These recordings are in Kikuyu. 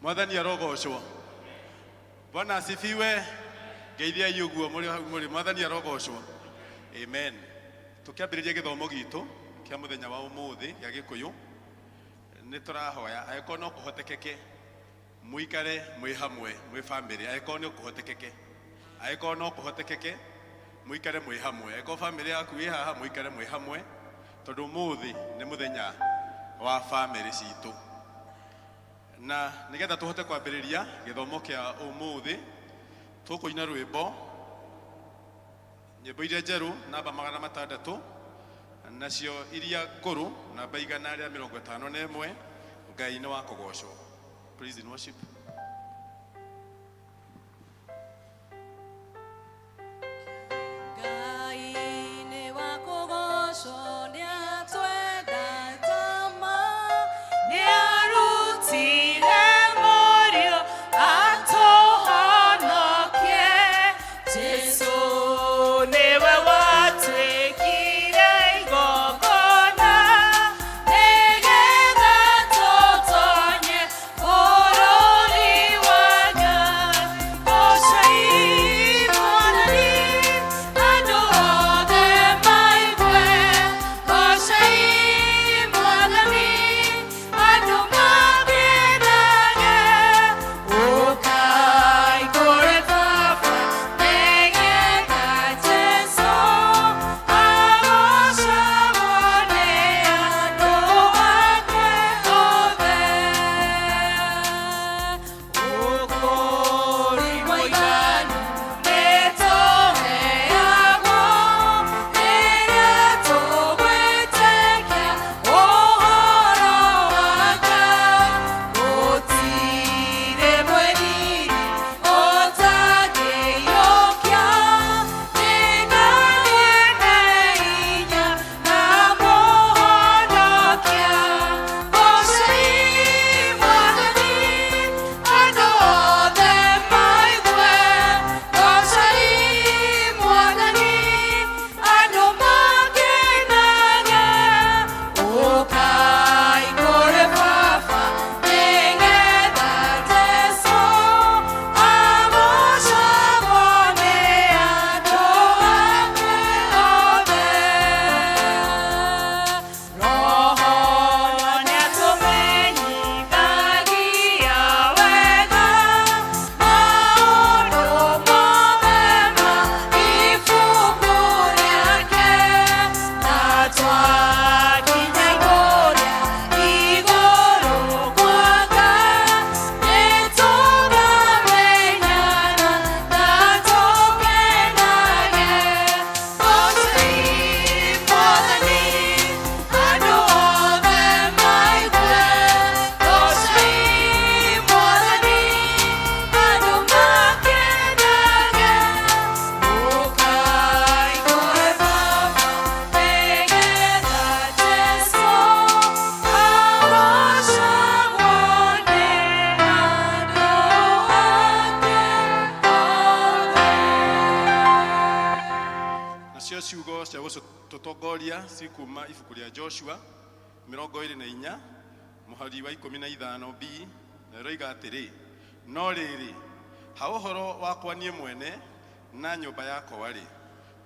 Mwathani arogocwo. Bwana asifiwe. Ngeithiai ũguo mũrĩ hau mũrĩ. Mwathani arogocwo. Amen. Tũkĩambĩrĩria gĩthomo gitũ kĩa mũthenya wa ũmũthĩ gĩa Gĩkũyũ, nĩ tũrahoya angĩkorwo no kũhotekeke mũikare mwĩ hamwe mwĩ famĩlĩ, angĩkorwo no kũhotekeke, angĩkorwo no kũhotekeke mũikare mwĩ hamwe, angĩkorwo famĩlĩ yaku ĩ haha mũikare mwĩ hamwe, tondũ ũmũthĩ nĩ mũthenya wa famĩlĩ citũ. Na nĩgetha tũhote kwambĩrĩria gĩthomo kĩa ũmũthĩ, tũkũina rwĩmbo nyĩmbo iria njerũ namba 600, nacio iria ngũrũ namba 151. Ngai nĩ wa kũgocwo. Praise and worship. Ngai nĩ wa kũgocwo nĩatwendete ma, nĩarutire mũriũ atũhonokie. Jesũ nĩwe watuĩkire igongona, nĩgetha tũtonye bũrũri wa Ngai. Goocai Mwathani, andũ othe maigue. Goocai Mwathani, andũ makenage. Ũkai kũrĩ Baba, nĩgetha Jesũ agoocagwo nĩ andũ ake othe. Ũkũũri mũiganu nĩtũheagwo rĩrĩa tũgwĩtĩkia ũhoro wa Ngai. Gũtirĩ mwĩriri ũtangĩiyũkia, nĩ Ngai wĩna hinya na Mũhonokia. Goocai Mwathani, andũ othe maigue. Goocai Mwathani, andũ makenage. Ũkai kũrĩ Baba, nĩgetha Jesũ agoocagwo nĩ andũ ake othe. Roho nĩatũmenyithagia wega maũndũ mothe ma ibuku rĩake, na twakinya kũrĩa igũrũ kwa Ngai, nĩtũkamenyana na tũkenage. Goocai Mwathani, andũ othe maigue. Goocai Mwathani, andũ makenage. Ũkai kũrĩ Baba, nĩgetha Jesũ agoocagwo nĩ andũ ake othe. Nacio ciugo cia gũtũtongoria cikuma ibuku rĩa Joshua 24 mũhari wa 15 b, na ĩroiga atĩrĩ, no rĩrĩ, ha ũhoro wakwa niĩ mwene na nyũmba yakwa-rĩ,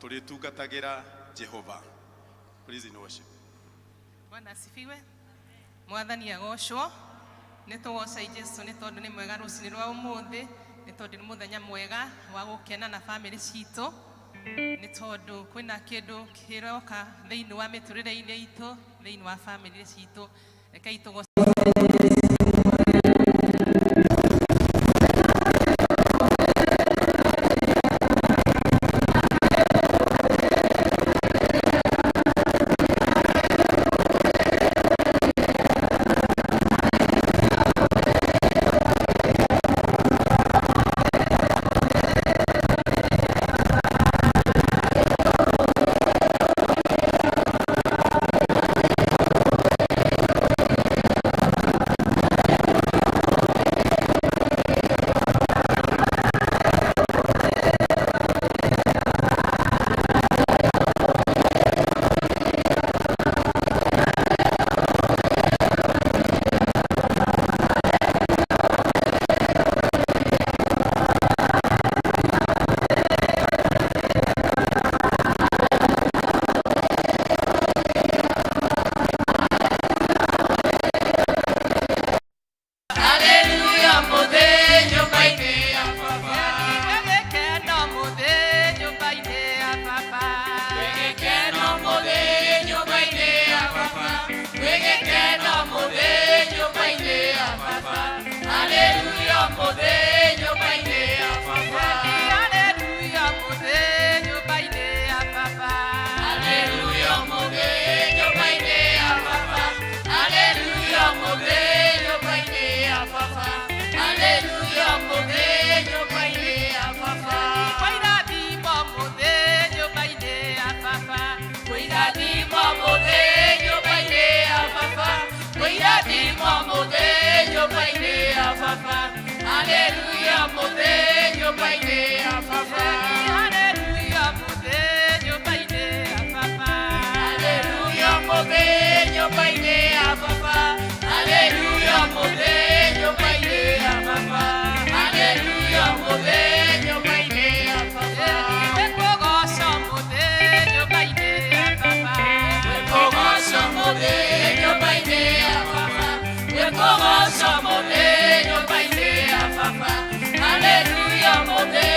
tũrĩtungatagĩra Jehova. Praise and worship. Bwana asifiwe. Mwathani agocwo. Nĩ tũgocai Jesu nĩ tondũ nĩ mwega rũcinĩ rwa ũmũthĩ, nĩ tondũ nĩ mũthenya mwega wa gũkena na famĩlĩ citũ, nĩ tondũ kwĩna kĩndũ kĩroka thĩinĩ wa mĩtũrĩre-inĩ itũ, thĩinĩ wa famĩlĩ citũ. Rekei tũgoce. Haleluya mũthĩ nyũmba-inĩ ya baba. Haleluya mũthĩ nyũmba-inĩ ya baba. Haleluya mũthĩ nyũmba-inĩ ya baba. Haleluya mũthĩ nyũmba-inĩ ya baba. Haleluya mũthĩ nyũmba-inĩ ya baba. Nĩkũgoco mũthĩ nyũmba-inĩ ya baba. Nĩkũgoco mũthĩ nyũmba-inĩ ya baba. Nĩkũgoco mũthĩ nyũmba-inĩ ya baba. Haleluya mũthĩ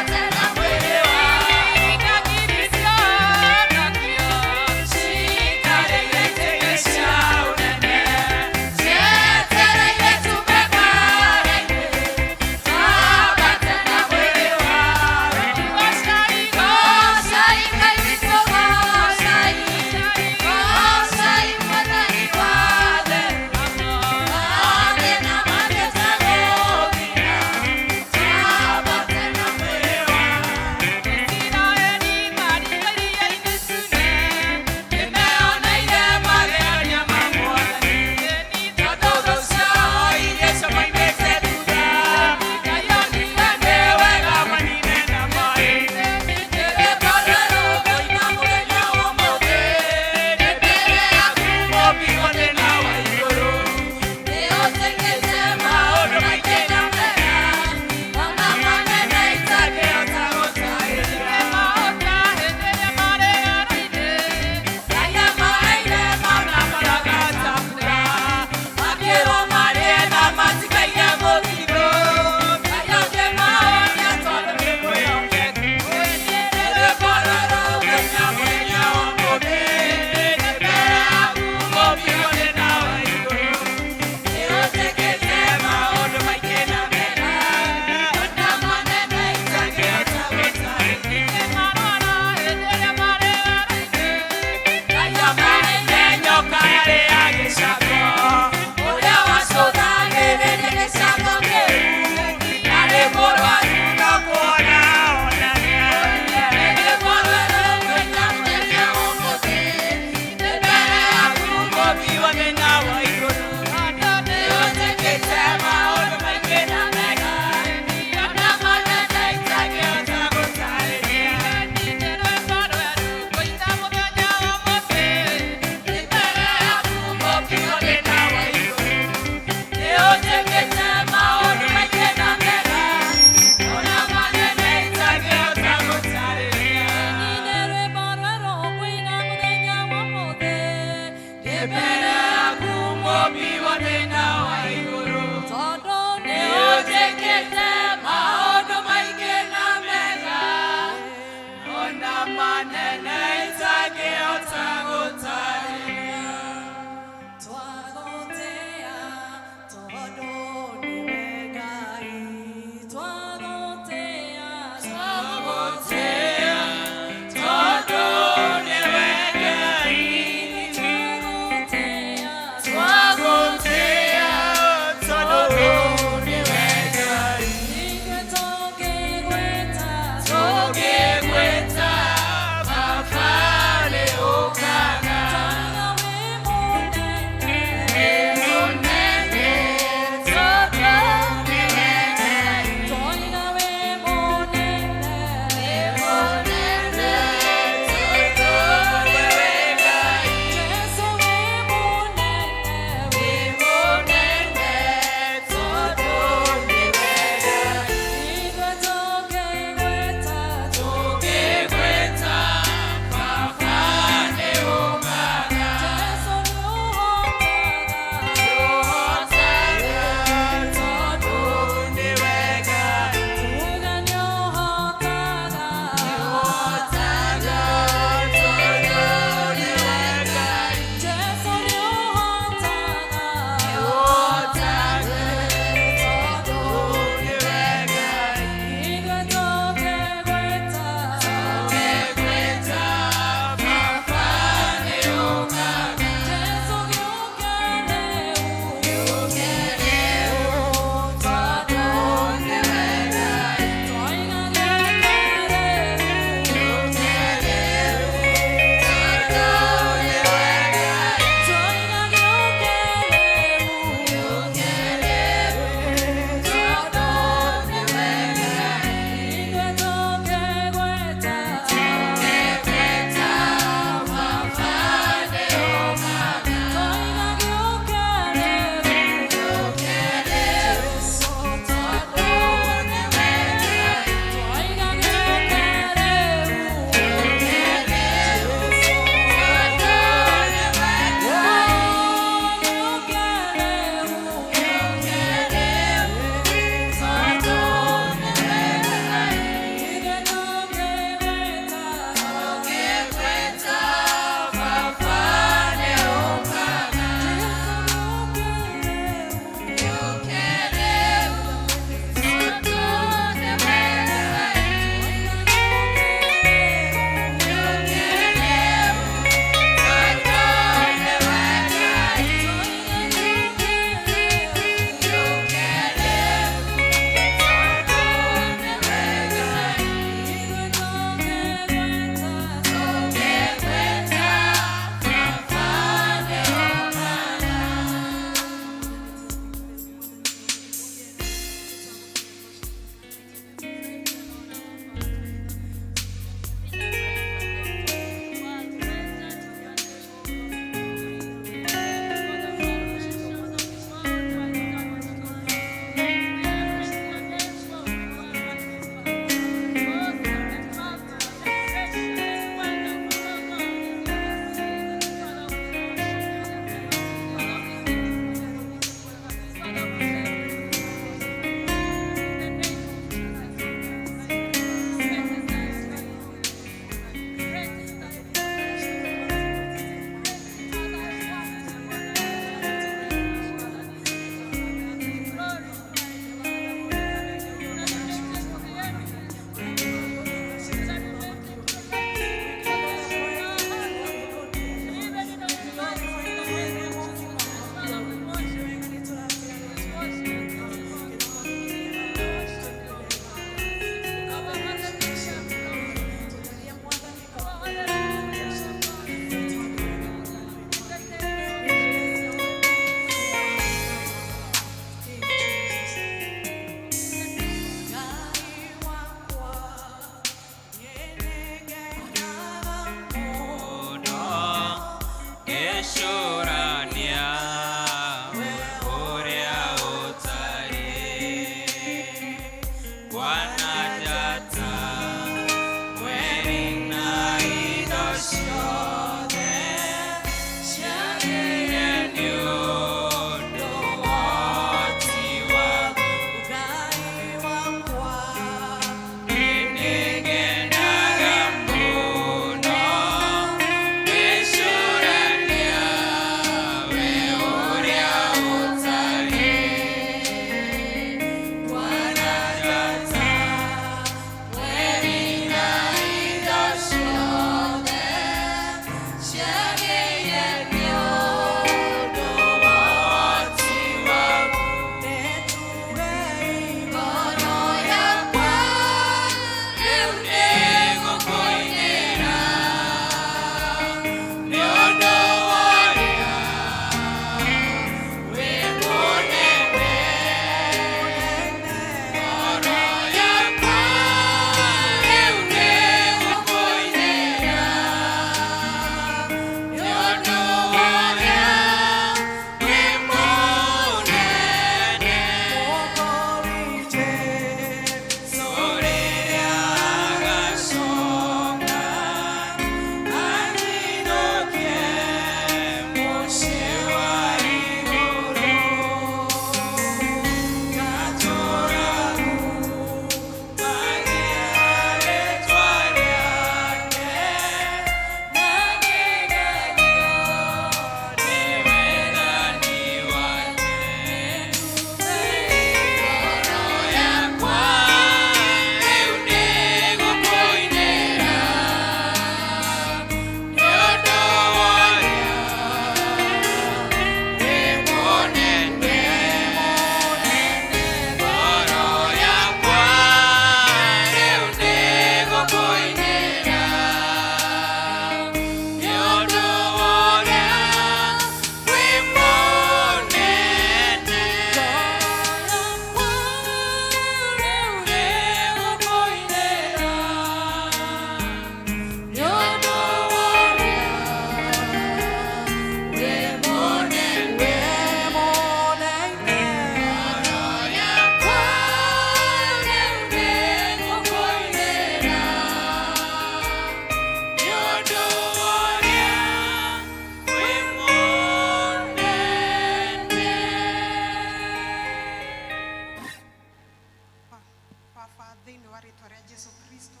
Thĩinĩ wa rĩtwa rĩa Jesu Kristo,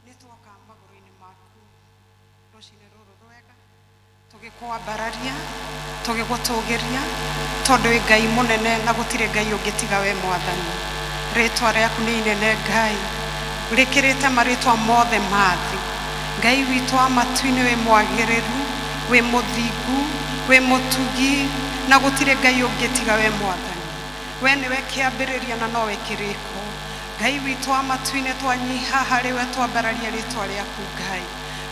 nĩ twoka magũrũ-inĩ maku rũcinĩ rũrũ rwega, tũgĩkwambararia, tũgĩgũtũgĩria, tondũ wĩ Ngai mũnene na gũtirĩ Ngai ũngĩ tiga we Mwathani. Rĩtwa rĩaku nĩ inene Ngai, rĩkĩrĩte marĩtwa mothe ma thĩ. Ngai witũ wa matu-inĩ, wĩ mwagĩrĩru, wĩ mũthingu, wĩ mũtugi, na gũtirĩ Ngai ũngĩ tiga we Mwathani. We nĩwe kĩambĩrĩria na nowe kĩrĩko. Ngai witũ wa matu-inĩ, twanyiha harĩ we, twambararia rĩtwa rĩaku Ngai.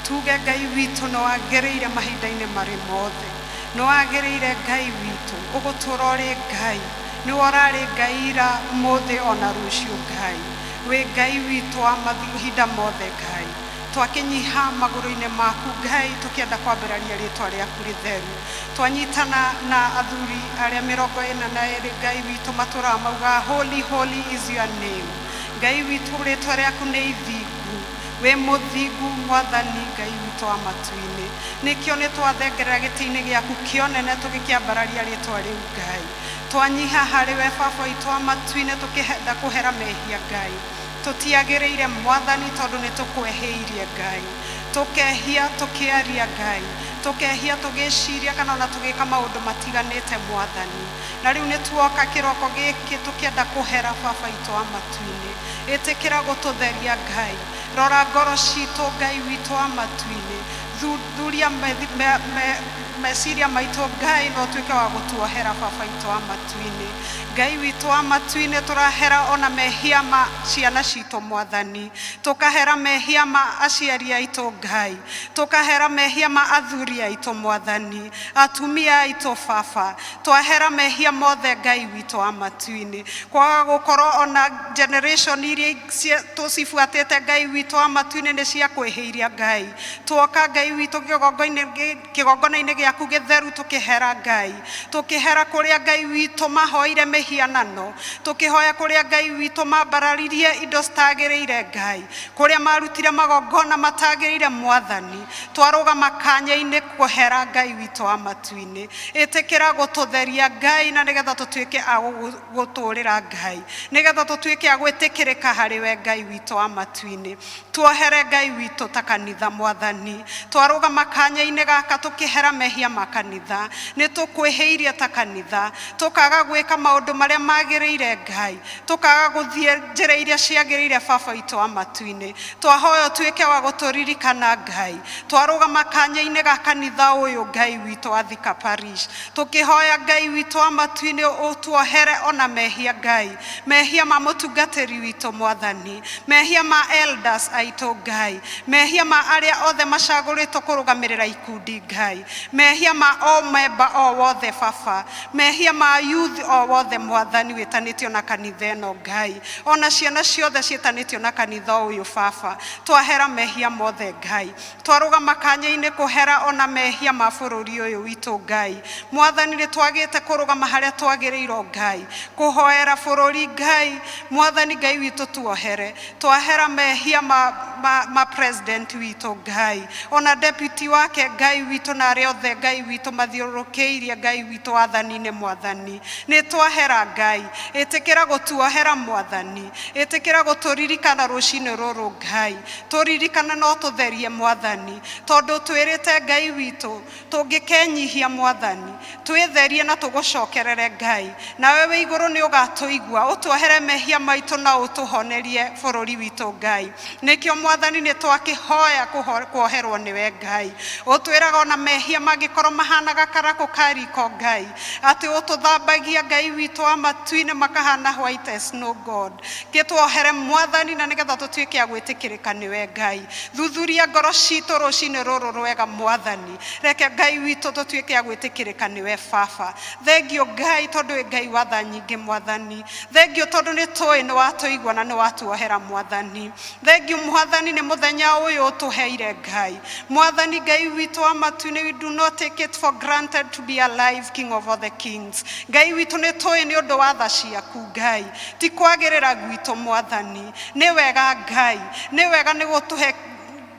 Tuge Ngai witũ nĩ wagĩrĩire mahinda-inĩ marĩ mothe. Nĩ wagĩrĩire Ngai witũ, ũgũtũra ũrĩ Ngai. Nĩwe ũrarĩ Ngai ira, ũmũthĩ ona rũciũ Ngai. Wĩ Ngai witũ wa mahinda mothe Ngai. Twakĩnyiha magũrũ-inĩ maku Ngai, tũkĩenda kwambararia rĩtwa rĩaku rĩtheru. Twanyitana na athuri arĩa 42 Ngai witũ matũraga maugaga holy, holy is your name. Ngai witũ, rĩtwa rĩaku nĩ ithingu, wĩ mũthingu Mwathani Ngai witũ wa matu-inĩ. Nĩkĩo nĩ twathengerera gĩtĩ-inĩ gĩaku kĩonene tũgĩkĩambararia rĩtwa rĩu Ngai. Twanyiha harĩ we Baba witũ wa matu-inĩ, tũkĩenda kũhera mehia Ngai. Tũtiagĩrĩire Mwathani, tondũ nĩ tũkwehĩirie Ngai. Tũkehia tũkĩaria Ngai, tũkehia tũgĩciria, kana ona tũgĩka maũndũ matiganĩte Mwathani. Na rĩu nĩ tuoka kĩroko gĩkĩ tũkĩenda kũhera Baba witũ wa matu-inĩ. Ĩtĩkĩra gũtũtheria Ngai. Rora ngoro citũ Ngai witũ wa matu-inĩ. Thuria meciria maitũ Ngai, na ũtuĩke wa gũtuohera Baba witũ wa matu-inĩ. Ngai witũ wa matu-inĩ, tũrahera ona mehia ma ciana citũ Mwathani, tũkahera mehia ma aciari aitũ Ngai, tũkahera mehia ma athuri aitũ Mwathani, atumia aitũ Baba. Twahera mehia mothe Ngai witũ wa matu-inĩ, kwaga gũkorwo ona generation iria tũcibuatĩte Ngai witũ wa matu-inĩ nĩ cia kwĩhĩiria Ngai. Tuoka Ngai witũ kĩgongona-inĩ gĩaku gĩtheru, tũkĩhera Ngai, tũkĩhera kũrĩa Ngai witũ mahoire mĩhianano, tũkĩhoya kũrĩa Ngai witũ mambararirie indo citagĩrĩire Ngai, kũrĩa marutire magongona matagĩrĩire Mwathani. Twarũgama kanya-inĩ kũhera Ngai witũ wa matu-inĩ. Ĩtĩkĩra gũtũtheria Ngai, na nĩgetha tũtuĩke a gũtũrĩra Ngai, nĩgetha tũtuĩke a gwĩtĩkĩrĩka harĩ we Ngai witũ wa matu-inĩ. Tuohere Ngai witũ ta kanitha Mwathani. Twarũgama kanya-inĩ gaka tũkĩhera mehia ma kanitha, nĩ tũkwĩhĩirie ta kanitha, tũkaga gwĩka maũndũ marĩa magĩrĩire Ngai, tũkaga gũthiĩ njĩra iria ciagĩrĩire Baba witũ wa matu-inĩ. Twahoya ũtuĩke wa gũtũririkana Ngai. Twarũgama kanya-inĩ ga kanitha ũyũ Ngai witũ wa Thika Parish, tũkĩhoya Ngai witũ wa matu-inĩ ũtuohere ona mehia Ngai, mehia ma mũtungatĩri witũ Mwathani, mehia ma elders aitũ Ngai, mehia ma arĩa othe macagũrĩtwo kũrũgamĩrĩra ikundi Ngai, mehia ma o memba o wothe Baba, mehia ma youth o wothe Mwathani wĩtanĩtio na kanitha ĩno Ngai, ona ciana ciothe ciĩtanĩtio na kanitha ũyũ Baba. Twahera mehia mothe Ngai. Twarũgama kanya-inĩ kũhera ona mehia ma bũrũri ũyũ witũ Ngai. Mwathani, nĩ twagĩte kũrũgama harĩa twagĩrĩirwo Ngai, kũhoera bũrũri Ngai. Mwathani Ngai witũ, tuohere. Twahera mehia ma president witũ Ngai, ona deputy wake Ngai witũ, na arĩa othe Ngai witũ mathiũrũrũkĩirie Ngai witũ wathani-inĩ Mwathani. Nĩ twahera Ngai. Ĩtĩkĩra gũtuohera Mwathani. Ĩtĩkĩra gũtũririkana rũcinĩ rũrũ Ngai. Tũririkane no tũtherie Mwathani, tondũ twĩrĩte Ngai witũ tũngĩkenyihia Mwathani, twĩtherie na tũgũcokerere Ngai, nawe wĩ igũrũ nĩ ũgatũigua, ũtuohere mehia maitũ na ũtũhonerie bũrũri witũ Ngai. Nĩkĩo Mwathani nĩ twakĩhoya kuoherwo nĩwe Ngai. Ũtwĩraga ona mehia mangĩkorwo mahana gakarakũ ka riko Ngai, atĩ ũtũthambagia Ngai witũ wa matu-inĩ makahana white as snow God. Gĩtuohere Mwathani, na nĩgetha tũtuĩke a gwĩtĩkĩrĩka nĩwe Ngai. Thuthuria ngoro citũ rũcinĩ rũrũ rwega Mwathani. Reke Ngai witũ tũtuĩke a gwĩtĩkĩrĩka nĩwe Baba. Thengio Ngai, tondũ wĩ Ngai wa tha nyingĩ Mwathani. Thengio tondũ nĩ tũĩ nĩ watũigua na nĩ watuohera Mwathani. Thengio Mwathani nĩ mũthenya ũyũ ũtũheire Ngai. Mwathani Ngai witũ wa matu-inĩ, we do not take it for granted to be alive, King of all the kings. Ngai witũ, nĩ tũĩ nĩ ũndũ wa tha ciaku Ngai, ti kwagĩrĩra gwitũ Mwathani. Nĩ wega Ngai, nĩ wega nĩ gũtũhe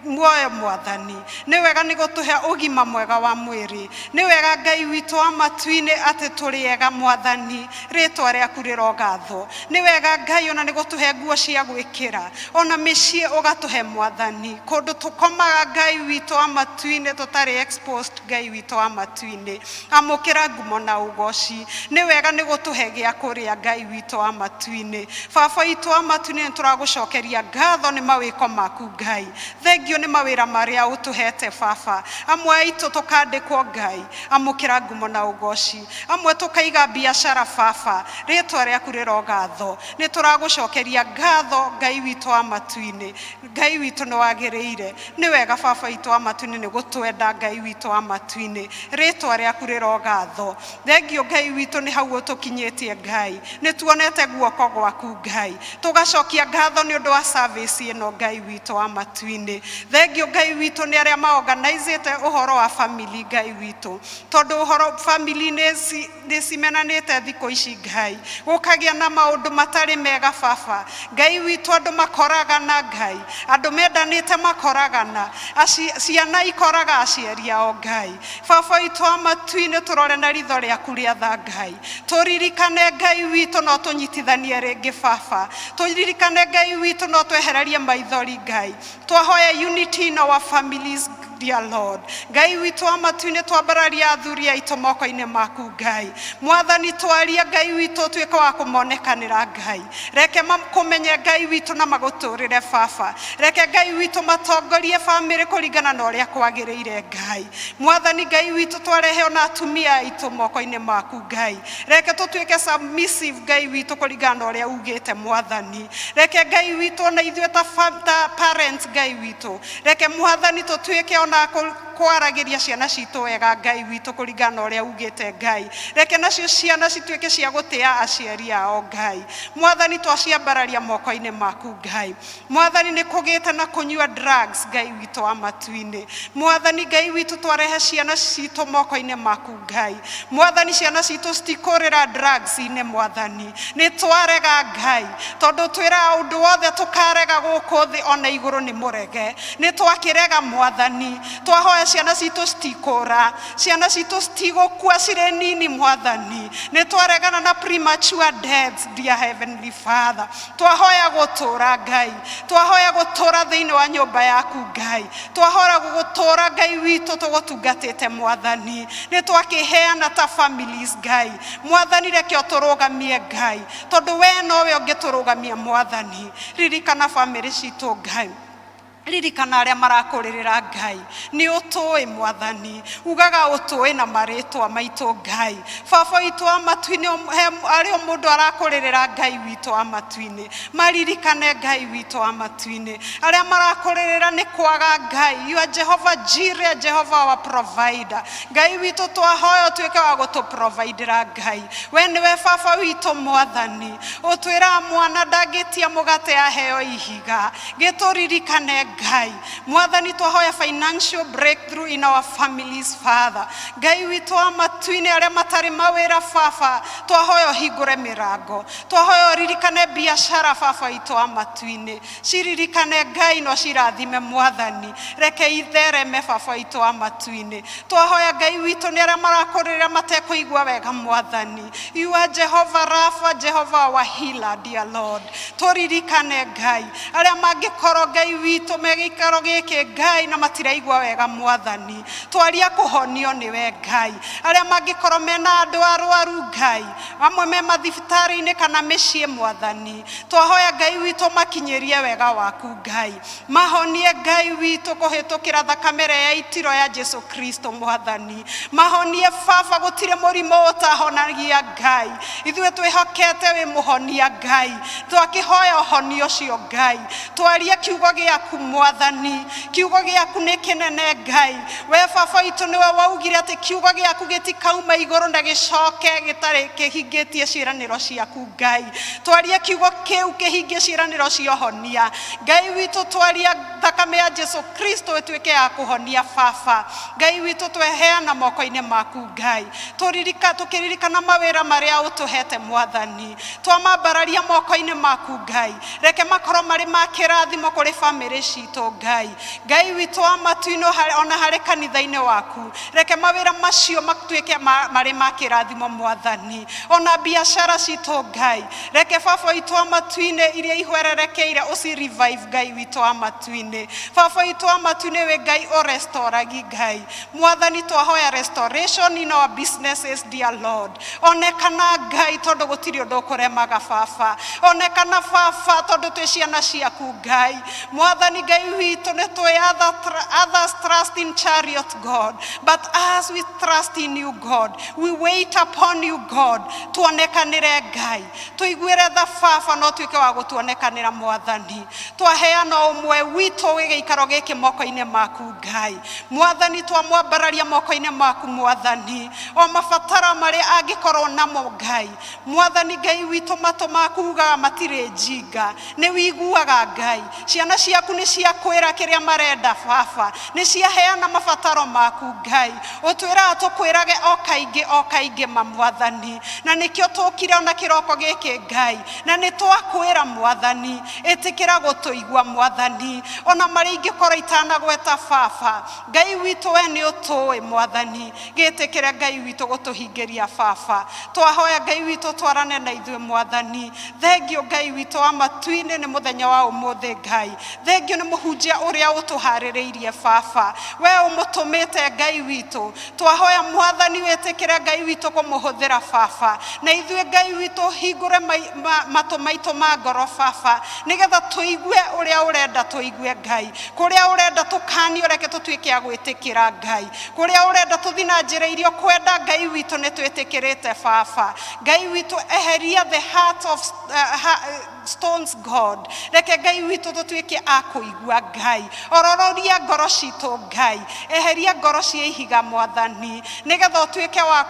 Muoyo mwathani. Nĩ wega nĩ gũtũhe ũgima mwega wa mwĩrĩ. Nĩ wega Ngai witũ wa matu-inĩ atĩ tũrĩ ega mwathani, rĩtwa rĩaku rĩrogathwo. Nĩ wega Ngai ona nĩ gũtũhe nguo cia gwĩkĩra, ona mĩciĩ ũgatũhe mwathani, kũndũ tũkomaga Ngai witũ wa matu-inĩ tũtarĩ exposed. Ngai witũ wa matu-inĩ, amũkĩra ngumo na ũgoci. Nĩ wega nĩ gũtũhe gĩa kũrĩa Ngai witũ wa matu-inĩ. Baba witũ wa matu-inĩ, nĩ tũragũcokeria ngatho nĩ mawĩko maku Ngai. Thengio nĩ mawĩra marĩa ũtũhete baba. Amwe aitũ tũkandĩkwo Ngai, amũkĩra ngumo na ũgoci. Amwe tũkaiga biacara baba, rĩtwa rĩaku rĩrogathwo. Nĩ tũragũcokeria ngatho Ngai witũ wa matu-inĩ. Ngai witũ nĩ wagĩrĩire. Nĩ wega baba witũ wa matu-inĩ nĩ gũtwenda Ngai witũ wa matu-inĩ, rĩtwa rĩaku rĩrogathwo. Thengio Ngai witũ nĩ hau ũtũkinyĩtie Ngai. Nĩ tuonete guoko gwaku Ngai. Tũgacokia ngatho nĩ ũndũ wa service ĩno Ngai witũ wa matu-inĩ. Thengio Ngai witũ nĩ arĩa maorganizĩte ũhoro wa family Ngai witũ, tondũ ũhoro family nĩ cimenanĩte thikũ ici Ngai, gũkagĩa na maũndũ matarĩ mega baba. Ngai witũ, andũ makoragana Ngai, andũ mendanĩte makoragana, ciana ikoraga aciari ao Ngai. Baba witũ wa matu-inĩ, tũrore na ritho rĩaku rĩa tha Ngai. Tũririkane Ngai witũ no tũnyitithanie rĩngĩ baba. Tũririkane Ngai witũ no twehererie maithori Ngai. Twahoya unity in our families, dear Lord. Ngai witũ wa matu-inĩ, twambararia athuri aitũ moko-inĩ maku Ngai. Mwathani, twaria Ngai witũ ũtuĩke wa kũmonekanĩra Ngai. Reke makũmenye Ngai witũ na magũtũrĩre baba. Reke Ngai witũ matongorie bamĩrĩ kũringana na ũrĩa kwagĩrĩire Ngai. Mwathani Ngai witũ, twarehe ona atumia aitũ moko-inĩ maku Ngai. Reke tũtuĩke submissive Ngai witũ kũringana na ũrĩa ugĩte mwathani. Reke Ngai witũ ona ithuĩ ta parents Ngai witũ, reke mwathani tũtuĩke ona kwaragĩria ciana citũ wega Ngai witũ kũringana na ũrĩa ugĩte Ngai. Reke nacio ciana cituĩke cia gũtĩa aciari ao Ngai. Mwathani, twaciambararia moko-inĩ maku Ngai. Mwathani, nĩ kũgĩte na kũnyua drugs Ngai witũ wa matu-inĩ. Mwathani Ngai witũ, twarehe ciana citũ moko-inĩ maku Ngai. Mwathani, ciana citũ citikũrĩra drugs-inĩ mwathani. Nĩ twarega Ngai, tondũ twĩraga ũndũ wothe tũkarega gũkũ thĩ ona igũrũ nĩ mũrege. Nĩ twakĩrega mwathani. Twahoya ciana citũ citikũra, ciana citũ citigũkua cirĩ nini mwathani. Nĩ twaregana na premature deaths, dear Heavenly Father. Twahoya gũtũra Ngai, twahoya gũtũra thĩinĩ wa nyũmba yaku Ngai, twahoya gũtũra Ngai witũ tũgũtungatĩte mwathani. Nĩ twakĩheana ta families Ngai. Mwathani, reke ũtũrũgamie Ngai, tondũ we nowe ũngĩtũrũgamia mwathani. Ririkana bamĩrĩ citũ Ngai. Ririkana arĩa marakũrĩrĩra Ngai. Nĩ ũtũĩ mwathani, ugaga ũtũĩ na marĩtwa maitũ Ngai. Baba witũ wa matu-inĩ, arĩ o mũndũ arakũrĩrĩra Ngai witũ wa matu-inĩ, maririkane Ngai witũ wa matu-inĩ. Arĩa marakũrĩrĩra nĩ kwaga Ngai, you are Jehovah Jireh, Jehovah our provider. Ngai witũ, twahoya ũtuĩke wa gũtũprovidera Ngai. We nĩwe baba witũ mwathani, ũtwĩraga mwana ndangĩtia mũgate aheo ihiga. Gĩtũririkane Ngai. Mwathani, twahoya financial breakthrough in our families, Father. Ngai witũ wa matu-inĩ, arĩa matarĩ mawĩra baba, twahoya ũhingũre mĩrango. Twahoya ũririkane biacara baba witũ wa matu-inĩ. Ciririkane Ngai no cirathime mwathani. Reke ithereme baba witũ wa matu-inĩ. Twahoya Ngai witũ nĩ arĩa marakũrĩra matekũigua wega mwathani. You are Jehovah Rapha, Jehovah our healer, dear Lord. Tũririkane Ngai. Arĩa mangĩkorwo Ngai witũ me gĩikaro gĩkĩ Ngai na matiraigua wega mwathani, twaria kũhonio nĩwe Ngai. Arĩa mangĩkorwo mena andũ arwaru Ngai, amwe me mathibitarĩ-inĩ kana mĩciĩ mwathani, twahoya Ngai witũ makinyĩrie wega waku Ngai. Mahonie Ngai witũ kũhĩtũkĩra thakame ĩrĩa yaitirwo ya Jesu Kristo mwathani. Mahonie baba, gũtirĩ mũrimũ ũtahonagia Ngai. Ithuĩ twĩhokete wĩ mũhonia Ngai. Twakĩhoya ũhonia ũcio Ngai. Twaria kiugo gĩaku mwathani. Kiugo gĩaku nĩ kĩnene Ngai. We baba witũ nĩwe waugire atĩ kiugo gĩaku gĩtikauma igũrũ na gĩcoke gĩtarĩ kĩhingĩtie ciĩranĩro ciaku Ngai. Twaria kiugo kĩu kĩhingie ciĩranĩro cia ũhonia. Ngai witũ, twaria thakame ya Jesu Kristo ĩtuĩke ya kũhonia baba. Ngai witũ, tweheana moko-inĩ maku Ngai. Tũkĩririkana mawĩra marĩa ũtũhete mwathani, twamambararia moko-inĩ maku Ngai. Reke makorwo marĩ ma kĩrathimo kũrĩ bamĩrĩ citũ. citũ Ngai. Ngai witũ wa matu-inĩ ona harĩ kanitha-inĩ waku, reke mawĩra macio matuĩke marĩ ma kĩrathimo Mwathani. Ona biacara citũ Ngai, reke baba witũ wa matu-inĩ iria ihwererekeire ũci revive Ngai witũ wa matu-inĩ. Baba witũ wa matu-inĩ wĩ Ngai ũrestoragi Ngai. Mwathani twahoya restoration in our businesses, dear Lord. Onekana Ngai tondũ gũtirĩ ũndũ ũkũremaga baba. Onekana baba tondũ twĩ ciana ciaku Ngai. Mwathani Ngai witũ nĩ tũĩ others trust in chariot God, but as we trust in you God, we wait upon you God. Tuonekanĩre Ngai, tũiguĩre tha baba no tuĩke wa gũtuonekanĩra Mwathani. Twaheana ũmwe witũ wĩ gĩikaro gĩkĩ moko-inĩ maku Ngai. Mwathani twamwambararia moko-inĩ maku Mwathani, o mabatara marĩa angĩkorwo namo Ngai. Mwathani Ngai witũ matũ maku ugaga matirĩ njinga, nĩ wiguaga Ngai. Ciana ciaku nĩ ciakwĩra kĩrĩa marenda baba, nĩ ciaheana mabataro maku Ngai. Ũtwĩraga tũkwĩrage o kaingĩ o kaingĩ ma Mwathani, na nĩkĩo tũkire ona kĩroko gĩkĩ Ngai, na nĩ twakwĩra Mwathani, ĩtĩkĩra gũtũigua Mwathani. Ona marĩa ingĩkorwo itanagweta baba, Ngai witũ we nĩ ũtũĩ Mwathani, gĩtĩkĩre Ngai witũ gũtũhingĩria baba. Twahoya Ngai witũ twarane na ithuĩ Mwathani. Thengio Ngai witũ wa matu-inĩ nĩ mũthenya wa ũmũthĩ Ngai. Thengio nĩ mũhunjia ũrĩa ũtũharĩrĩirie baba, we ũmũtũmĩte Ngai witũ. Twahoya Mwathani wĩtĩkĩre Ngai witũ kũmũhũthĩra baba, na ithuĩ Ngai witũ hingũre matũ maitũ ma ngoro baba, nĩgetha tũigue ũrĩa ũrenda tũigue Ngai. Kũrĩa ũrenda tũkanio reke tũtuĩke a gwĩtĩkĩra Ngai. Kũrĩa ũrenda tũthiĩ na njĩra iria ũkwenda Ngai witũ nĩ twĩtĩkĩrĩte baba. Ngai witũ eheria the heart of stones God. Reke Ngai witũ tũtuĩke a kũigua Ngai. Orororia ngoro citũ Ngai. Eheria ngoro cia ihiga Mwathani, nĩgetha ũtuĩke wa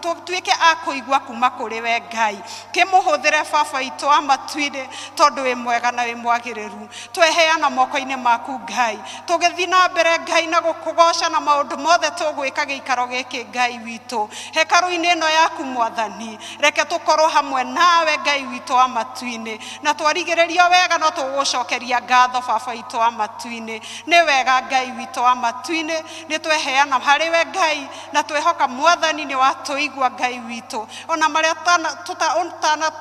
tũtuĩke a kũigua kuma kũrĩ we Ngai. Kĩmũhũthĩre baba witũ wa matu-inĩ tondũ wĩ mwega na wĩ mwagĩrĩru. Tweheana moko-inĩ maku Ngai. Tũgĩthiĩ na mbere Ngai na gũkũgoca na maũndũ mothe tũgwĩka gĩikaro gĩkĩ Ngai witũ. Hekarũ-inĩ ĩno yaku Mwathani, reke tũkorwo hamwe nawe Ngai witũ wa matu-inĩ, na twarigĩrĩrio wega no tũgũcokeria ngatho baba witũ wa matu-inĩ. Nĩ wega Ngai witũ wa matu-inĩ, nĩ tweheana harĩ we Ngai, na twehoka Mwathani nĩ watũigua Ngai witũ. Ona marĩa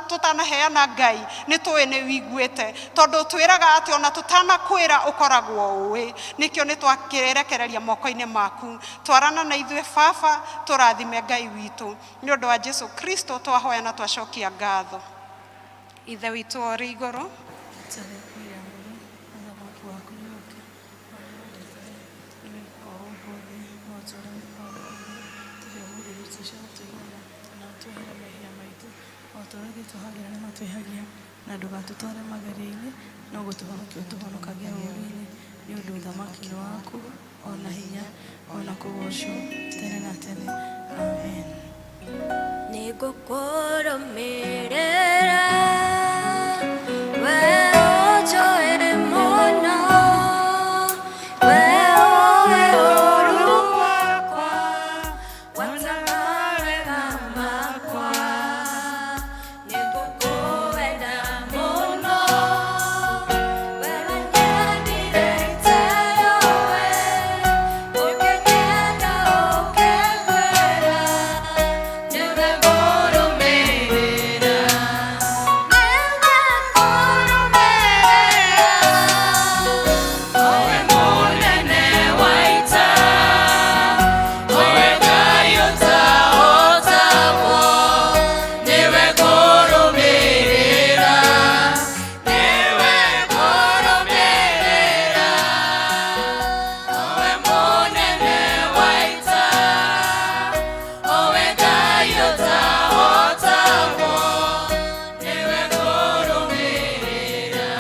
tũtanaheana Ngai, nĩ tũĩ nĩ wiguĩte, tondũ twĩraga atĩ ona tũtanakwĩra ũkoragwo ũĩ. Nĩkĩo nĩ twakĩrekereria moko-inĩ maku. Twarana na ithuĩ baba, tũrathime Ngai witũ. Nĩ ũndũ wa Jesu Kristo twahoya na twacokia ngatho. Ithe witũ ũrĩ igũrũ, Ũthamaki waku nĩũke, ũrĩa wendete nĩwĩkwo gũkũ thĩ no ta ũrĩa wĩkagwo igũrũ. Tũhe ũmũthĩ irio cia gũtũigana, na ũtuohere mehia maitũ o ta ũrĩa ithuĩ tuohagĩra arĩa matwĩhagia, na ndũgatũtware magerio-inĩ, no gũtũhonokia ũtũhonokagia ũũru-inĩ. Nĩ ũndũ ũthamaki nĩ waku, ona hinya, ona kũgoocwo tene na tene. Amen. Nĩngũkũrũmĩrĩra we ũnjũĩ mũno, we ũĩ ũũru wakwa, gwata mawega makwa. Nĩngũkũwenda mũno, we wanyendire iteyowe, ũkĩnyenda ũkĩngwĩra, nĩwe ngũrũmĩrĩra. Nĩwe ngũrũmĩrĩra, owe mũnene wa ita, owe Ngai ũtahotagwo, nĩwe ngũrũmĩrĩra, nĩwe ngũrũmĩrĩra, owe mũnene wa ita, owe Ngai ũtahotagwo, nĩwe ngũrũmĩrĩra.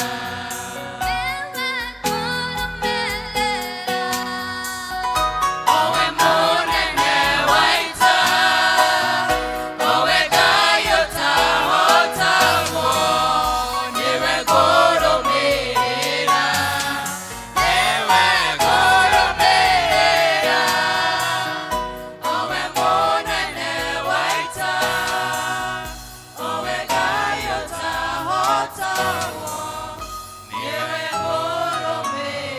Nĩwe ngũrũmĩrĩra, owe mũnene wa ita, owe Ngai ũtahotagwo, nĩwe ngũrũmĩrĩra, nĩwe ngũrũmĩrĩra, owe mũnene wa ita, owe Ngai ũtahotagwo, nĩwe ngũrũmĩrĩra.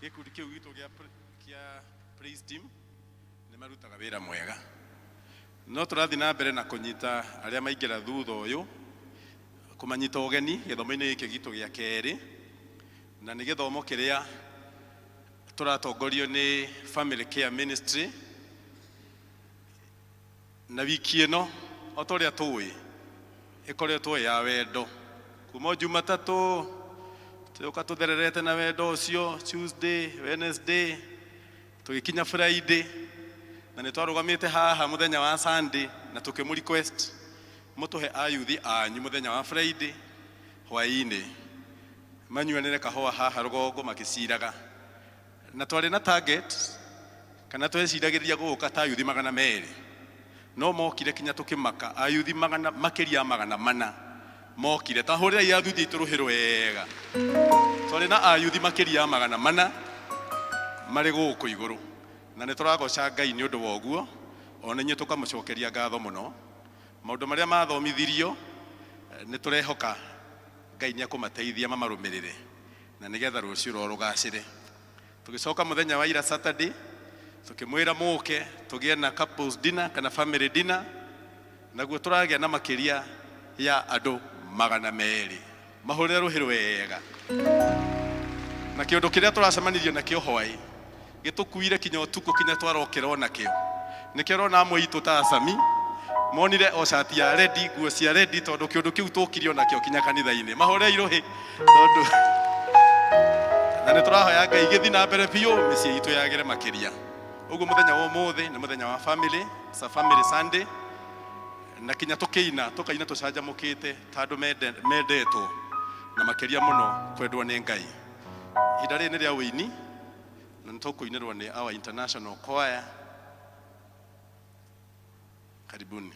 Gĩkundi kĩu gitũ gĩa praise team nĩ marutaga wĩra mwega. No tũrathiĩ na mbere na kũnyita arĩa maingĩra thutha ũyũ, kũmanyita ũgeni gĩthomo-inĩ gĩkĩ gitũ gĩa kerĩ, na nĩ gĩthomo kĩrĩa tũratongorio nĩ Family Care Ministry. Na wiki ĩno o ta ũrĩa tũĩ ĩkoretwo ya wendo kuma o Jumatatũ, tũka tũthererete na wendo ũcio, Tuesday, Wednesday, tũgĩkinya Friday, na nĩ twarũgamĩte haha mũthenya wa Sunday na tũkĩmũ request mũtũhe ayuthi anyu mũthenya wa Friday hwaĩ-inĩ manyuanĩre kahũa haha rũgongo makĩciraga. Na twarĩ na target kana tweciragĩrĩria gũũka ta ayuthi 200, no mokire kinya tũkĩmaka. Ayuthi magana makĩria ya 400 mokire. Ta hũrĩrai ayuthi aitũ rũhĩ rwega. Twarĩ na ayuthi makĩria ya 400 marĩ gũkũ igũrũ, na nĩ tũragoca Ngai nĩ ũndũ wa ũguo, ona inyuĩ tũkamũcokeria ngatho mũno. Maũndũ marĩa mathomithirio nĩ tũrehoka Ngai nĩ ekũmateithia mamarũmĩrĩre na nĩgetha rũciũ rwao rũgacĩre. Tũgĩcoka mũthenya wa ira, Saturday, tũkĩmwĩra mũke tũgĩe na couples dinner kana family dinner, naguo tũragĩa na makĩria ya andũ 200. Mahũrĩre rũhĩ rwega. Na kĩũndũ kĩrĩa tũracemanirie nakĩo hwaĩ gĩtũkuire kinya ũtukũ, kinya twarokera onakĩo. Nĩkĩo ũrona amwe itũ ta acami monire o cati ya redi, nguo cia redi, tondũ kĩũndũ kĩu tũkire onakĩo kinya kanitha-inĩ. Mahũrĩre irũhĩ, tondũ na nĩ tũrahoya Ngai gĩthiĩ na mbere biũ, mĩciĩ itũ yagĩre makĩria. Ũguo mũthenya wa ũmũthĩ nĩ mũthenya wa family. It's a family Sunday, na kinya tũkĩina tũkaina tũcanjamũkĩte ta andũ mendetwo na makĩria mũno kwendwo nĩ Ngai. Ihinda rĩrĩ nĩ rĩa ũini na nĩ tũkũinĩrwo nĩ our international choir. Karibuni.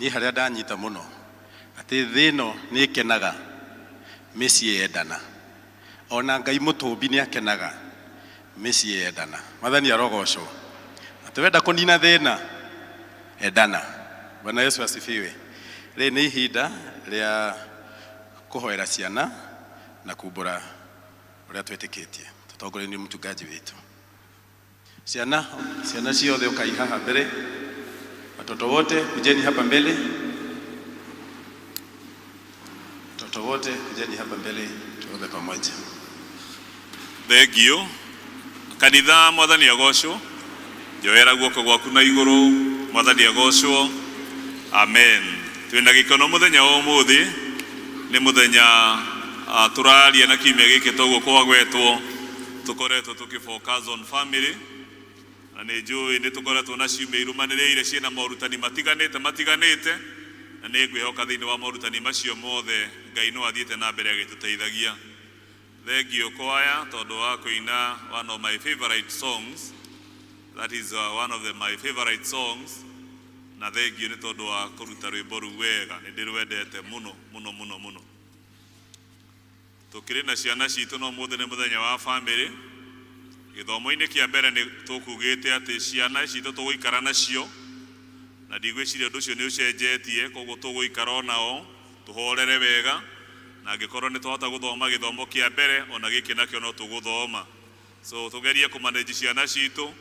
Niĩ harĩa ndanyita mũno atĩ thĩ ĩno nĩ ĩkenaga mĩciĩ yendana, ona Ngai mũtũmbi nĩ akenaga mĩciĩ yendana. Mwathani arogocwo. Atĩ wenda kũnina thĩna, endana. Bwana Yesu asifiwe. Rĩrĩ nĩ ihinda rĩa kũhoera ciana na kumbũra ũrĩa twĩtĩkĩtie, tũtongorerio nĩ mchungaji witũ. Ciana, ciana ciothe ũkai haha mbere. Watoto wote kujeni hapa mbele. Watoto wote kujeni hapa mbele tuombe pamoja. Thengio kanitha. Mwathani agocwo. Njoera guoko gwaku na igũrũ. Mwathani agocwo. Amen. Twĩna gĩkeno mũthenya wa ũmũthĩ. Nĩ mũthenya tũraria na kiumia gĩkĩ toguo kwagwetwo tũkoretwo tũkĩ focus on family, na nĩ njũĩ nĩ tũkoretwo na ciumia irũmanĩrĩire ciĩna morutani matiganĩte matiganĩte, na nĩ ngwĩhoka thĩinĩ wa morutani macio mothe Ngai no athiĩte na mbere agĩtũteithagia. Thengio kwaya tondũ wa kũina one of my favorite songs. That is one of my favorite songs. Na thengio nĩ tondũ wa kũruta rwĩmbo rũu wega. Nĩ ndĩrwendete mũno mũno mũno mũno. Tũkĩrĩ na ciana citũ, no mũthĩ nĩ mũthenya wa family. Gĩthomo-inĩ kĩa mbere nĩ tũkugĩte atĩ ciana citũ tũgũikara nacio, na ndigwĩciria ũndũ ũcio nĩ ũcenjetie. Koguo tũgũikara o nao tũhorere wega, na angĩkorwo nĩ twahota gũthoma gĩthomo kĩa mbere, ona gĩkĩ nakĩo no tũgũthoma. So tũgerie kũmanage ciana citũ,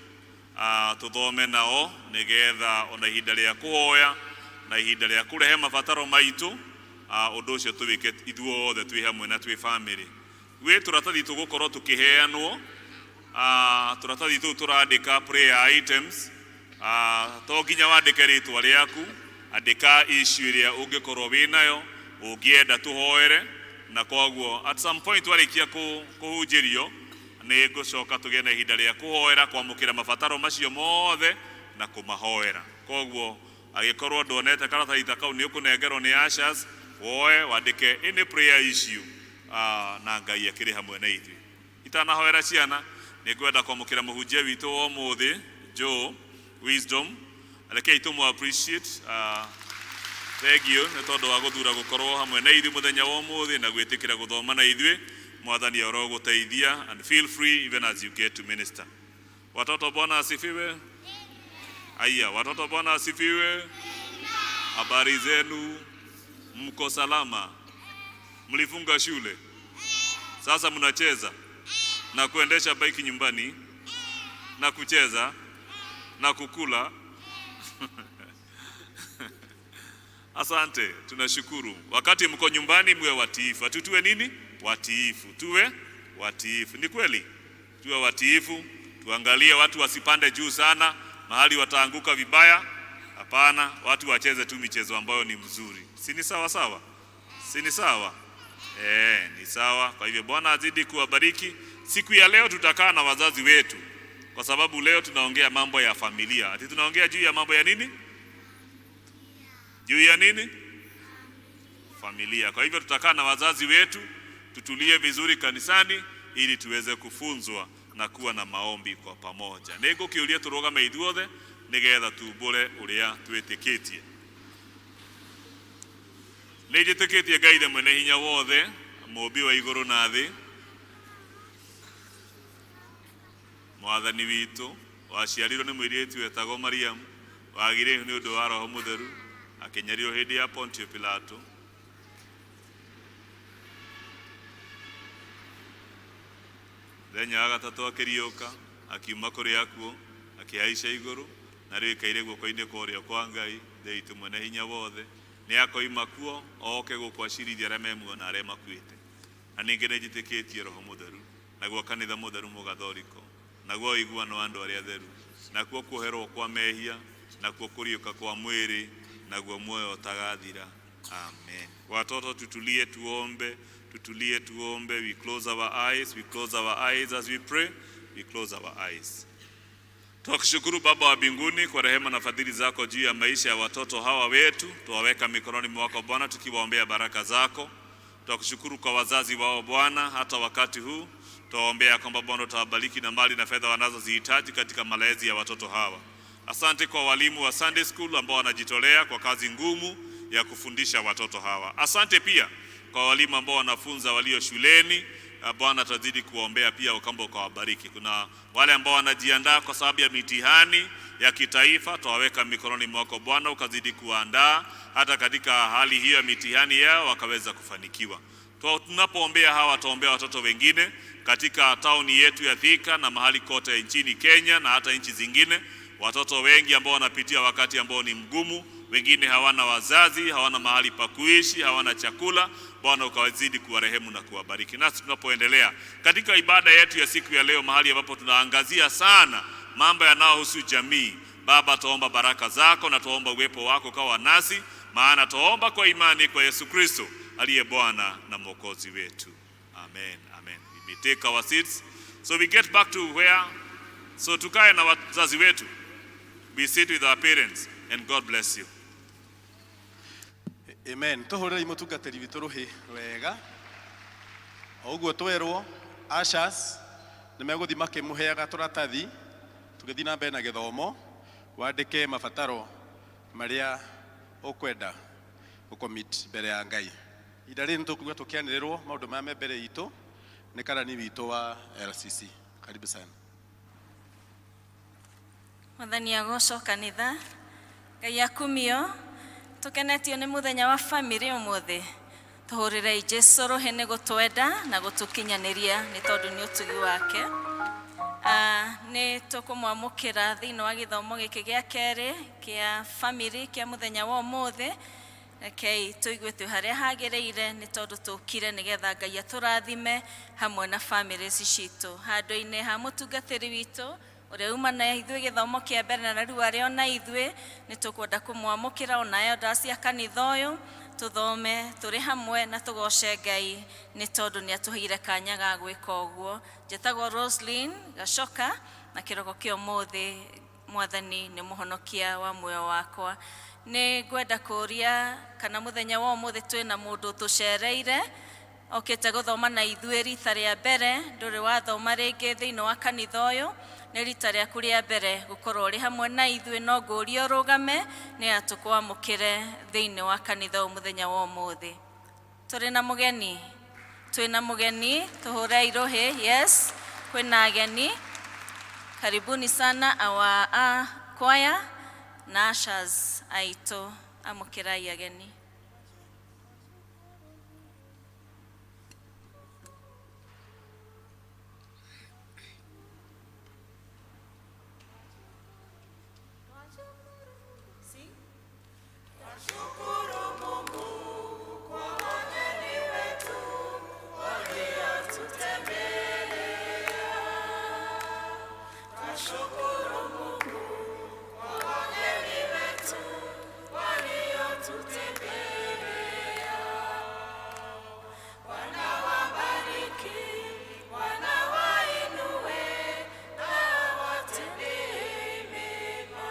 tũthome nao nĩgetha ona ihinda rĩa kũhoya na ihinda rĩa kũrehe mabataro maitũ, ũndũ ũcio tũwĩke ithuothe twĩ hamwe na twĩ family. Gwĩ tũratathi tũgũkorwo tũkĩheanwo, tũratathi tũu tũrandĩka prayer items. To nginya wandĩke rĩtwa rĩaku, andĩka issue ĩrĩa ũngĩkorwo wĩ nayo ũngĩenda tũhoere, na koguo at some point warĩkia kũhunjĩrio nĩ ngũcoka tũgĩe na ihinda rĩa kũhoera, kwamũkĩra mabataro macio mothe na kũmahoera. Koguo agĩkorwo ndwonete karatathi ta kau, nĩ ũkũnengerwo nĩ ushers, woe wandĩke any prayer issue, na Ngai akĩrĩ hamwe na ithuĩ. Itanahoera ciana, nĩ ngwenda kwamũkĩra mũhunjia witũ wa ũmũthĩ, Joe Wisdom. Rekei tũmũ appreciate. Thank you nĩ tondũ wa gũthura gũkorwo hamwe na ithuĩ mũthenya wa ũmũthĩ na gwĩtĩkĩra gũthoma na ithuĩ. Mwathani arogũteithia, and feel free even as you get to minister. Watoto, Bwana asifiwe. Aya, watoto, Bwana asifiwe. Habari zenu? Mko salama? Mlifunga shule, sasa mnacheza na kuendesha bike nyumbani na kucheza na kukula. Asante, tunashukuru. Wakati mko nyumbani mwe watiifu. Ati tuwe nini? Watiifu. Tuwe watiifu. Ni kweli, tuwe watiifu. Tuangalie watu wasipande juu sana, mahali wataanguka vibaya. Hapana, watu wacheze tu michezo ambayo ni mzuri. Si ni sawa sawa? Si ni sawa? Eh, ni sawa. Kwa hivyo Bwana azidi kuwabariki. Siku ya leo tutakaa na wazazi wetu, kwa sababu leo tunaongea mambo ya familia. Ati tunaongea juu ya mambo ya nini? Juu ya nini? Familia. Kwa hivyo tutakaa na wazazi wetu, tutulie vizuri kanisani ili tuweze kufunzwa na kuwa na maombi kwa pamoja. Nĩngũkĩũria tũrũgame ithuothe nĩgetha tumbũre ũrĩa twĩtĩkĩtie. Nĩ njĩtĩkĩtie Ngai the mwene hinya wothe, mũũmbi wa igũrũ na thĩ, Mwathani witũ waciarirwo nĩ mũirĩtu wetagwo Mariamu, wagire nĩ ũndũ wa Roho Mũtheru, akĩnyarirwo hĩndĩ ya Pontio Pilato, mũthenya wa gatatũ akĩriũka akiuma kũrĩ akuũ, akĩhaica igũrũ, na rĩu ĩkaire guoko-inĩ kwa ũrĩo kwa Ngai Ithe witũ mwene hinya wothe. Nĩ akoima kuo oke gũkũ acirithie arĩa me muoyo na arĩa makuĩte. Na ningĩ nĩ njĩtĩkĩtie Roho Mũtheru, naguo kanitha mũtheru mũgathoriko, naguo ũiguano wa andũ arĩa atheru, nakuo kuoherwo kwa mehia, nakuo kũriũka kwa mwĩrĩ, naguo muoyo ũtagathira. Amen. Watoto, tutulie tuombe, tutulie tuombe. We close our eyes, we close our eyes as we pray, we close our eyes. Twakushukuru Baba wa mbinguni kwa rehema na fadhili zako juu ya maisha ya watoto hawa wetu, twaweka mikononi mwako Bwana, tukiwaombea baraka zako. Twakushukuru kwa wazazi wao Bwana, hata wakati huu twawaombea kwamba Bwana utawabariki na mali na fedha wanazozihitaji katika malezi ya watoto hawa. Asante kwa walimu wa Sunday school ambao wanajitolea kwa kazi ngumu ya kufundisha watoto hawa. Asante pia kwa walimu ambao wanafunza walio shuleni. Bwana tazidi kuwaombea pia kwamba ukawabariki. Kuna wale ambao wanajiandaa kwa sababu ya mitihani ya kitaifa, twaweka mikononi mwako Bwana, ukazidi kuwaandaa hata katika hali hiyo ya mitihani yao wakaweza kufanikiwa. Tunapoombea hawa, tuombea watoto wengine katika tauni yetu ya Thika na mahali kote nchini Kenya na hata nchi zingine, watoto wengi ambao wanapitia wakati ambao ni mgumu, wengine hawana wazazi, hawana mahali pa kuishi, hawana chakula. Bwana ukawazidi kuwarehemu na kuwabariki. Nasi tunapoendelea katika ibada yetu ya siku ya leo, mahali ambapo tunaangazia sana mambo yanayohusu jamii, Baba, tuomba baraka zako na tuomba uwepo wako kawa nasi, maana tuomba kwa imani kwa Yesu Kristo aliye Bwana na Mwokozi wetu. Amen, amen. We may take our seats. So we get back to where, so tukae na wazazi wetu. We sit with our parents and God bless you. Amen. Tuhurĩrei mũtungatĩri witũ rũhĩ wega. O ũguo twerwo ushers nĩ megũthiĩ makĩmũheaga tũratathi tũgĩthiĩ na mbere na gĩthomo, wandĩke mabataro marĩa ũkwenda gũcommit mbere ya Ngai. Ihinda rĩrĩ nĩ tũkũigua tũkĩanĩrĩrwo maũndũ marĩa me mbere itũ nĩ karani witũ wa LCC. Karibu sana. Mwathani agocwo kanitha. Ngai akumio. Tukenetio nĩ mũthenya wa family ũmũthĩ. Tũhũrĩrei Jesu rũhĩ nĩ gũtwenda na gũtũkinyanĩria nĩ tondũ nĩ ũtugi wake. Nĩ tũkũmwamũkĩra thĩinĩ wa gĩthomo gĩkĩ gĩa kerĩ kĩa family kĩa mũthenya wa ũmũthĩ. Rekei tũigue twĩ harĩa hagĩrĩire nĩ tondũ tũkire nĩgetha Ngai atũrathime hamwe na families citũ. Handũ-inĩ ha mũtungatĩri witũ ũrĩa uma na ithuĩ gĩthomo kĩa mbere na rĩu arĩ ona ithuĩ, nĩ tũkwenda kũmwamũkĩra ona elders a kanitha ũyũ, tũthome tũrĩ hamwe na tũgoce Ngai nĩ tondũ nĩ atũheire kanya ga gwĩka ũguo. Njĩtagwo Roslyn Gacoka na kĩroko kĩa ũmũthĩ Mwathani nĩ mũhonokia wa muoyo wakwa. Nĩ ngwenda kũũria kana mũthenya wa ũmũthĩ twĩna mũndũ tũcereire okĩte gũthoma na ithuĩ rita rĩa mbere, ndũrĩ wathoma rĩngĩ thĩinĩ wa kanitha ũyũ, nĩ rita rĩaku rĩa mbere gũkorwo ũrĩ hamwe na ithuĩ, no ngũrie ũrũgame nĩ tũkwamũkĩre thĩinĩ wa kanitha ũyũ mũthenya wa ũmũthĩ. Tũrĩ na mũgeni, twĩna mũgeni, tũhũrei rũhĩ. Yes, kwĩna ageni. Karibuni sana our choir na ushers aitũ, amũkĩrai ageni. Twashukuru Mungu kwa wageni wetu waliotutembelea. Twashukuru Mungu kwa wageni wetu waliotutembelea. Bwana wabariki, Bwana wainue na watendee mema.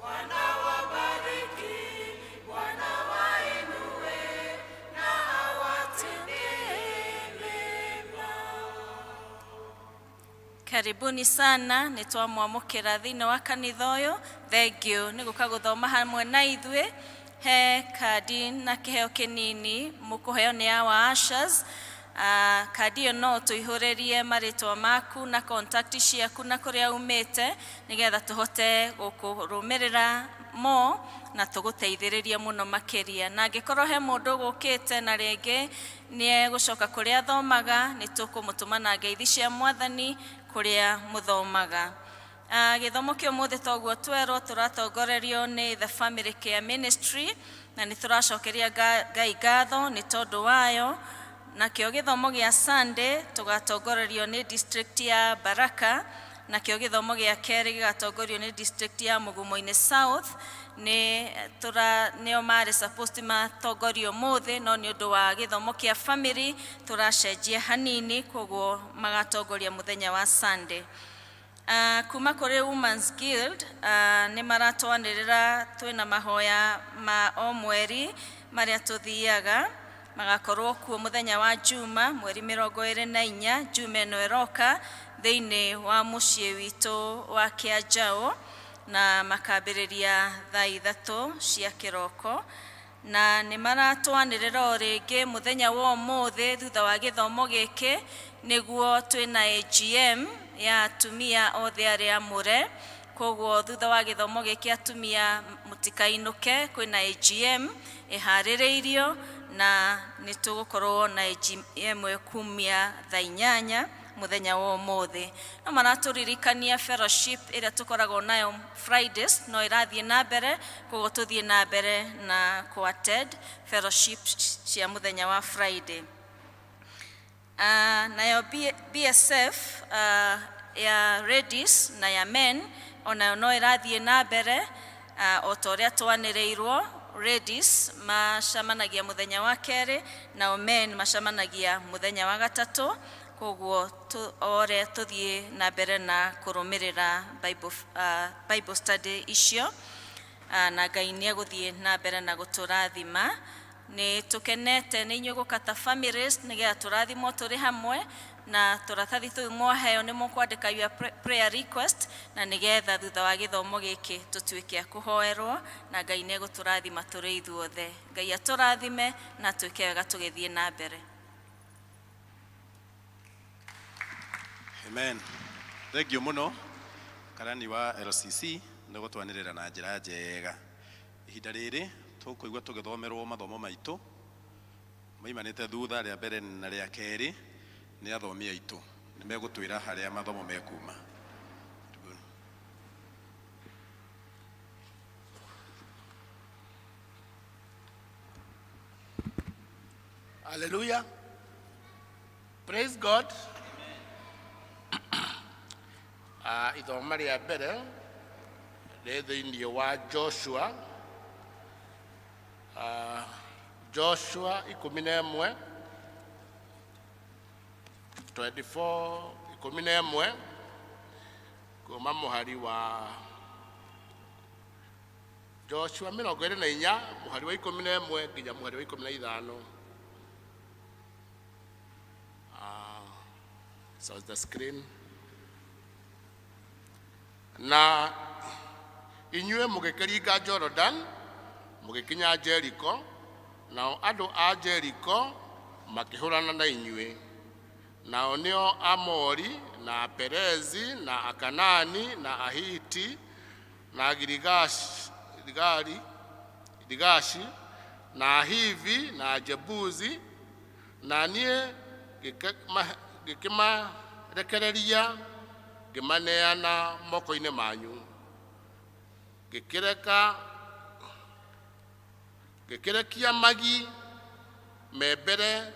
Bwana wabariki, Bwana wainue na awatendee mema. Karibuni sana, nĩ twamwamũkĩra thĩinĩ wa kanitha ũyũ. Thank you nĩ gũka gũthoma hamwe na ithuĩ. He kandi na kĩheo kĩnini mũkũheo nĩ our ushers. Kandi ĩyo no tũihũrĩrie marĩtwa maku na contact ciaku na kũrĩa umĩte nĩgetha tũhote gũkũrũmĩrĩra mo na tũgũteithĩrĩrie mũno makĩria. Na angĩkorwo he mũndũ ũgũkĩte na rĩngĩ nĩ egũcoka kũrĩa athomaga, nĩ tũkũmũtũma na ngeithi cia Mwathani kũrĩa mũthomaga. Gĩthomo kĩa ũmũthĩ toguo twerwo tũratongorerio nĩ The Family Care Ministry na nĩ tũracokeria Ngai ngatho nĩ tondũ wayo. Nakĩo gĩthomo gĩa Sunday tũgatongorerio nĩ district ya Baraka, nakĩo gĩthomo gĩa kerĩ gĩgatongorio nĩ district ya Mugumo-inĩ South. Nĩ tũra nĩo marĩ supposed matongorio ũmũthĩ, no nĩ ũndũ wa gĩthomo kĩa family tũracenjia hanini, koguo magatongoria mũthenya wa Sunday. Kuma kũrĩ Women's Guild nĩ maratwanĩrĩra twĩna mahoya ma o mweri marĩa tũthiaga. Magakorwo kuo mũthenya wa Juma mweri 24, Juma ĩno ĩroka, thĩinĩ wa mũciĩ witũ wa Kĩanjaũ, na makambĩrĩria thaa 3 cia kĩroko. Na nĩ maratwanĩrĩra o rĩngĩ mũthenya wa ũmũthĩ thutha wa gĩthomo gĩkĩ, nĩguo twĩna AGM ya atumia othe arĩa amũre. Koguo thutha wa gĩthomo gĩkĩ atumia mũtikainũke, kwĩna AGM ĩharĩrĩirio, na nĩ tũgũkorwo na AGM ĩkumia thaa 8 mũthenya wa ũmũthĩ. No maratũririkania fellowship ĩrĩa tũkoragwo nayo Fridays no ĩrathiĩ na mbere, koguo tũthiĩ na mbere na kũ attend fellowship cia mũthenya wa Friday. Nayo BSF ya ladies na ya men onayo no ĩrathiĩ na mbere, o ta ũrĩa twanĩrĩirwo. Ladies macemanagia mũthenya wa kerĩ, nao men macemanagia mũthenya wa gatatũ. Koguo ore tũthiĩ na mbere na kũrũmĩrĩra Bible study icio, na Ngai nĩ egũthiĩ na mbere na gũtũrathima. Nĩ tũkenete nĩ inyuĩ gũka ta families nĩgetha tũrathimwo tũrĩ hamwe, na tũratathi tũu mwaheo nĩ mũkwandĩka your prayer request, na nĩgetha thutha wa gĩthomo gĩkĩ tũtuĩke a kũhoerwo, na Ngai nĩ egũtũrathima tũrĩ ithuothe. Ngai atũrathime na twĩke wega tũgĩthiĩ na mbere. Amen. Thank you mũno karani wa LCC nĩ gũtwanĩrĩra na njĩra njega. Ihinda rĩrĩ tũkũigua tũgĩthomerwo mathomo maitũ maimanĩte thutha, rĩa mbere na rĩa kerĩ, nĩ athomi aitũ nĩ megũtwĩra harĩa mathomo mekuma. Hallelujah. Praise God. Ithoma rĩa mbere rĩ thĩinĩ wa Joshua. Joshua 11, 24 11, kuma mũhari wa Joshua 24 mũhari wa 11 nginya mũhari wa 15. So the screen. Na inyuĩ mũgĩkĩringa Jordan mũgĩkinya Jericho, nao andũ a Jericho makĩhũrana na inyuĩ, nao nĩo Amori na Aperezi na Akanani na Ahiti na Girigashi na Ahivi na Jebusi, na niĩ ngĩkĩmarekereria ngĩmaneana moko-inĩ manyu. Ngĩkĩrekia magi me mbere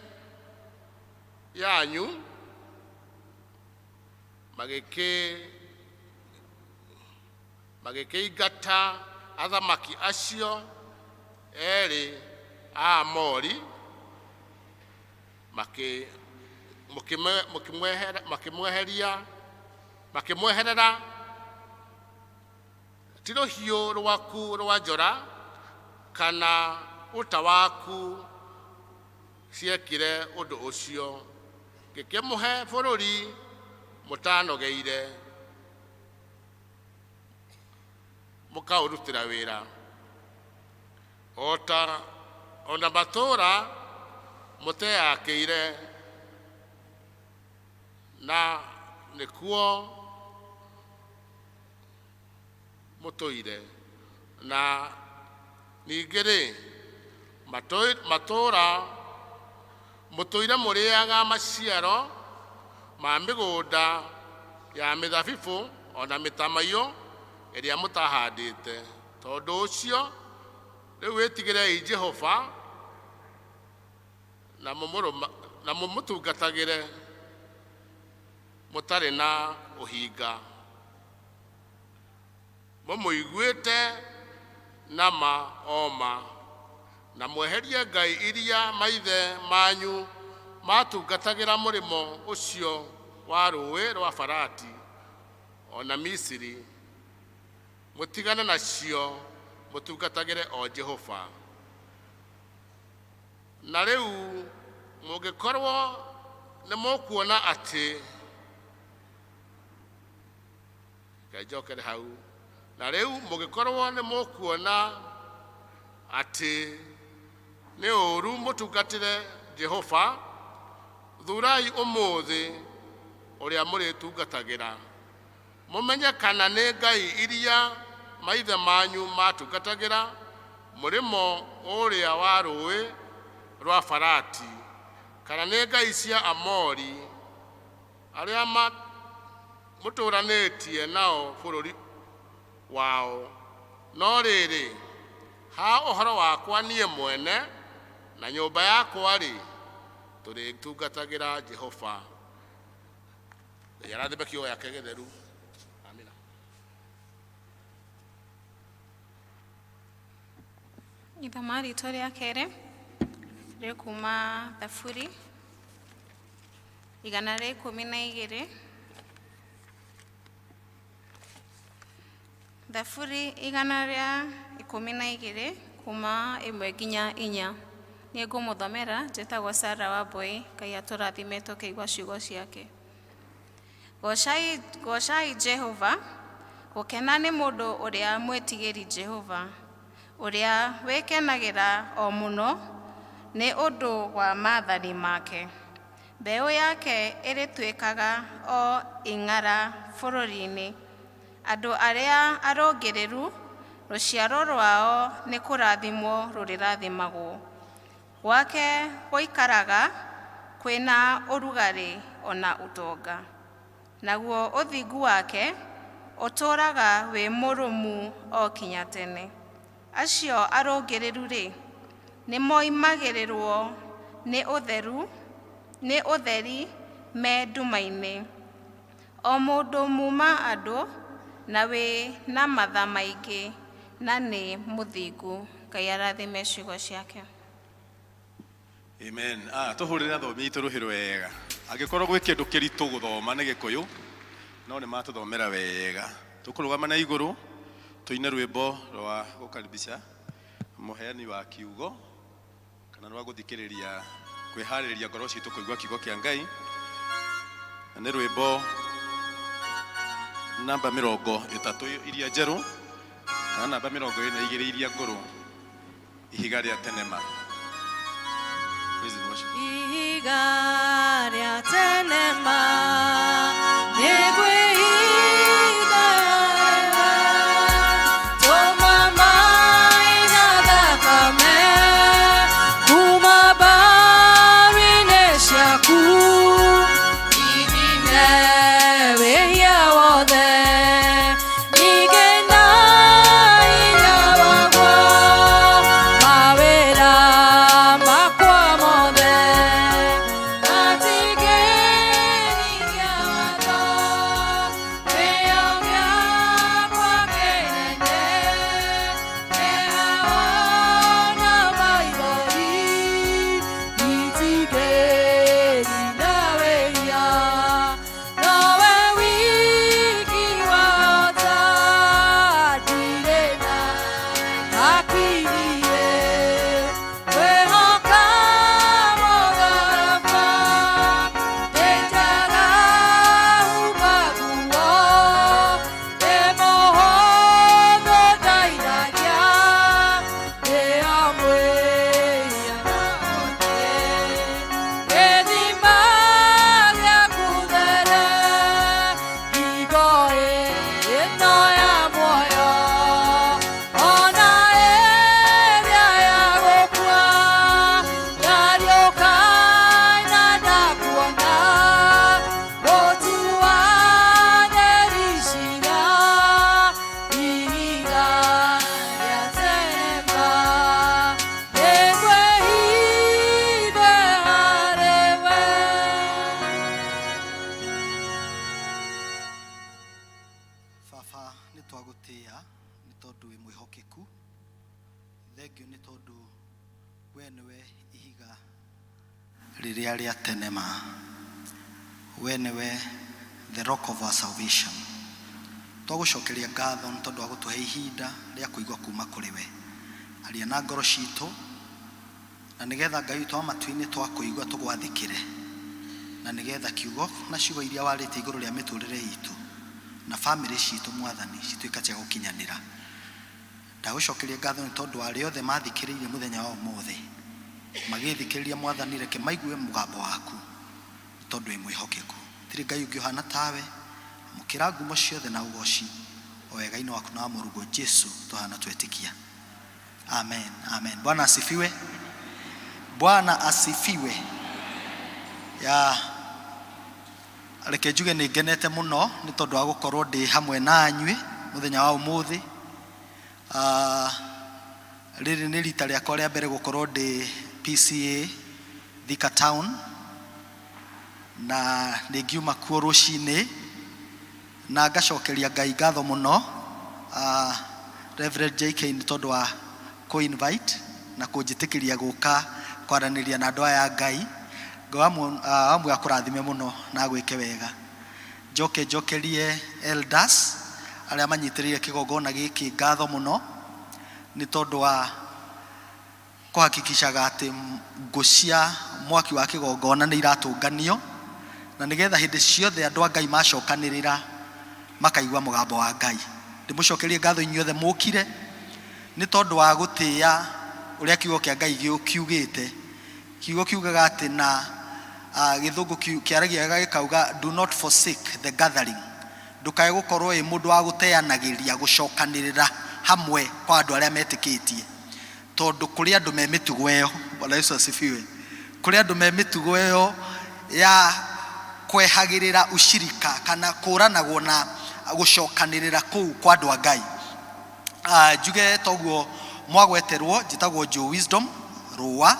yanyu, magĩkĩingata athamaki acio erĩ a Amori, makĩmweherera. Ti rũhiũ rwaku rwa njora kana ũta waku ciekire ũndũ ũcio, ngĩkĩmũhe bũrũri mũtanogeire mũkaũrutĩra wĩra, ota ona matũũra mũteyakĩire, na nĩkuo mũtũire. Na ningĩ-rĩ, matũũra mũtũire mũrĩaga maciaro ma mĩgũnda ya mĩthabibũ ona mĩtamaiyũ ĩrĩa mũtahandĩte. Tondũ ũcio rĩu wĩtigĩrei Jehova na mũmũtungatagĩre mũtarĩ na ũhinga, mũmũiguĩte na ma o ma, na mweherie ngai iria maithe manyu matungatagĩra mũrĩmo ũcio wa rũũĩ rwa Farati ona Misiri, mũtigane nacio mũtungatagĩre o Jehova. Na rĩu mũngĩkorwo nĩ mũkuona atĩ Ngai njokere hau na rĩu mũngĩkorwo nĩ mũkuona atĩ nĩ ũũru mũtungatĩre Jehova thurai ũmũthĩ ũrĩa mũrĩtungatagĩra mũmenye kana nĩ ngai iria maithe manyu matungatagĩra mũrĩmo ũrĩa wa rũĩ rwa Farati kana nĩ ngai cia Amori arĩa mũtũũranĩtie nao bũrũri wao. No rĩrĩ, ha ũhoro wakwa niĩ mwene na nyũmba yakwa-rĩ, tũrĩtungatagĩra Jehova. Ngai arathime kiugo gĩake gĩtheru. Amina. Ithoma ritũ rĩa kerĩ rĩkuma Thaburi 112. Thaburi 112 kuma 1 nginya 4. Nĩ ngũmũthomera, njĩtagwo Sarah Wambui. Ngai atũrathime tũkĩigua ciugo ciake. Goocai, goocai Jehova. Gũkena nĩ mũndũ ũrĩa mwĩtigĩri Jehova, ũrĩa wĩkenagĩra o mũno nĩ ũndũ wa maathani make. Mbeũ yake ĩrĩtuĩkaga o ing'ara bũrũri-inĩ. Andũ arĩa arũngĩrĩru, rũciaro rwao nĩ kũrathimwo rũrĩrathimagwo. Gwake gũikaraga kwĩna ũrugarĩ ona ũtonga. Naguo ũthingu wake ũtũũraga wĩ mũrũmu o kinya tene. Acio arũngĩrĩru-rĩ, nĩmoimagĩrĩrwo nĩ ũtheru, nĩ ũtheri me nduma-inĩ. O mũndũ muma andũ na wĩ na matha maingĩ na nĩ mũthingu. Ngai arathime ciugo ciake. Amen. Ah, tũhũrĩre athomi aitũ rũhĩ rwega. Angĩkorwo gwĩ kĩndũ kĩritũ gũthoma nĩ Gĩkũyũ, no nĩ matũthomera wega. Tũkũrũgama na igũrũ tũine rwĩmbo rwa gũkaribisha mũheani wa kiugo kana rwa gũthikĩrĩria kwĩharĩrĩria ngoro citũ kũigua kiugo kĩa Ngai. Na nĩ rwĩmbo namba 32 iria njerũ kana namba 42 iria ngũrũ. Ihiga rĩa tene ma. Praise and worship. Ihiga rĩa tene ma nĩngwĩhitha tũma maĩ na thakame kuma mbaru-inĩ ciaku ithime wĩhia wothe ningĩ na hinya wakwa mawĩra makwa mothe matingĩringia watho kĩyo gĩakwa kĩnene kĩhaona maithori itingĩrinda wĩhia nowe wiki wahota ndirĩ na hakiriĩ kwĩhoka mũtharaba ndĩnjaga huma nguo ndĩ mũhũthũ ndainagia ndĩ o mwĩhia gĩthima gĩaku there ngingo ĩno ya muoyo ona ĩrĩa ya gũkua ndariũka na ndakuona gũtuanĩri ciira ihiga rĩa tene ma nĩngwĩhithe harĩwe. Baba nĩ twagũtĩĩa nĩ tondũ wĩ mwĩhokeku. Thengiũ nĩ tondũ we nĩwe ihiga rĩrĩa rĩa tene ma. We nĩwe the rock of our salvation. Twagũcokeria ngatho nĩ tondũ wa gũtũhe ihinda rĩa kũigua kuma kũrĩ we. Aria na ngoro citũ Na nĩgetha Ngai witũ wa matu-inĩ twakũigua tũgwathĩkĩre. Na nĩgetha kiugo na ciugo iria warĩtie igũrũ rĩa mĩtũrĩre itũ na famĩlĩ citũ Mwathani cituĩka cia gũkinyanĩra. Ndagũcokeria ngatho nĩ tondũ wa arĩa othe mathikĩrĩirie mũthenya wa ũmũthĩ. Magĩthikĩrĩria Mwathani reke maigue mũgambo waku nĩ tondũ wĩ mwĩhokeku. Gũtirĩ Ngai ũngĩ ũhana tawe. Amũkĩra ngumo ciothe na ũgoci o wega-inĩ waku na wa mũrũguo Jesu tũhana twetĩkia. Amen. Amen. Bwana asifiwe. Bwana asifiwe. Ya reke njuge nĩ ngenete mũno nĩ tondũ wa gũkorwo ndĩ hamwe na inyuĩ mũthenya wa ũmũthĩ. Ah, rĩrĩ nĩ rita rĩakwa rĩa mbere gũkorwo ndĩ PCA Thika Town na nĩ ngiuma kuo rũcinĩ na ngacokeria Ngai ngatho mũno Reverend JK nĩ tondũ wa kũ invite na kũnjĩtĩkĩria gũka kwaranĩria na andũ aya a Ngai. Ngai wa akũrathime mũno na agwĩke wega. Njoke njokerie elders arĩa manyitĩrĩire kĩgongona gĩkĩ ngatho mũno nĩ tondũ wa kũhakikishaga atĩ ngũ cia mwaki wa kĩgongona nĩ iratũnganio na nĩgetha hĩndĩ ciothe andũ a Ngai macokanĩrĩra makaigua mũgambo wa Ngai. Ndĩmũcokerie ngatho inyuothe mũkire nĩ tondũ wa gũtĩĩa ũrĩa kiugo kĩa Ngai kiugĩte. Kiugo kiugaga atĩ na gĩthũngũ kĩaragia gĩkauga do not forsake the gathering. Ndũkae gũkorwo wĩ mũndũ wa gũteanagĩria gũcokanĩrĩra hamwe kwa andũ arĩa metĩkĩtie. Tondũ kũrĩ andũ me mĩtugo ĩyo. Bwana Yesu asifiwe. Kũrĩ andũ me mĩtugo ĩyo ya kwehagĩrĩra ushirika kana kũranagwo na gũcokanĩrĩra kũu kwa andũ a Ngai. Njuge toguo mwagweterwo njĩtagwo Joe Wisdom Rũa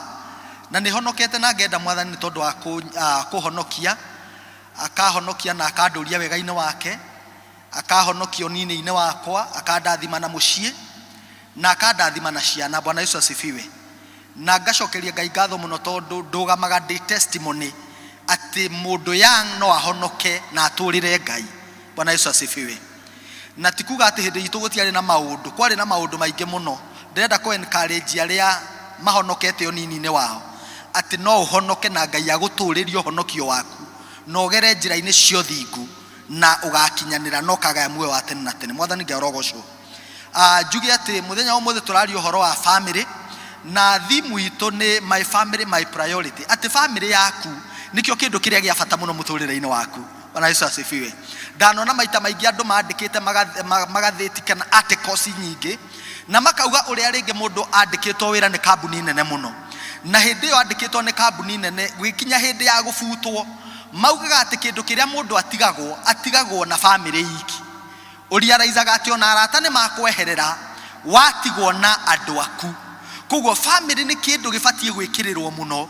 na nĩ honokete na ngenda Mwathani nĩ tondũ wa kũhonokia, akahonokia na akandũria wega-inĩ wake, akahonokia ũnini-inĩ wakwa, akandathima na mũciĩ na akandathima na ciana. Bwana Yesu asifiwe. Na ngacokeria Ngai ngatho mũno tondũ ndũgamaga ndĩ testimony atĩ mũndũ young no ahonoke na atũrĩre Ngai. Bwana Yesu asifiwe. Na ti kuga atĩ hĩndĩ itũ gũtiarĩ na maũndũ, kwarĩ na maũndũ maingĩ mũno. Ndĩrenda kũ encourage arĩa mahonokete ũnini-inĩ wao atĩ no ũhonoke na Ngai agũtũrĩrie ũhonokio waku na ũgere njĩra-inĩ cia ũthingu na ũgakinyanĩra na ũkagaya muoyo wa tene na tene. Mwathani Ngai arogocwo. Njuge atĩ mũthenya wa ũmũthĩ tũraria ũhoro wa family na theme itũ nĩ my family my priority, atĩ family yaku nĩkĩo kĩndũ kĩrĩa gĩa bata mũno mũtũrĩre-inĩ waku. Bwana Yesu asifiwe. Ndanona maita maingĩ andũ mandĩkĩte magathĩti kana articles nyingĩ na makauga ũrĩa rĩngĩ mũndũ andĩkĩtwo wĩra nĩ kambuni nene mũno, na hĩndĩ ĩyo andĩkĩtwo nĩ kambuni nene gũgĩkinya hĩndĩ ya gũbutwo maugaga atĩ kĩndũ kĩrĩa mũndũ atigagwo, atigagwo na family iki. Ũriaraizaga atĩ ona arata nĩ makweherera watigwo na andũ aku. Koguo family nĩ kĩndũ gĩbatiĩ gwĩkĩrĩrwo mũno.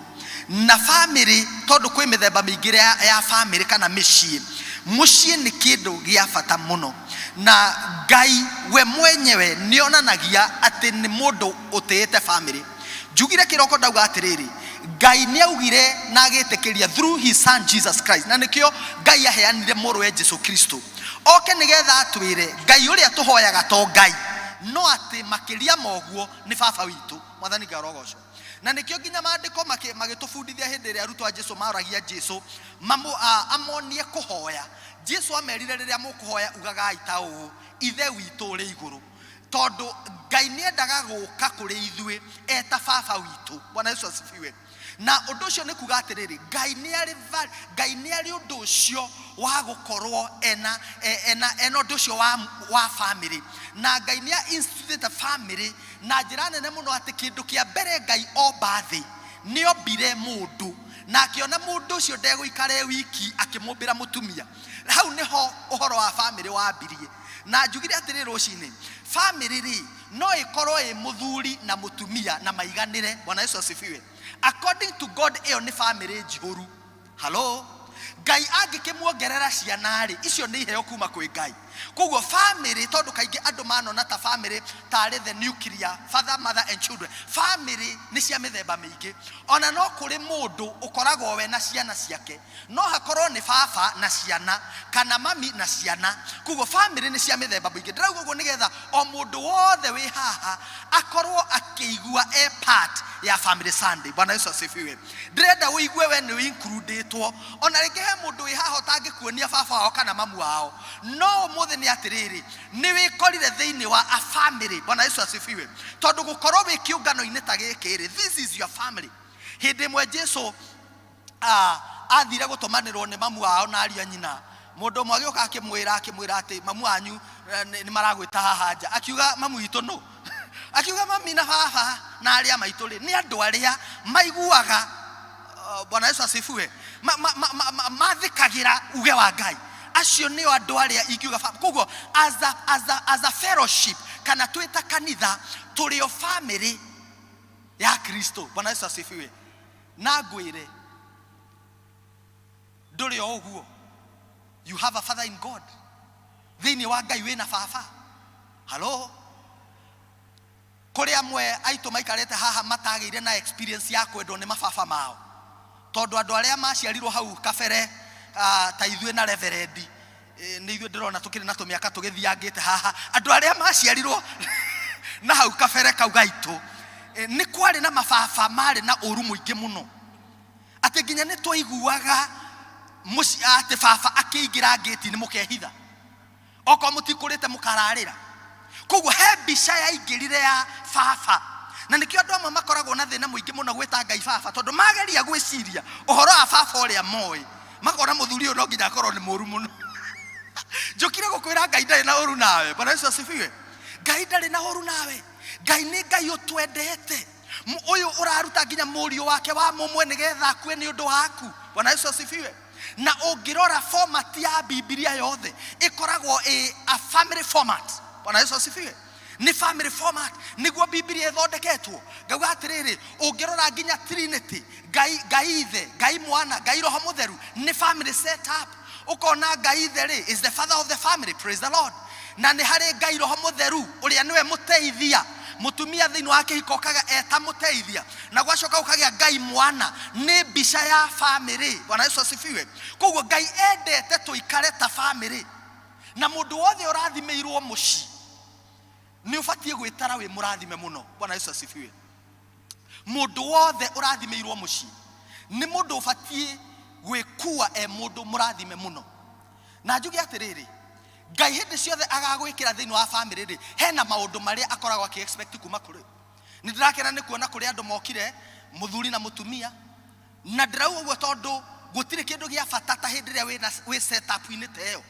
Na family tondũ kwĩ mĩthemba mĩingĩ ya family kana mĩciĩ, mũciĩ nĩ kĩndũ gĩa bata mũno. Na Ngai we mwenyewe nĩ onanagia atĩ nĩ mũndũ ũtĩĩte family. Njugire kĩroko ndauga atĩrĩrĩ, Ngai nĩ augire na agĩtĩkĩria through his son Jesus Christ, na nĩkĩo Ngai aheanire mũrũwe Jesu Kristo oke nĩgetha atwĩre Ngai ũrĩa tũhoyaga to Ngai, no atĩ makĩria ma ũguo nĩ baba witũ. Mwathani Ngai arogocwo. Na nĩkĩo nginya maandĩko magĩtũbundithia hĩndĩ ĩrĩa arutwo a Jesu maroragia Jesu amonie kũhoya. Jesu amerire rĩrĩa mũkũhoya ugagai ta ũũ, Ithe witũ ũrĩ igũrũ. Tondũ Ngai nĩendaga gũka kũrĩ ithuĩ eta baba witũ. Bwana Yesu asifiwe. Na ũndũ ũcio nĩ kuga atĩrĩrĩ, Ngai nĩ arĩ ũndũ ũcio wa gũkorwo ena ũndũ ũcio wa family. Na Ngai nĩ a institute family na njĩra nene mũno atĩ kĩndũ kĩa mbere Ngai omba thĩ nĩ ombire mũndũ, na akĩona mũndũ ũcio ndegũikara e wiki akĩmũmbĩra mũtumia. Hau nĩho ũhoro wa family wambirie. Na njugire atĩrĩ rũcinĩ, family rĩ no ĩkorwo ĩ mũthuri na mũtumia na maiganĩre. Bwana Yesu asifiwe. According to God ĩyo nĩ family njihũru. Hello? Ngai angĩkĩmuongerera ciana rĩ, icio nĩ iheo kuma kwĩ Ngai. Koguo family, tondũ kaingĩ andũ manona ta family tarĩ the nuclear, father, mother and children. Family nĩ cia mĩthemba mĩingĩ. Ona no kũrĩ mũndũ ũkoragwo we na ciana ciake, no hakorwo nĩ baba na ciana kana mami na ciana. Koguo family nĩ cia mĩthemba mĩingĩ. Ndĩrauga ũguo nĩgetha o mũndũ wothe wĩ haha akorwo akĩigua e part ya Family Sunday. Bwana Yesu asifiwe. Ndĩrenda ũigue we nĩ includĩtwo. Ona rĩngĩ he mũndũ wĩ haha ũtangĩkuonia baba wao kana mamu wao, no ũmũthĩ nĩ atĩrĩrĩ, nĩ wĩkorire thĩinĩ wa a family. Bwana Yesu asifiwe. Tondũ gũkorwo wĩ kĩũngano-inĩ ta gĩkĩ rĩ, this is your family. Hĩndĩ ĩmwe Jesu athire gũtũmanĩrwo nĩ mamu wao na ariũ a nyina. Mũndũ ũmwe agĩũka akĩmwĩra atĩ mamu wanyu nĩ maragwĩta haha nja. Akiuga mamu witũ nũ? Akiuga mami na baba na arĩa maitũ rĩ, nĩ andũ arĩa maiguaga, Bwana Yesu asifiwe, mathĩkagĩra uge wa Ngai. Acio nĩo andũ arĩa ingiuga. Koguo as a fellowship kana twĩ ta kanitha, tũrĩ o family ya Kristo. Bwana Yesu asifiwe. Na ngwĩre ndũrĩ o ũguo, you have a father in God. Thĩinĩ wa Ngai wĩna baba. Halo, kũrĩ amwe aitũ maikarĩte haha matagĩire na experience ya kwendwo nĩ mababa mao, tondũ andũ arĩa maciarirwo hau kabere, ta ithuĩ na reverendi, nĩ ithuĩ ndĩrona tũkĩrĩ na tũmĩaka tũgĩthiangĩte haha. Andũ arĩa maciarirwo na hau kabere kau gaitũ, nĩ kwarĩ na mababa marĩ na ũru mũingĩ mũno, atĩ nginya nĩ twaiguaga atĩ baba akĩingĩra ngĩti-inĩ mũkehitha, okorwo mũtikũrĩte mũkararĩra. Koguo he mbica yaingĩrire ya baba, na nĩkĩo andũ amwe makoragwo na thĩna mũingĩ mũno gwĩta Ngai baba, tondũ mageria gwĩciria ũhoro wa baba ũrĩa moĩ, makona mũthuri ũyũ no nginya akorwo nĩ mũru mũno. Njũkire gũkwĩra Ngai ndarĩ na ũru nawe. Bwana Yesu asifiwe. Ngai ndarĩ na ũru nawe. Ngai nĩ Ngai ũtwendete, ũyũ ũraruta nginya mũriũ wake wa mũmwe nĩgetha akue nĩ ũndũ waku. Bwana Yesu asifiwe. Na ũngĩrora format ya Bibilia yothe ĩkoragwo ĩ a family format. Bwana Yesu asifiwe. Nĩ family format nĩguo Bibilia ĩthondeketwo. Ngauga atĩrĩrĩ, ũngĩrora nginya Trinity, Ngai, Ngai Ithe, Ngai Mwana, Ngai Roho Mũtheru, nĩ family set up. Ũkona Ngai Ithe rĩ is the father of the family. Praise the Lord. Na nĩ harĩ Ngai Roho Mũtheru ũrĩa nĩwe mũteithia. Mũtumia thĩinĩ wa kĩhiko okaga eta mũteithia, na gwacoka gũkagĩa Ngai Mwana, nĩ mbica ya family. Bwana Yesu asifiwe. Koguo Ngai endete tũikare ta family, na mũndũ wothe ũrathimĩirwo mũciĩ nĩ ũbatiĩ gwĩtara wĩ mũrathime mũno. Bwana Yesu asifiwe. Mũndũ wothe ũrathimĩirwo mũciĩ nĩ mũndũ ũbatiĩ gwĩkua e mũndũ mũrathime mũno. Na njuge atĩrĩrĩ, Ngai hĩndĩ ciothe agagwĩkĩra thĩinĩ wa family rĩ, hena maũndũ marĩa akoragwo akĩ expect kuma kũrĩ. Nĩ ndĩrakena nĩ kuona kũrĩ andũ mokire, mũthuri na mũtumia, na ndĩrauga ũguo tondũ gũtirĩ kĩndũ gĩa bata ta hĩndĩ ĩrĩa wĩ setup-inĩ ta ĩyo.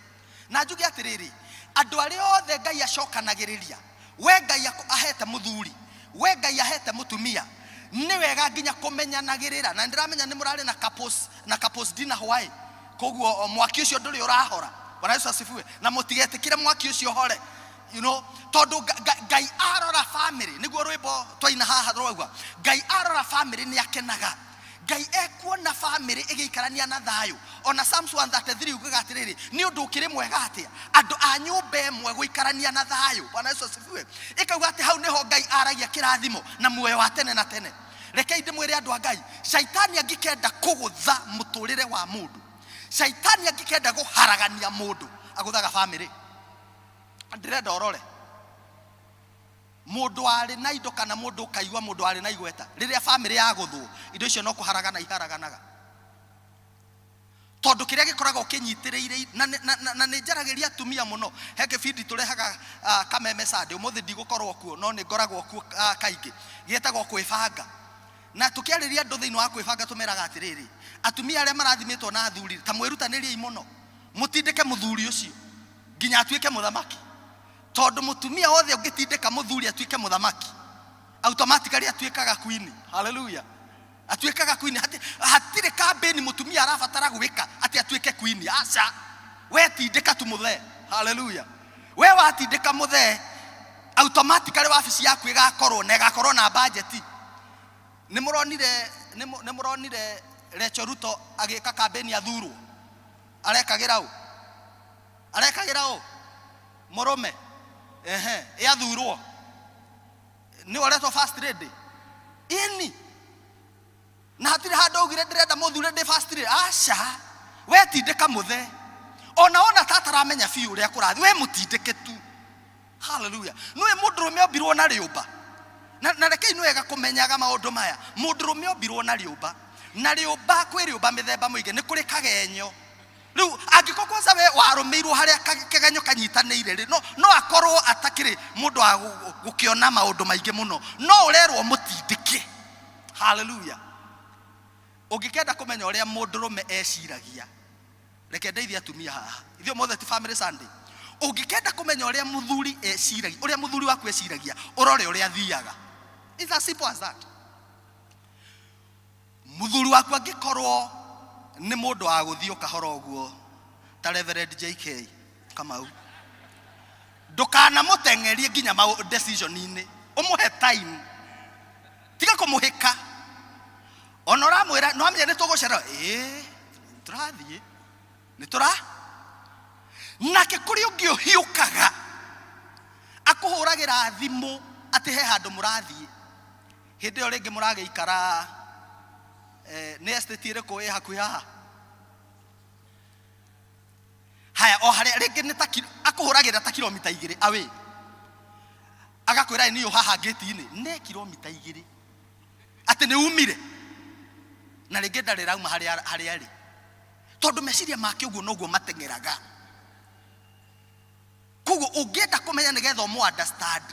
Na njuge atĩrĩrĩ, andũ arĩa othe Ngai acokanagĩrĩria, we Ngai ahete mũthuri, we Ngai ahete mũtumia, nĩ wega nginya kũmenyanagĩrĩra. Na ndĩramenya nĩ mũrarĩ na couples, na couples dinner Hawaii, koguo mwaki ũcio ndũrĩ ũrahora. Bwana Yesu asifiwe. Na mũtigetĩkĩre mwaki ũcio ũhore, tondũ Ngai arora family, nĩguo rwĩmbo twaina haha rwauga, Ngai arora family nĩ akenaga. Ngai ekuona family ĩgĩikarania na thayũ. Ona Psalms 133 ugaga atĩrĩrĩ, nĩ ũndũ ũkĩrĩ mwega atĩa andũ a nyũmba ĩmwe gũikarania na thayũ. Bwana Yesu asifiwe. Ĩkauga atĩ hau nĩho Ngai aragia kĩrathimo na muoyo wa tene na tene. Rekei ndĩmwĩre andũ a Ngai, shaitani angĩkenda kũgũtha mũtũrĩre wa mũndũ, shaitani angĩkenda kũharagania mũndũ, agũthaga family. Ndĩrenda ũrore mũndũ warĩ na indo kana mũndũ ũkaigua mũndũ warĩ na igweta, rĩrĩa family yagũthwo, indo icio no kũharagana iharaganaga, tondũ kĩrĩa gĩkoragwo kĩnyitĩrĩire. Na nĩ njaragĩria atumia mũno. He kĩbindi tũrehaga, Kameme Sunday. Ũmũthĩ ndigũkorwo kuo, no nĩ ngoragwo kuo kaingĩ, gĩtagwo Kwĩbanga. Na tũkĩarĩria andũ thĩinĩ wa kwĩbanga, tũmeraga atĩrĩrĩ, atumia arĩa marathimĩtwo na athuri, ta mwĩrutanĩriei mũno mũtindĩke mũthuri ũcio nginya atuĩke mũthamaki, tondũ mũtumia wothe ũngĩtindĩka mũthuri atuĩke mũthamaki, automatically atuĩkaga queen. Hallelujah. Atuĩkaga queen. Hatirĩ kambĩni mũtumia arabatara gwĩka atĩ atuĩke queen. Aca, we tindĩka tu mũthee. Hallelujah. We watindĩka mũthee, automatically wabici yaku ĩgakorwo na ĩgakorwo na budget. Nĩ mũronire Rachel Ruto agĩka kambĩni athurwo, arekagĩra ũ? Arekagĩra ũ? Mũrũme, ehe, ĩ athurwo nĩ ũretwo first lady. Ĩni na hatirĩ handũ augire ndĩrenda mũthure ndĩ first lady. Aca, we tindĩka mũthe ona wona ta ataramenya biũ ũrĩa kũrathiĩ, we mũtindĩke tu. Haleluya. Nĩũĩ mũndũrũme ombirwo na rĩũmba. Na, na rekei nĩ wega kũmenyaga maũndũ maya. Mũndũrũme ombirwo na rĩũmba. Na rĩũmba kwĩ rĩũmba mĩthemba mũingĩ. Nĩ kũrĩ kagenyo. Rĩu angĩkorwo kwanza we warũmĩirwo harĩa kagenyo kanyitanĩire rĩ, no, no akorwo atakĩrĩ mũndũ wa gũkĩona maũndũ maingĩ mũno. No ũrerwo mũtindĩke. Haleluya. Ũngĩkenda kũmenya ũrĩa mũndũrũme eciragia, reke ndeithie atumia haha. Ithuĩ ũmũthĩ ti family Sunday. Ũngĩkenda kũmenya ũrĩa mũthuri eciragia, ũrĩa mũthuri waku eciragia, ũrore ũrĩa athiaga. It's as simple as that. Mũthuri waku angĩkorwo nĩ mũndũ wa gũthiĩ o kahora ũguo ta Reverend JK Kamau, ndũkanamũteng'erie nginya decision-inĩ, ũmũhe time, tiga kũmũhĩka. Ona ũramwĩra nĩ wamenya nĩ tũgũcera, ĩĩ tũrathiĩ, nĩ tũra nake kũrĩ ũngĩ ũhiũkaga akũhũragĩra thimũ atĩ he handũ mũrathiĩ. Hĩndĩ ĩyo rĩngĩ mũragĩikara eh, nĩ estate ĩrĩkũ ĩ hakuhĩ haha? Haya, o harĩa rĩngĩ nĩ ta akũhũragĩra ta kilomita igĩrĩ away, agakwĩra niĩ haha ngĩti-inĩ nĩ kilomita igĩrĩ atĩ nĩ umire, na rĩngĩ ndarĩ rauma harĩa harĩa arĩ, tondũ meciria make ũguo noguo mateng'eraga. Koguo ũngĩenda kũmenya nĩgetha ũmũ understand,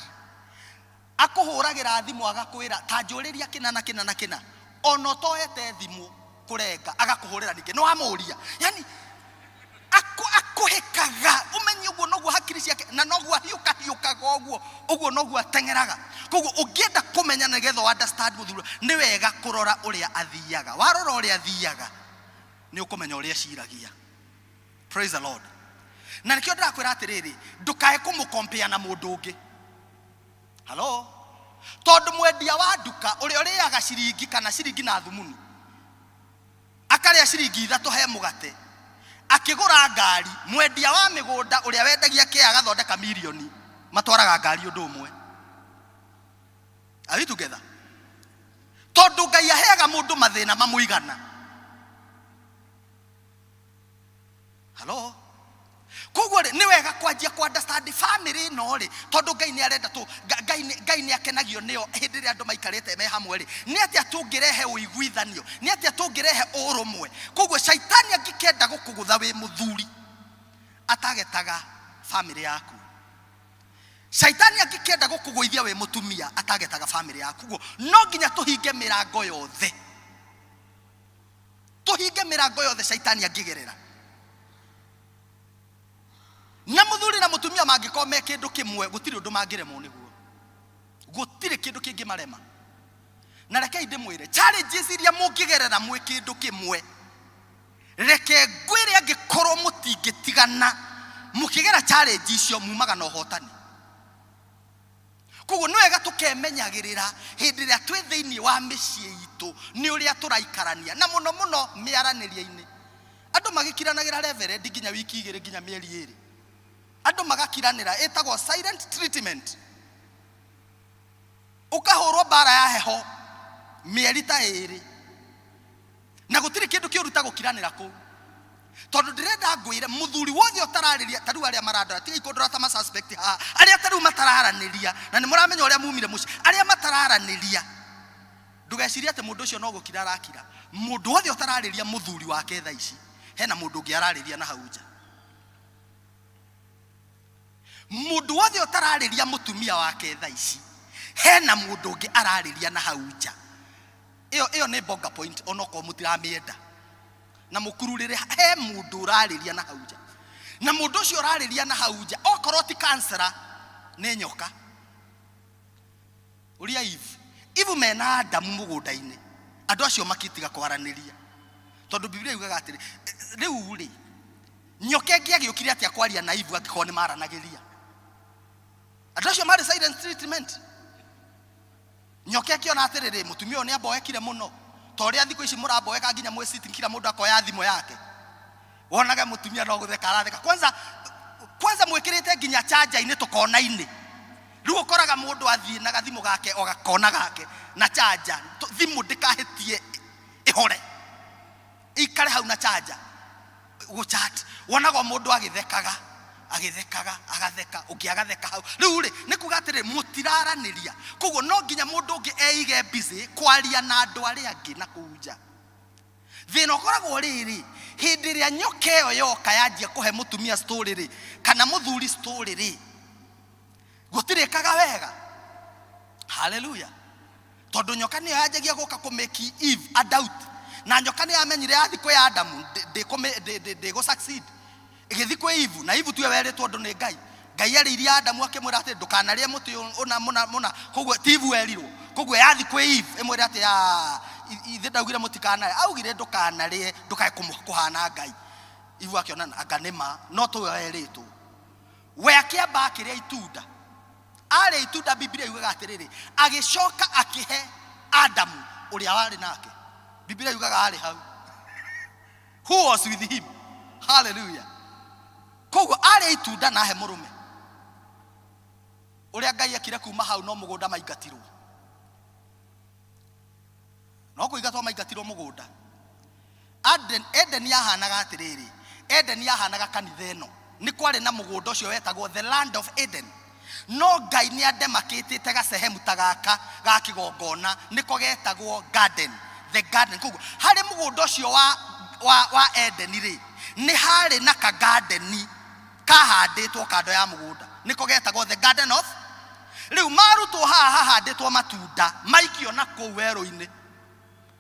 akũhũragĩra thimũ agakwĩra ta njũrĩria kĩna na kĩna na kĩna, ona ũtoete thimũ kũrenga agakũhũrĩra ningĩ, nĩ wamũria. Yani akũhĩkaga ũmenye ũguo noguo hakiri ciake, na noguo ahiũkahiũkaga ũguo, ũguo noguo ateng'eraga. Koguo ũngĩenda kũmenya nĩgetha ũ understand mũthuri, nĩ wega kũrora ũrĩa athiaga. Warora ũrĩa athiaga nĩ ũkũmenya ũrĩa eciragia. Praise the Lord. Na nĩkĩo ndĩrakwĩra atĩrĩrĩ, ndũkae kũmũkompea na mũndũ ũngĩ. Halo? Tondũ mwendia wa nduka ũrĩa ũrĩaga ciringi kana ciringi na thumuni, akarĩa ciringi ithatũ he mũgate, akĩgũra ngari, mwendia wa mĩgũnda ũrĩa wendagia kĩa agathondeka mirioni, matwaraga ngari ũndũ ũmwe. Are we together? Tondũ Ngai aheaga mũndũ mathĩna mamũigana. Halo? Koguo rĩ, nĩ wega kwanjia ku understand family ĩno rĩ, tondũ Ngai nĩ arenda tũ, Ngai nĩ, Ngai nĩ akenagio nĩyo hĩndĩ ĩrĩa andũ maikarĩte me hamwe rĩ, nĩ atĩa tũngĩrehe ũiguithanio, nĩ atĩa tũngĩrehe ũrũmwe. Koguo caitani angĩkenda gũkũgũtha wĩ mũthuri, atagetaga family yaku. Caitani angĩkenda gũkũgũithia wĩ mũtumia, atagetaga family yaku. Koguo no nginya tũhinge mĩrango yothe. Tũhinge mĩrango yothe caitani angĩgerera. Na mũthuri na mũtumia mangĩkorwo me kĩndũ kĩmwe, gũtirĩ ũndũ mangĩremwo nĩguo. Gũtirĩ kĩndũ kĩngĩmarema. Na rekei ndĩmwĩre, challenges iria mũngĩgerera mwĩ kĩndũ kĩmwe, reke ngwĩre angĩkorwo mũtingĩtigana, mũkĩgera challenge icio mumaga na ũhotani. Koguo nĩ wega tũkemenyagĩrĩra hĩndĩ ĩrĩa twĩ thĩinĩ wa mĩciĩ itũ nĩ ũrĩa tũraikarania, na mũno mũno mĩaranĩrie-inĩ. Andũ magĩkiranagĩra reverend nginya wiki igĩrĩ nginya mĩeri ĩrĩ. Andũ magakiranĩra, ĩtagwo silent treatment. Ũkahũrwo mbara ya heho mĩeri ta ĩrĩ. Na gũtirĩ kĩndũ kĩũru ta gũkiranĩra kũu. Tondũ ndĩrenda ngwĩre, mũthuri wothe ũtararĩria, ta rĩu arĩa marandora, tigai kũndora ta ma suspect haha, arĩa ta rĩu matararanĩria, na nĩ mũramenya ũrĩa mumire mũciĩ, arĩa matararanĩria, ndũgecirie atĩ mũndũ ũcio no gũkira arakira. Mũndũ wothe ũtararĩria mũthuri wake thaa ici, hena mũndũ ũngĩ ararĩria na hau nja. Mũndũ wothe ũtararĩria mũtumia wake thaa ici, hena mũndũ ũngĩ ararĩria na hau nja. Ĩyo, ĩyo nĩ bonga point onokorwo mũtiramĩenda. Na mũkururĩre he mũndũ ũrarĩria na hau nja. Na mũndũ ũcio ũrarĩria na hau nja, okorwo ti counselor, nĩ nyoka. Ũria Eve. Eve mena Adamu mũgũnda-inĩ. Andũ acio makĩtiga kwaranĩria. Tondũ Biblia yugaga atĩrĩ, rĩu rĩ, nyoka ĩngĩagĩũkire atĩa kwaria na Eve angĩkorwo nĩ maranagĩria? Andũ acio marĩ silent treatment. Nyoka ĩkĩona atĩrĩrĩ, mũtumia ũyũ nĩamboekire mũno, ta ũrĩa thikũ ici mũramboeka nginya mwĩ sitting, kila mũndũ akoya thimũ yake. Wonage mũtumia no gũtheka aratheka. Kwanza, kwanza Kwanza mwĩkĩrĩte nginya chanja-inĩ tũkona-inĩ. Rĩu ũkoraga mũndũ athiĩ na gathimũ gake o gakona gake na chanja, thimũ ndĩkahĩtie ĩhore, ikare hau na chanja gũchat. Wonaga o mũndũ agĩthekaga agĩthekaga agatheka ũngĩ agatheka hau. Rĩu rĩ nĩ kuga atĩrĩ, mũtiraranĩria, koguo no nginya mũndũ ũngĩ eige busy kwaria na andũ arĩa angĩ na kũu nja. Thĩna ũkoragwo rĩrĩ, hĩndĩ ĩrĩa nyoka ĩyo yoka yanjia kũhe mũtumia story rĩ, kana mũthuri story rĩ, gũtirĩkaga wega. Haleluya. Tondũ nyoka nĩyo yanjagia gũka kũ make Eve a doubt, na nyoka nĩ yamenyire yathi kwĩ Adamu ndĩgũ succeed, ĩgĩthi kwĩ Eve, na Eve tiwe werĩtwo ũndũ nĩ Ngai. Ngai arĩirie Adamu akĩmwĩra atĩ ndũkanarĩe mũtĩ ũna mũna mũna, koguo ti Eve werirwo. Koguo yathi kwĩ Eve ĩmwĩre atĩ ithe ndaugire mũtikanarĩe, augire ndũkanarĩe ndũkae kũhana Ngai. Eve akĩona anga nĩ ma, no tiwe werĩtwo. We akĩamba akĩrĩa itunda. Arĩa itunda, Biblia yugaga atĩrĩrĩ, agĩcoka akĩhe Adamu ũrĩa warĩ nake. Biblia yugaga arĩ hau. Who was with him? Hallelujah. Koguo arĩa itunda na ahe mũrũme. Ũrĩa Ngai ekire kuma hau no mũgũnda maingatirwo. No kũingatwo maingatirwo mũgũnda. Eden, Eden yahanaga atĩrĩrĩ, Eden yahanaga kanitha ĩno. Nĩ kwarĩ na mũgũnda ũcio wetagwo the land of Eden. No Ngai nĩ ademakĩtĩte gacehemu ta gaka ga kĩgongona, nĩko getagwo garden, the garden. Koguo harĩ mũgũnda ũcio wa, wa, wa Eden rĩ, nĩ harĩ na ka garden kahandĩtwo kando ya mũgũnda, nĩko getagwo the garden of. Rĩu marutwo haha hahandĩtwo matunda, maikio na kũu werũ-inĩ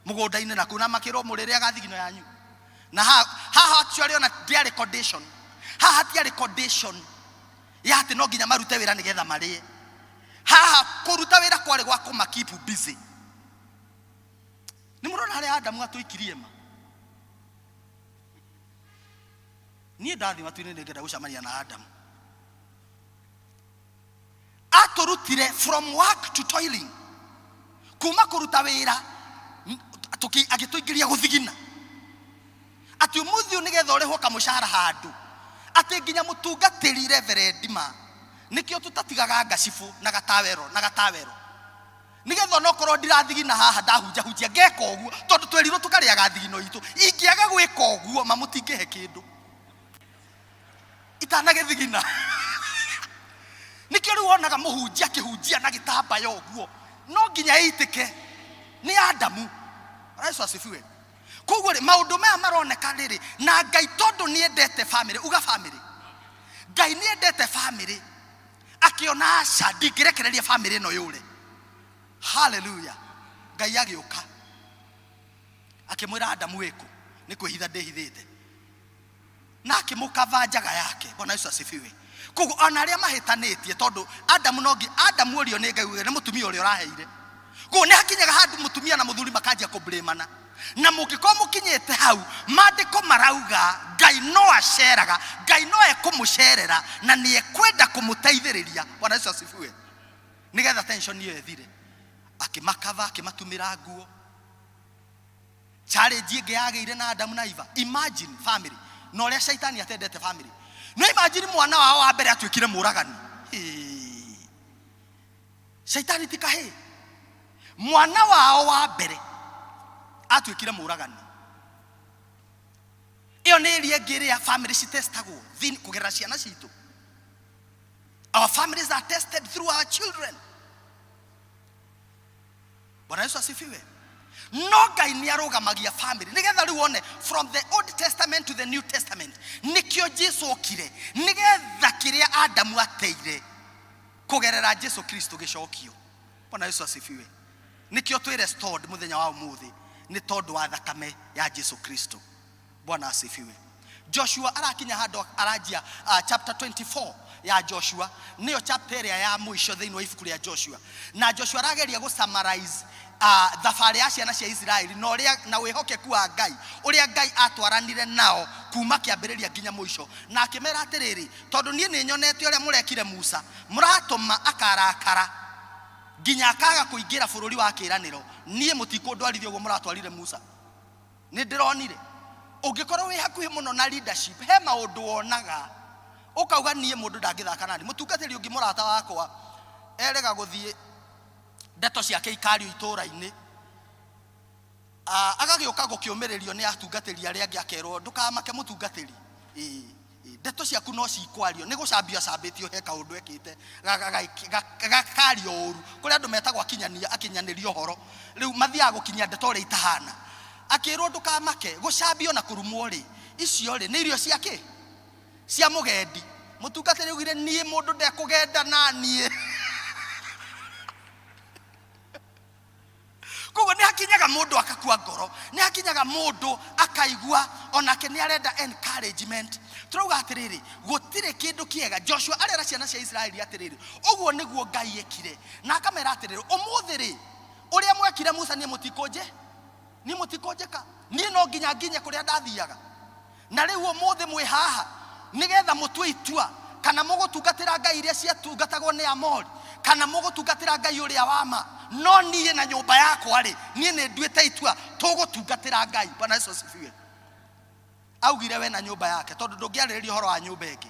mũgũnda-inĩ na kũu, na makĩrwo mũrĩrĩaga thigino yanyu. Na haha actually ona ndĩarĩ condition, haha hatiarĩ condition ya atĩ no nginya marute wĩra nĩgetha marĩe. Haha kũruta wĩra kwarĩ gwa kũma keep busy. Nĩ mũrona harĩa Adamu atũikirie ma? Niĩ ndathiĩ matu-inĩ nĩ ngenda gũcemania na Adamu. Atũrutire from work to toiling, kuma kũruta wĩra agĩtũingĩria gũthigina. Atĩ ũmũthĩ ũyũ nĩgetha ũrĩhwo kamũcara handũ, atĩ nginya mũtungatĩri reverend ma, nĩkĩo tũtatigaga ngacibũ na gatawero na gatawero, nĩgetha onokorwo ndirathigina haha ndahunjahunjia ngeka ũguo, tondũ twerirwo tũkarĩaga thigino itũ. Ingĩaga gwĩka ũguo ma mũtingĩhe kĩndũ itanagĩthigina. Nĩkĩo rĩu wonaga mũhunjia akĩhunjia na gĩtambaya ũguo, no nginya ĩitĩke nĩ Adamu. Yesu asifiwe. Koguo rĩ, maũndũ maya maroneka rĩrĩ na Ngai, tondũ nĩ endete family. Uga family. Ngai nĩ endete family, akĩona aca, ndingĩrekereria family ĩno yũre. Haleluya. Ngai agĩũka akĩmwĩra Adamu, wĩkũ? Nĩ kwĩhitha ndĩhithĩte. Na akĩmũkava njaga yake. Bwana Yesu asifiwe. Koguo ona arĩa mahĩtanĩtie, tondũ Adamu no ngi Adamu ũrio nĩ Ngai nĩ mũtumia ũrĩa ũraheire. Koguo nĩ hakinyaga handũ mũtumia na mũthuri makanjia kũblamana. Na mũngĩkorwo mũkinyĩte hau, maandĩko marauga Ngai no aceraga, Ngai no ekũmũcerera na nĩ ekwenda kũmũteithĩrĩria. Bwana Yesu asifiwe. Nĩgetha tension ĩyo ĩthire. Akĩmakava, akĩmatumĩra nguo. Challenge ĩngĩ yagĩire na Adamu na Eva. Imagine family. Na ũrĩa shaitani atendete family. No imagine mwana wao wa mbere atuĩkire mũragani. Hĩĩ. Shaitani ti kahĩĩ. Mwana wao wa mbere atuĩkire mũragani. Ĩyo nĩ ĩrĩa ĩngĩ ĩrĩa family citestagwo thĩinĩ kũgerera ciana citũ. Our families are tested through our children. Bwana Yesu asifiwe. No Ngai nĩ arũgamagia family nĩgetha rĩu one from the Old Testament to the New Testament. Nĩkĩo Jesu okire nĩgetha kĩrĩa Adamu ateire kũgerera Jesu Kristo gĩcokio. Bwana Yesu asifiwe. Nĩkĩo twĩ restored mũthenya wa ũmũthĩ nĩ tondũ wa thakame ya Jesu Kristo. Bwana asifiwe. Joshua arakinya handũ aranjia chapter 24 ya Joshua, nĩyo chapter ĩrĩa ya mũico thĩinĩ wa ibuku rĩa Joshua. Na Joshua arageria gũ summarize thabarĩ ya ciana cia Isiraeli na ũrĩa na wĩhokeku wa Ngai, ũrĩa Ngai atwaranire nao kuma kĩambĩrĩria nginya mũico, na akĩmera atĩrĩrĩ, tondũ niĩ nĩ nyonete ũrĩa mũrekire Musa, mũratũma akarakara nginya akaga kũingĩra bũrũri wa kĩĩranĩro, niĩ mũtikũndwarithia ũguo mũratwarire Musa. Nĩ ndĩronire ũngĩkorwo wĩ hakuhĩ mũno na leadership, he maũndũ wonaga Ũkauga niĩ mũndũ ndangĩthaka nani. Mũtungatĩri ũngĩ mũrata wakwa erĩga gũthiĩ ndeto ciake ikario itũra-inĩ. Ah, agagĩũka gũkĩũmĩrĩrio nĩ atungatĩri arĩa angĩ akerwo ndũkamake mũtungatĩri. Ĩĩ, ĩĩ, ndeto ciaku no cikwario nĩ gũcambio acambĩtio he kaũndũ ekĩte gakario ũru. Kũrĩ andũ metagwo akinyania akinyanĩria ũhoro. Rĩu mathiaga gũkinyia ndeto ũrĩa itahana. Akĩrwo ndũkamake gũcambio na kũrumwo rĩ, icio rĩ nĩ irio cia kĩ? Cia mũgendi. Mũtungatĩri augire niĩ mũndũ ndekũgenda na niĩ. Koguo nĩ hakinyaga mũndũ akakua ngoro, nĩ hakinyaga mũndũ akaigua onake nĩ arenda encouragement. Tũrauga atĩrĩrĩ, gũtirĩ kĩndũ kĩega. Joshua arera ciana cia Israeli atĩrĩrĩ, ũguo nĩguo Ngai ekire. Na akamera atĩrĩrĩ, ũmũthĩ rĩ, ũrĩa mwekire Musa niĩ mũtikũnjĩ, niĩ mũtikũnjĩka, niĩ no nginya nginye kũrĩa ndathiaga. Na rĩu ũmũthĩ mwĩ haha nĩgetha mũtue itua kana mũgũtungatĩra ngai iria ciatungatagwo nĩ Amori kana mũgũtungatĩra Ngai ũrĩa wa ma. No niĩ na nyũmba yakwa rĩ, niĩ nĩ nduĩte itua tũgũtungatĩra Ngai. Bwana Yesu asifiwe. Augire we na nyũmba yake, tondũ ndũngĩarĩrĩria ũhoro wa nyũmba ĩngĩ.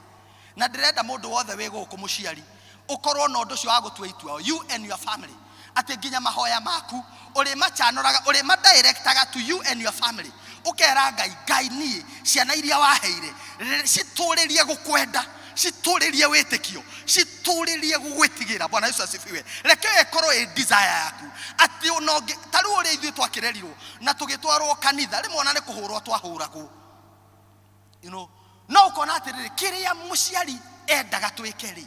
Na ndĩrenda mũndũ wothe wĩ gũkũ mũciari ũkorwo na ũndũ ũcio wa gũtua itua, you and your family, atĩ nginya mahoya maku ũrĩmachanoraga, ũrĩmadirectaga to you and your family. Ũkera Ngai, Ngai niĩ ciana iria waheire citũrĩrie gũkwenda, citũrĩrie wĩtĩkio, citũrĩrie gũgwĩtigĩra. Bwana Yesu asifiwe. Reke ĩyo ĩkorwo ĩ desire yaku, atĩ ona ũngĩ ta rĩu ũrĩa ithuĩ twakĩrerirwo na tũgĩtwarwo kanitha, rĩmwe ona nĩ kũhũrwo twahũragwo, you know, no ũkona atĩrĩrĩ, kĩrĩa mũciari endaga twĩke rĩ,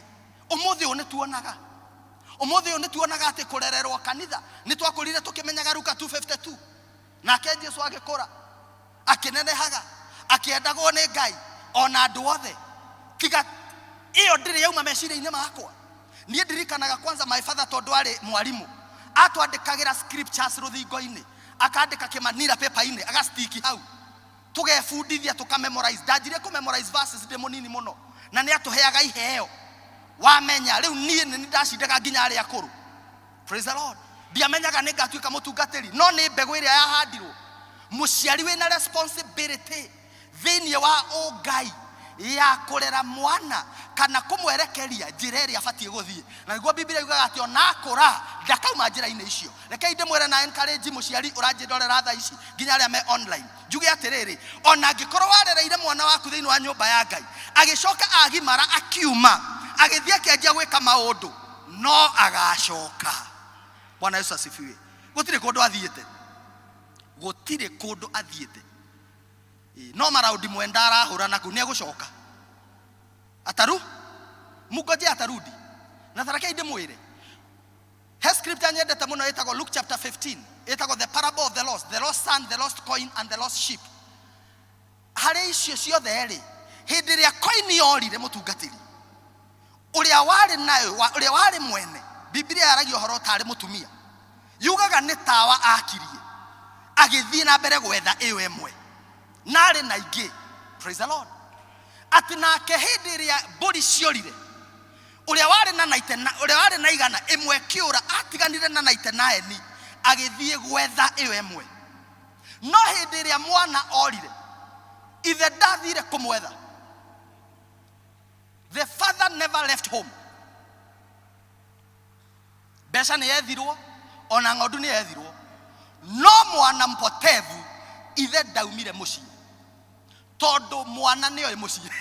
ũmũthĩ ũyũ nĩ tuonaga, ũmũthĩ ũyũ nĩ tuonaga atĩ kũrererwo kanitha nĩ twakũrire tũkĩmenyaga Luka 2:52. Nake Jesu agĩkũra akĩnenehaga akĩendagwo nĩ Ngai ona andũ othe. Tiga ĩyo ndĩrĩ yauma meciria-inĩ makwa. Niĩ ndirikanaga kwanza my father, tondũ arĩ mwarimũ, atwandĩkagĩra scriptures rũthingo-inĩ, akandĩka kĩmanira paper-inĩ, agastiki hau, tũgebundithia tũkamemorize. Ndanjirie kũmemorize verses ndĩ mũnini mũno, na nĩ atũheaga iheo. Wamenya rĩu niĩ nĩ ndacindaga nginya arĩa akũrũ. Praise the Lord. Ndiamenyaga nĩ ngatuĩka mũtungatĩri, no nĩ mbegũ ĩrĩa yahandirwo. Mũciari wĩna responsibility thĩinĩ wa ũngai ya kũrera mwana kana kũmwerekeria njĩra ĩrĩa abatiĩ gũthiĩ, na nĩguo Biblia yugaga atĩ ona akũra ndakauma njĩra-inĩ icio. Rekei ndĩmwĩre na encourage mũciari ũranjĩndorera thaa ici nginya arĩa me online, njuge atĩrĩrĩ, ona angĩkorwo warereire mwana waku thĩinĩ wa nyũmba ya Ngai, agĩcoka agimara akiuma agĩthiĩ akĩanjia gwĩka maũndũ, no agacoka. Bwana Yesu asifiwe. Gũtirĩ kũndũ athiĩte, gũtirĩ kũndũ athiĩte. Ĩĩ, no maraundi mwenda arahũra naku nĩ egũcoka ataru mungoje atarudi. Na tarekei ndĩmwĩre, he scripture nyendete mũno ĩtagwo Luke chapter 15, ĩtagwo the parable of the lost, the lost son, the lost coin and the lost sheep. Harĩ icio ciothe rĩ, hĩndĩ ĩrĩa coin yorire, mũtungatĩri ũrĩa warĩ nayo, ũrĩa warĩ mwene, Biblia yaragia ũhoro tarĩ mũtumia, yugaga nĩ tawa akirie agĩthiĩ na mbere gwetha ĩyo ĩmwe na arĩ na ingĩ. Praise the Lord. Atĩ nake hĩndĩ ĩrĩa mbũri ciorire, ũrĩa warĩ na naite na ũrĩa warĩ na igana ĩmwe kĩũra, atiganire na naite naeni agĩthiĩ gwetha ĩyo ĩmwe. No hĩndĩ ĩrĩa mwana orire, ithe ndathire kũmwetha. The father never left home. Mbeca nĩ yethirwo, ona ng'ondu nĩ yethirwo, no mwana mpotevu ithe ndaumire mũciĩ, tondũ mwana nĩoĩ mũciĩ.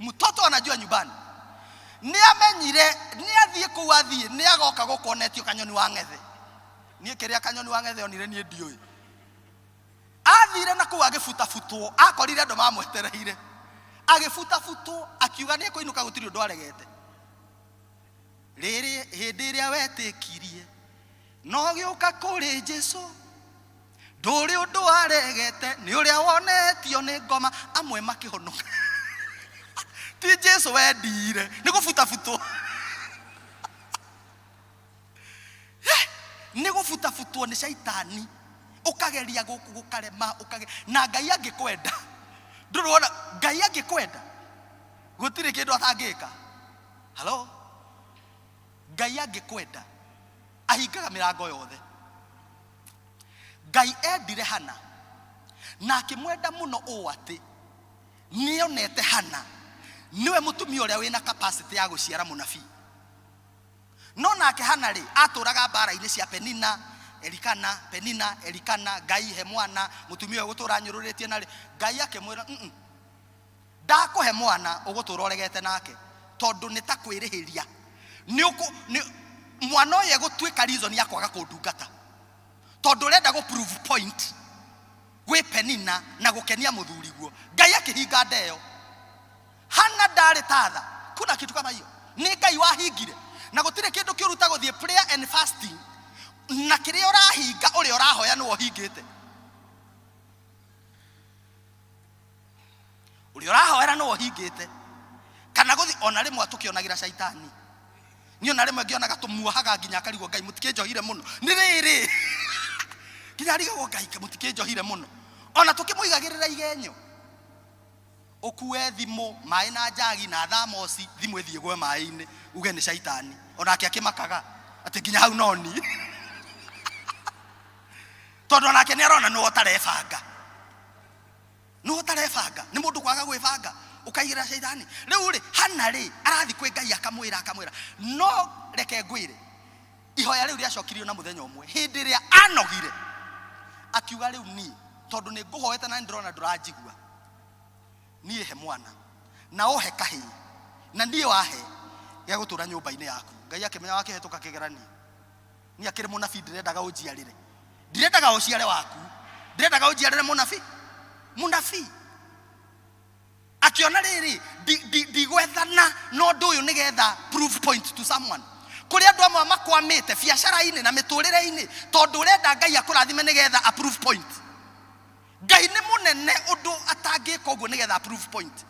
Mtoto anajua nyumbani. Nĩ amenyire nĩ athiĩ kũu, athiĩ nĩ agoka gũkonetio kanyoni wa ng'ethe. Niĩ kĩrĩa kanyoni wa ng'ethe onire niĩ ndiũĩ. Athire na kũu agĩbutabutwo, akorire andũ mamwetereire, agĩbutabutwo, akiuga nĩ ekũinũka, gũtirĩ ũndũ aregete. Rĩrĩ hĩndĩ ĩrĩa wetĩkirie no gĩũka kũrĩ Jesu, ndũrĩ ũndũ aregete, nĩ ũrĩa wonetio nĩ ngoma. Amwe makĩhonoka. Ti Jesu wendire, nĩ gũbutabutwo, nĩ gũbutabutwo nĩ caitani, ũkageria gũkũ gũkarema, ũkage na Ngai angĩkwenda, ndũrona Ngai angĩkwenda gũtirĩ kĩndũ atangĩka. Halo, Ngai angĩkwenda ahingaga mĩrango yothe. Ngai endire Hana na akĩmwenda mũno ũũ atĩ nĩonete Hana Nĩwe mũtumia ũrĩa wĩna capacity ya gũciara mũnabii. No nake Hana rĩ, atũraga mbara-inĩ cia Penina, Elikana, Penina, Elikana, Ngai he mwana, mũtumia ũyũ gũtũra anyũrũrĩtie na rĩ, Ngai akĩmwĩra, mm ndakũhe mwana ũgũtũra ũregete nake tondũ nĩ ta kwĩrĩhĩria. Nĩ ũkũ, nĩ, mwana ũyũ egũtuĩka reason ya kwaga kũndungata tondũ ũrenda gũ prove point gwĩ Penina na gũkenia mũthuriguo. Ngai akĩhinga nda ĩyo. Hana ndarĩ tatha. Kuna kitu kama hiyo. Nĩ Ngai wahingire. Na gũtirĩ kĩndũ kĩũru ta gũthiĩ prayer and fasting na kĩrĩa ũrahinga ũrĩa ũrahoya nĩwe ũhingĩte. Ũrĩa ũrahoera nĩwe ũhingĩte. Kana gũthiĩ ona rĩmwe tũkĩonagĩra caitani. Niĩ ona rĩmwe ngĩonaga tũmuohaga nginya akarigwo Ngai mũtikĩnjohire mũno. Nĩ rĩrĩ. Nginya arigagwo Ngai mũtikĩnjohire mũno. Ona tũkĩmũigagĩrĩra igenyo. Ũkue thimũ, maĩ na njagi na thamosi, thimũ ĩthiĩ ĩgwe maĩ-inĩ, uge nĩ caitani. Onake akĩmakaga atĩ nginya hau no niĩ. Tondũ onake nĩ arona nĩwe ũtarebanga. Nĩwe ũtarebanga. Nĩ mũndũ kwaga gwĩbanga, ũkaigĩrĩra caitani. Rĩu rĩ, Hana rĩ, arathiĩ kwĩ Ngai akamwĩra, akamwĩra. No reke ngwĩre, ihoya rĩu rĩacokirio na mũthenya ũmwe, hĩndĩ ĩrĩa anogire, akiuga rĩu niĩ, tondũ nĩ ngũhoete na nĩ ndĩrona ndũranjigua, niĩ he mwana, na ũhe kahĩĩ, na niĩ wahe gegũtũra nyũmba-inĩ yaku. Ngai akĩmenya wakĩhetũka kĩgeranio. Niĩ akĩrĩ mũnabii ndĩrendaga ũnjiarĩre. Ndirendaga ũciare waku. Ndĩrendaga ũnjiarĩre mũnabii. Mũnabii. Akĩona rĩrĩ, ndigwethana na ũndũ ũyũ nĩgetha prove point to someone. Kũrĩ andũ amwe makwamĩte biacara-inĩ na mĩtũrĩre-inĩ tondũ ũrenda Ngai akũrathime nĩgetha a prove point. Ngai nĩ mũnene ũndũ atangĩka ũguo nĩgetha a prove point.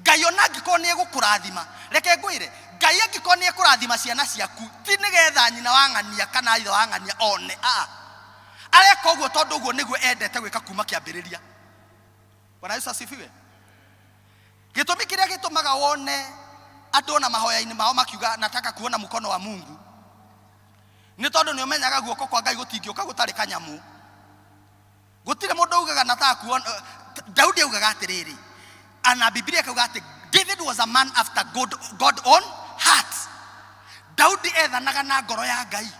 Ngai ona angĩkorwo nĩ egũkũrathima, reke ngwĩre, Ngai angĩkorwo nĩ ekũrathima ciana ciaku ti nĩgetha nyina wa ng'ania kana ithe wa ng'ania one, aa. Areka ũguo tondũ ũguo nĩguo endete gwĩka kuma kĩambĩrĩria. Bwana Yesu asifiwe. Gĩtũmi kĩrĩa gĩtũmaga wone andũ ona mahoya-inĩ mao makiuga nataka kuona mkono wa Mungu nĩ tondũ nĩ ũmenyaga guoko kwa Ngai gũtingĩũka gũtarĩ kanyamũ. Gũtirĩ mũndũ ugaga nataka kuona. Daudi augaga atĩrĩrĩ, ana Biblia ĩkauga atĩ David was a man after God, God own heart. Daudi ethanaga na ngoro ya Ngai.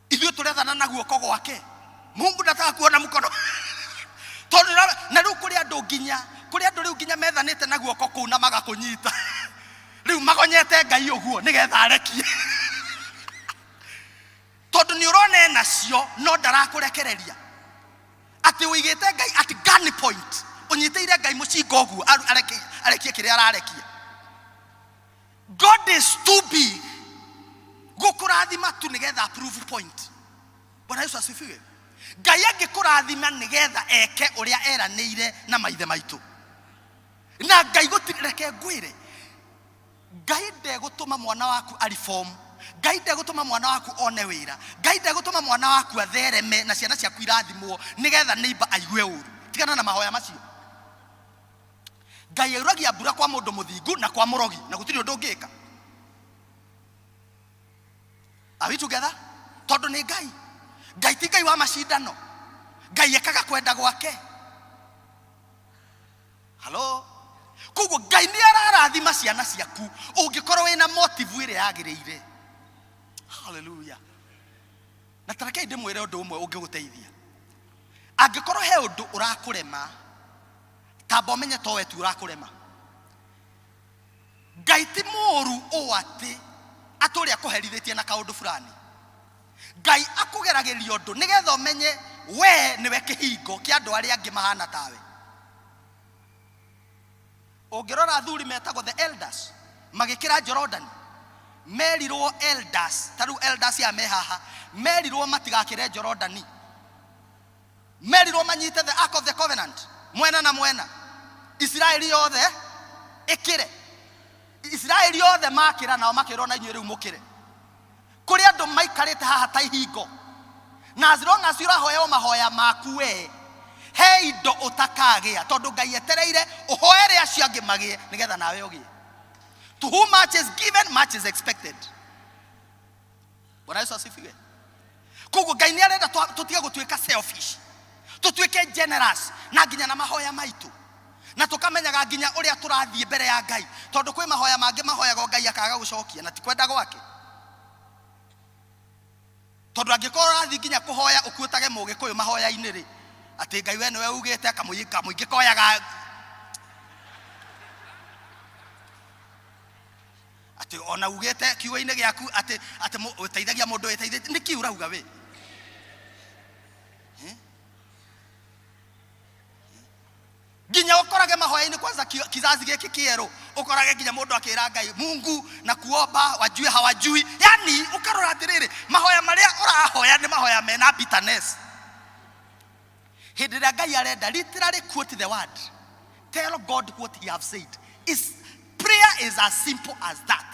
Ithuĩ tũrethana na guoko gwake. Mungu nataka kuona mkono. Tondũ na rĩu kũrĩ andũ nginya, kũrĩ andũ rĩu nginya methanĩte na guoko kũu na magakũnyita. Rĩu magonyete Ngai ũguo nĩgetha arekie. Tondũ nĩ ũrona enacio no ndarakũrekereria. Atĩ ũigĩte Ngai at gun point. Ũnyitĩire Ngai mũcinga ũguo arekie kĩrĩa ararekia. God is too big gũkũrathima tu nĩgetha prove point. Bwana Yesu asifiwe. Ngai angĩkũrathima nĩgetha eke ũrĩa eranĩire na maithe maitũ. Na Ngai gũtirĩ, reke ngwĩre, Ngai ndegũtũma mwana waku a reform. Ngai ndegũtũma mwana waku one wĩra. Ngai ndegũtũma mwana waku athereme na ciana ciaku irathimwo nĩgetha neighbor aigue ũru. Tigana na mahoya macio. Ngai auragia mbura kwa mũndũ mũthingu na kwa mũrogi na gũtirĩ ũndũ ũngĩka. Are we together? Tondũ nĩ Ngai. Ngai ti Ngai wa macindano. Ngai ekaga kwenda gwake. Hello? Koguo Ngai nĩ ararathima ciana ciaku ũngĩkorwo wĩna motive ĩrĩa yagĩrĩire. Hallelujah. Na ta rekei ndĩmwĩre ũndũ ũmwe ũngĩgũteithia. Angĩkorwo he ũndũ ũrakũrema, tamba ũmenye to we tu ũrakũrema. Ngai ti mũũru ũũ atĩ atũrĩa akũherithĩtie na kaũndũ fulani. Ngai akũgeragĩria ũndũ nĩgetha ũmenye we nĩwe kĩhingo kĩa andũ arĩa angĩ mahana tawe. Ũngĩrora athuri metagwo the elders magĩkĩra Jorodani, merirwo elders, ta rĩu elders aya me haha, merirwo matigakĩre Jorodani. Merirwo manyite the ark of the covenant mwena na mwena, Isiraeli yothe ĩkĩre. Isiraeli yothe makĩra, nao makĩrwo na inyuĩ rĩu mũkĩre. Kũrĩ andũ maikarĩte haha ta ihingo, na as long as ũrahoya o mahoya maku we, he indo ũtakagĩa, tondũ Ngai etereire ũhoere acio angĩ magĩe nĩgetha nawe ũgĩe. To whom much is given, much is expected. Bwana Yesu asifiwe. Koguo Ngai nĩ arenda tũtige gũtuĩka selfish, tũtuĩke generous na nginya na mahoya maitũ. Na tũkamenyaga nginya ũrĩa tũrathiĩ mbere ya Ngai, tondũ kwĩ mahoya mangĩ mahoyagwo Ngai akaga gũcokia na ti kwenda gwake. Tondũ angĩkorwo ũrathiĩ nginya kũhoya ũkuotage mũgĩkũyũ mahoya-inĩ rĩ, atĩ Ngai we nĩwe ugĩte, kamũingĩ koyaga atĩ ona ugĩte kiugo-inĩ gĩaku atĩ atĩ ũteithagia mũndũ wĩteithĩtie, nĩkĩ ũrauga we? Nginya ũkorage mahoya-inĩ kwanza kizazi gĩkĩ kĩerũ, ũkorage nginya mũndũ akĩra Ngai Mungu na kuomba wajue hawajui, yani ũkarora atĩrĩrĩ, mahoya marĩa ũrahoya nĩ mahoya mena bitterness. Hĩndĩ ĩrĩa Ngai arenda, literally quote the word, tell God what he have said. Is prayer is as simple as that.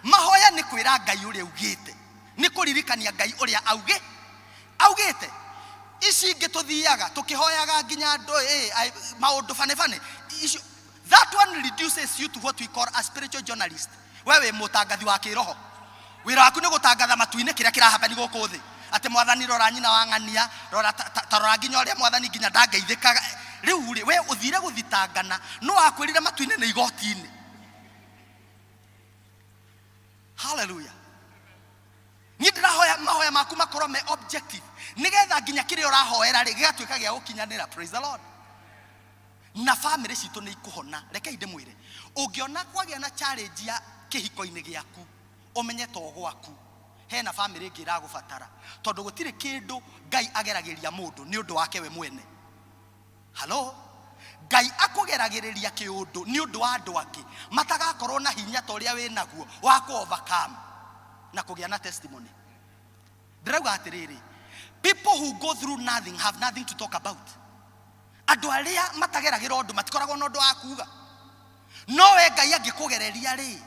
Mahoya nĩ kwĩra Ngai ũrĩa augĩte, nĩ kũririkania Ngai ũrĩa augĩte. Ici ingĩ tũthiaga tũkĩhoyaga nginya andũ, maũndũ bane bane icio, that one reduces you to what we call a spiritual journalist. We wĩ mũtangathi wa kĩroho, wĩra waku nĩ gũtangatha matu-inĩ kĩrĩa kĩrahapeni gũkũ thĩ, atĩ mwathani rora nyina wa ng'ania, rora ta rora nginya ũrĩa mwathani nginya ndangeithĩkaga. Rĩu rĩ, we ũthire gũthitangana, no wakwĩrire matu-inĩ nĩ igoti-inĩ. Hallelujah. Niĩ ndĩrahoya mahoya maku makorwo me objective, nĩgetha nginya kĩrĩa ũrahoera rĩ gĩgatuĩka gĩa gũkinyanĩra. Praise the Lord. Na famĩlĩ citũ nĩ ikũhona. Rekei ndĩmwĩre, ũngĩona kwagĩa na challenge ya kĩhiko-inĩ gĩaku, ũmenye to gwaku hena famĩlĩ ĩngĩ ĩragũbatara, tondũ gũtirĩ kĩndũ Ngai ageragĩria mũndũ nĩ ũndũ wake we mwene. Halo? Ngai akũgeragĩrĩria kĩũndũ nĩ ũndũ wa andũ angĩ matagakorwo na hinya ta ũrĩa wĩ naguo wa kũ overcome na kũgĩa na testimony. Ndĩrauga atĩrĩrĩ, people who go through nothing have nothing to talk about. Andũ arĩa matageragĩra ũndũ matikoragwo na ũndũ wa kuga. No we Ngai angĩkũgereria rĩ,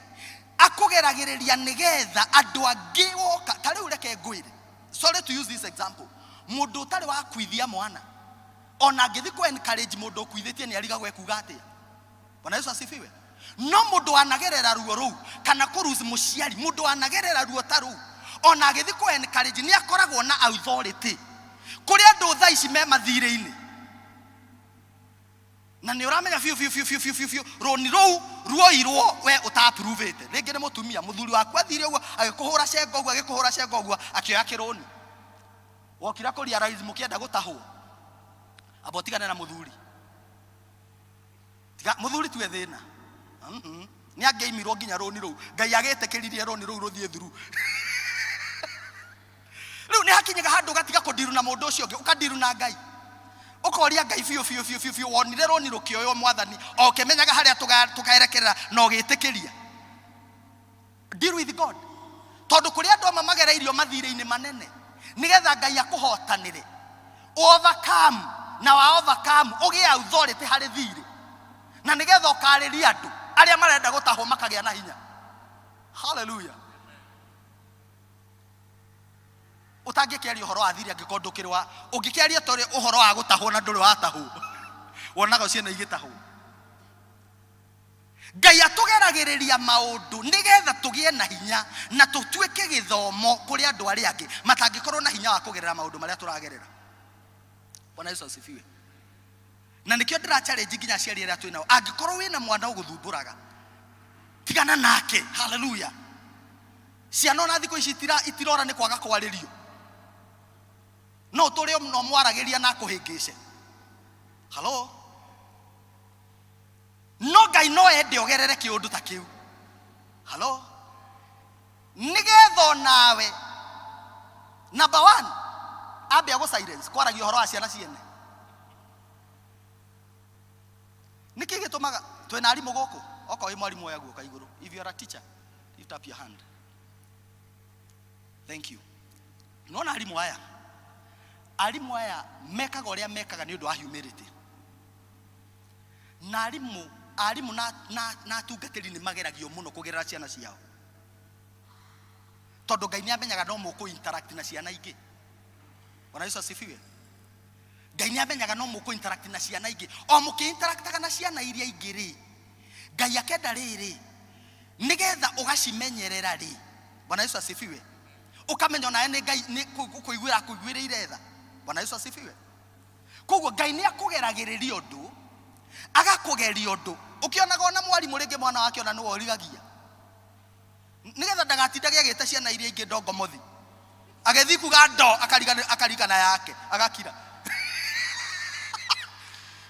akũgeragĩrĩria nĩgetha andũ angĩ woka. Ta rĩu reke ngwĩre, sorry to use this example, mũndũ ũtarĩ wa kuithia mwana, ona angĩthiĩ kũ encourage mũndũ ũkuithĩtie nĩ arigagwo ekuga atĩa. Bwana Yesu asifiwe. No mũndũ wanagerera ruo rũu, kana kũruzi mũciari, mũndũ wanagerera ruo ta rũu, ona agĩthiĩ kũ encourage nĩ akoragwo na authority. Kũrĩ andũ thaa ici me mathirĩ-inĩ, na nĩ ũramenya biũ biũ biũ biũ biũ biũ biũ rũni rũu ruoirwo we ũta-approvĩte. Rĩngĩ nĩ mũtumia, mũthuri waku athire ũguo agĩkũhũra cengo ũguo, agĩkũhũra cengo ũguo, akĩoya kĩrũni. Wokira kũ realize mũkĩenda gũtahwo, amba ũtigane na mũthuri. Tiga mũthuri tiwe thĩna. Nĩ angĩaimirwo nginya rũni rũu. Ngai agĩtĩkĩririe rũni rũu rũthiĩ through. Rĩu nĩ hakinyaga handũ ũgatiga kũndiru na mũndũ ũcio ũngĩ, ũkandiru na Ngai. Ũkoria Ngai biũ biũ biũ biũ biũ, wonire rũni rũkĩoywo mwathani, o ũkĩmenyaga harĩa tũkaerekerera na ũgĩtĩkĩria. Deal with God. Tondũ kũrĩ andũ amwe magereirio mathirĩ-inĩ manene nĩgetha Ngai akũhotanĩre. Overcome, na wa overcome ũgĩe authority harĩ thirĩ, na nĩgetha ũkarĩria andũ arĩa marenda gũtahwo makagĩa na hinya. Hallelujah. Ũtangĩkĩaria ũhoro wa thirĩ angĩkorwo ndũkĩrĩ wa, ũngĩkĩaria ta ũrĩa ũhoro wa gũtahwo na ndũrĩ watahwo, wonaga ciana igĩtahwo. Ngai atũgeragĩrĩria maũndũ nĩgetha tũgĩe na hinya na tũtuĩke gĩthomo kũrĩ andũ arĩa angĩ matangĩkorwo na hinya wa kũgerera maũndũ marĩa tũragerera. Bwana Yesu asifiwe. Na nĩkĩo ndĩra challenge nginya aciari arĩa twĩ nao, angĩkorwo wĩna mwana ũgũthumbũraga, tigana nake. Hallelujah. Ciana ona thikũ ici itirora nĩ kwaga kwarĩrio, no ũtũre no mwaragĩria na akũhĩngĩce. Hello? No Ngai no ende ũgerere kĩũndũ ta kĩu. Hello? Nĩgetha onawe, number one, ambia gũ silence, kwaragia ũhoro wa ciana ciene. Nĩkĩ gĩtũmaga twĩna arimũ gũkũ? Okorwo wĩ mwarimũ oya guoko igũrũ. If you are a teacher, lift up your hand. Thank you. Nona arimũ aya, arimũ aya mekaga ũrĩa mekaga nĩ ũndũ wa humility. Na arimũ na atungatĩri nĩ mageragio mũno kũgerera ciana ciao, tondũ Ngai nĩ amenyaga no mũkũ interact na ciana ingĩ. Bwana Yesu asifiwe. Ngai nĩ amenyaga no mũkũ interact na ciana ingĩ. O mũkĩ interactaga na ciana iria ingĩ rĩ, Ngai akenda rĩrĩ nĩgetha ũgacimenyerera rĩ. Bwana Yesu asifiwe. Ũkamenya onawe nĩ Ngai nĩ kũiguĩra akũiguĩrĩire tha. Bwana Yesu asifiwe. Koguo Ngai nĩ akũgeragĩrĩria ũndũ Agakũgeria ũndũ ũkĩonaga ona mwarimũ rĩngĩ mwana wake ona nĩwe ũrigagia nĩgetha ndagatindage agĩta ciana iria ingĩ ndongomothi, agĩthiĩ kuga ndo akarigana yake agakira.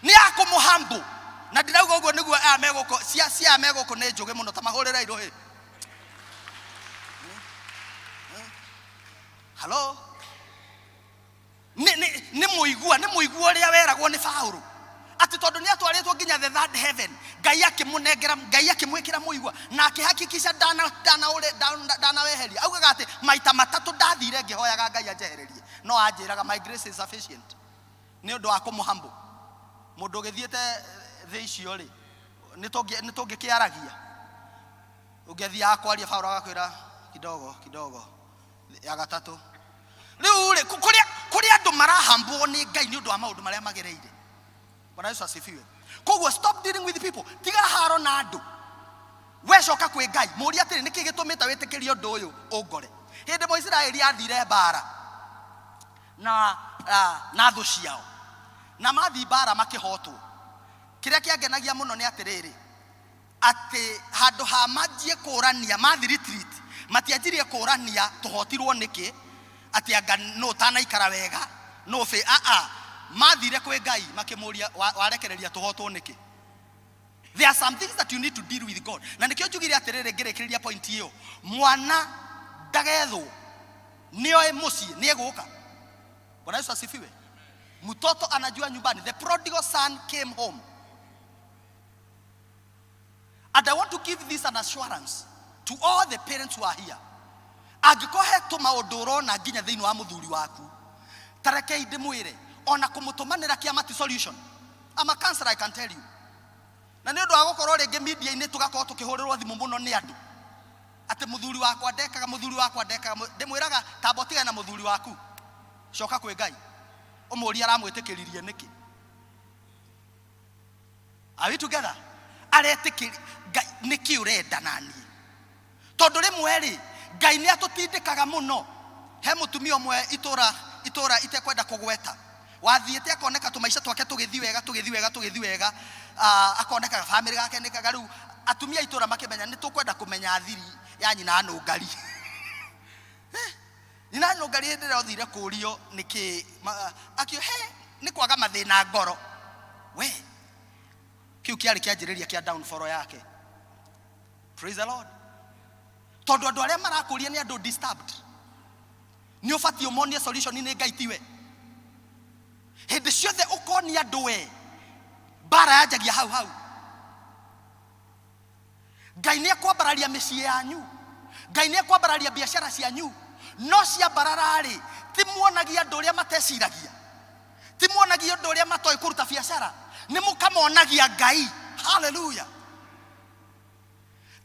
Nĩ akũmũhambu na ndirauga ũguo nĩguo aya megũkũ cia aya megũkũ nĩ njũgĩ mũno ta mahũrĩre irũhĩ. Halo, nĩ mũigua, nĩ mũigua ũrĩa weragwo nĩ Paũlũ atĩ tondũ nĩ atwarĩtwo nginya the third heaven, Ngai akĩmũnengera, Ngai akĩmwĩkĩra mũigua na akĩhakikisha ndanaweheria. Augaga atĩ maita matatũ ndathire ngĩhoyaga Ngai anjehererie, no anjĩraga my grace is sufficient. Nĩ ũndũ wa kũmũhambo mũndũ ũgĩthiĩte thĩ icio rĩ, nĩ tũngĩkĩaragia ũngĩathiaga kwaria Paũlũ agakwĩra kidogo kidogo ya gatatũ. Rĩu rĩ, kũrĩ andũ marahambwo nĩ Ngai nĩ ũndũ wa maũndũ marĩa magereire. Bwana Yesu asifiwe. Koguo stop dealing with people, tiga haro na andũ, wecoka kwĩ Ngai mũũria atĩrĩ, nĩkĩ gĩtũmĩte wĩtĩkĩrie ũndũ ũyũ ũngore? Hĩndĩ ĩmwe Isiraeli athire mbara na thũ ciao, na mathi mbara makĩhotwo. Kĩrĩa kĩangenagia mũno nĩ atĩrĩrĩ, atĩ handũ ha manjie kũrania mathi retreat, matianjirie kũrania tũhotirwo nĩkĩ, atĩ anga nũ ũtanaikara wega nũ bĩ aa, mathire kwĩ Ngai makĩmũria, warekereria tũhotwo nĩkĩ? There are some things that you need to deal with God. Na nĩkĩo njugire atĩrĩrĩ, ngĩrĩkĩrĩria point ĩyo, mwana ndagethwo nĩoĩ mũciĩ nĩ egũka. Bwana Yesu asifiwe. Mtoto anajua nyumbani. The prodigal son came home. And I want to give this an assurance to all the parents who are here. Angĩkorwo he tũmaũndũ ũrona nginya thĩinĩ wa mũthuri waku, ta rekei ndĩmwĩre, ona kũmũtũmanĩra kĩama ti solution. I'm a counselor, I can tell you. Na nĩ ũndũ wa gũkorwo rĩngĩ media-inĩ tũgakorwo tũkĩhũrĩrwo thimũ mũno nĩ andũ atĩ mũthuri wakwa ndekaga, mũthuri wakwa ndekaga, ndĩmwĩraga tamba ũtigane na mũthuri waku, coka kwĩ Ngai ũmũrie aramwĩtĩkĩririe nĩkĩ. Are we together? Aretĩkĩri Ngai nĩkĩ ũrenda na niĩ? Tondũ rĩmwe rĩ, Ngai nĩ atũtindĩkaga mũno. He mũtumia ũmwe itũra itekwenda kũgweta, wathiĩte akoneka tũmaica twake tũgĩthiĩ wega, tũgĩthiĩ wega, tũgĩthiĩ wega, akoneka bamĩrĩ gake nĩ kega. Rĩu atumia a itũra makĩmenya nĩ tũkwenda kũmenya thiri ya nyina nũngari. Nyina nũngari hĩndĩ ĩrĩa othire kũrio nĩkĩ, akĩo he nĩ kwaga mathĩna ngoro. We kĩu kĩarĩ kĩanjĩrĩria kĩa downfall yake. Praise the Lord. Tondũ andũ arĩa marakũria nĩ andũ disturbed, nĩ ũbatiĩ ũmonie solution nĩ Ngai tiwe. Hĩndĩ ciothe ũkonia andũ we mbara yanjagia hau hau. Ngai nĩ ekwambararia mĩciĩ yanyu, Ngai nĩ ekwambararia biacara cianyu, no ciambarara rĩ, ti muonagia andũ ũrĩa mateciragia, ti muonagia andũ ũrĩa matoĩ kũruta biacara, nĩ mũkamonagia Ngai. Hallelujah.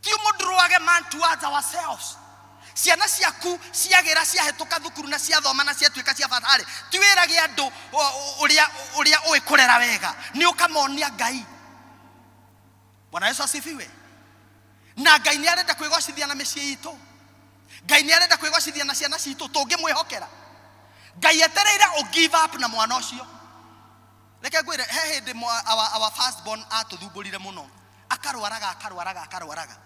Ti mũndũrũage man towards ourselves. Ciana ciaku ciagĩra, ciahĩtũka thukuru na ciathoma na ciatuĩka cia bata rĩ, ti wĩrage andũ ũrĩa ũĩ kũrera wega, nĩ ũkamonia Ngai. Bwana Yesu asifiwe. Na Ngai nĩ arenda kwĩgocithia na mĩciĩ itũ, Ngai nĩ arenda kwĩgocithia na ciana citũ tũngĩmwĩhokera. Ngai etereire ũ give up na mwana ũcio. Reke ngwĩre, he hĩndĩ our first born atũthumbũrire mũno, akarwaraga akarwaraga akarwaraga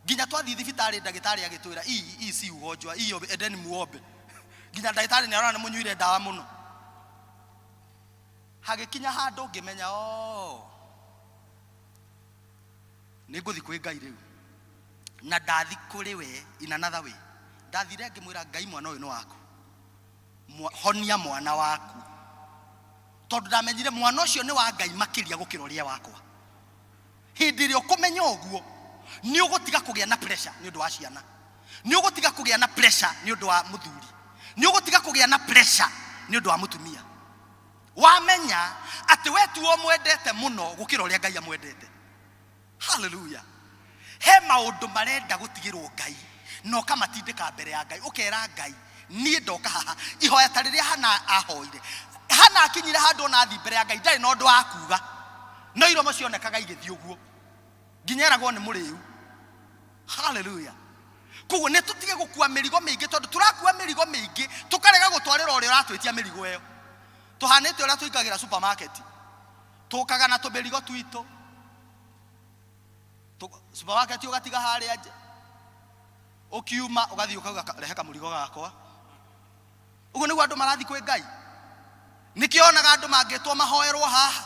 nginya twathiĩ thibitarĩ, ndagĩtarĩ agĩtwĩra hii si ugonjwa, hii endeni muombe. Nginya ndagĩtarĩ nĩ arona nĩ mũnyuire ndawa mũno. Hagĩkinya handũ ngĩmenya, oh, nĩ ngũthiĩ kwĩ Ngai rĩu. Na ndathi kũrĩ we in another way, ndathire ngĩmwĩra, Ngai, mwana ũyũ nĩ waku, honia mwana waku, tondũ ndamenyire mwana ũcio nĩ wa Ngai makĩria gũkĩra ũrĩa wakwa. Hĩndĩ ĩrĩa ũkũmenya ũguo, nĩ ũgũtiga kũgĩa na pressure nĩ ũndũ wa ciana, nĩ ũgũtiga kũgĩa na pressure nĩ ũndũ wa mũthuri, nĩ ũgũtiga kũgĩa na pressure nĩ ũndũ wa mũtumia. Wamenya atĩ we tuo mwendete mũno gũkĩra ũrĩa Ngai amwendete. Hallelujah. He maũndũ marenda gũtigĩrwo Ngai na ũkamatindĩka mbere ya Ngai, ũkera Ngai, niĩ ndoka haha. Ihoya ta rĩrĩa Hana ahoire. Hana akinyire handũ ona athiĩ mbere ya Ngai ndarĩ na ũndũ wa kuga, no iromo cionekaga igĩthiĩ ũguo nginya eragwo nĩ mũrĩu. Hallelujah. Koguo nĩ tũtige gũkua mĩrigo mĩingĩ, tondũ tũrakua mĩrigo mĩingĩ tũkarega gũtwarĩra ũrĩa ũratwĩtia mĩrigo ĩyo. Tũhanĩte ũrĩa tũingagĩra supermarket, Tũkaga na tũmĩrigo twitũ. Supermarket ũgatiga harĩa nja. Ũkiuma ũgathiĩ ũkauga rehe kamũrigo gakwa. Ũguo nĩguo andũ marathiĩ kwĩ Ngai. Nĩkĩo onaga andũ mangĩtwo mahoerwo haha.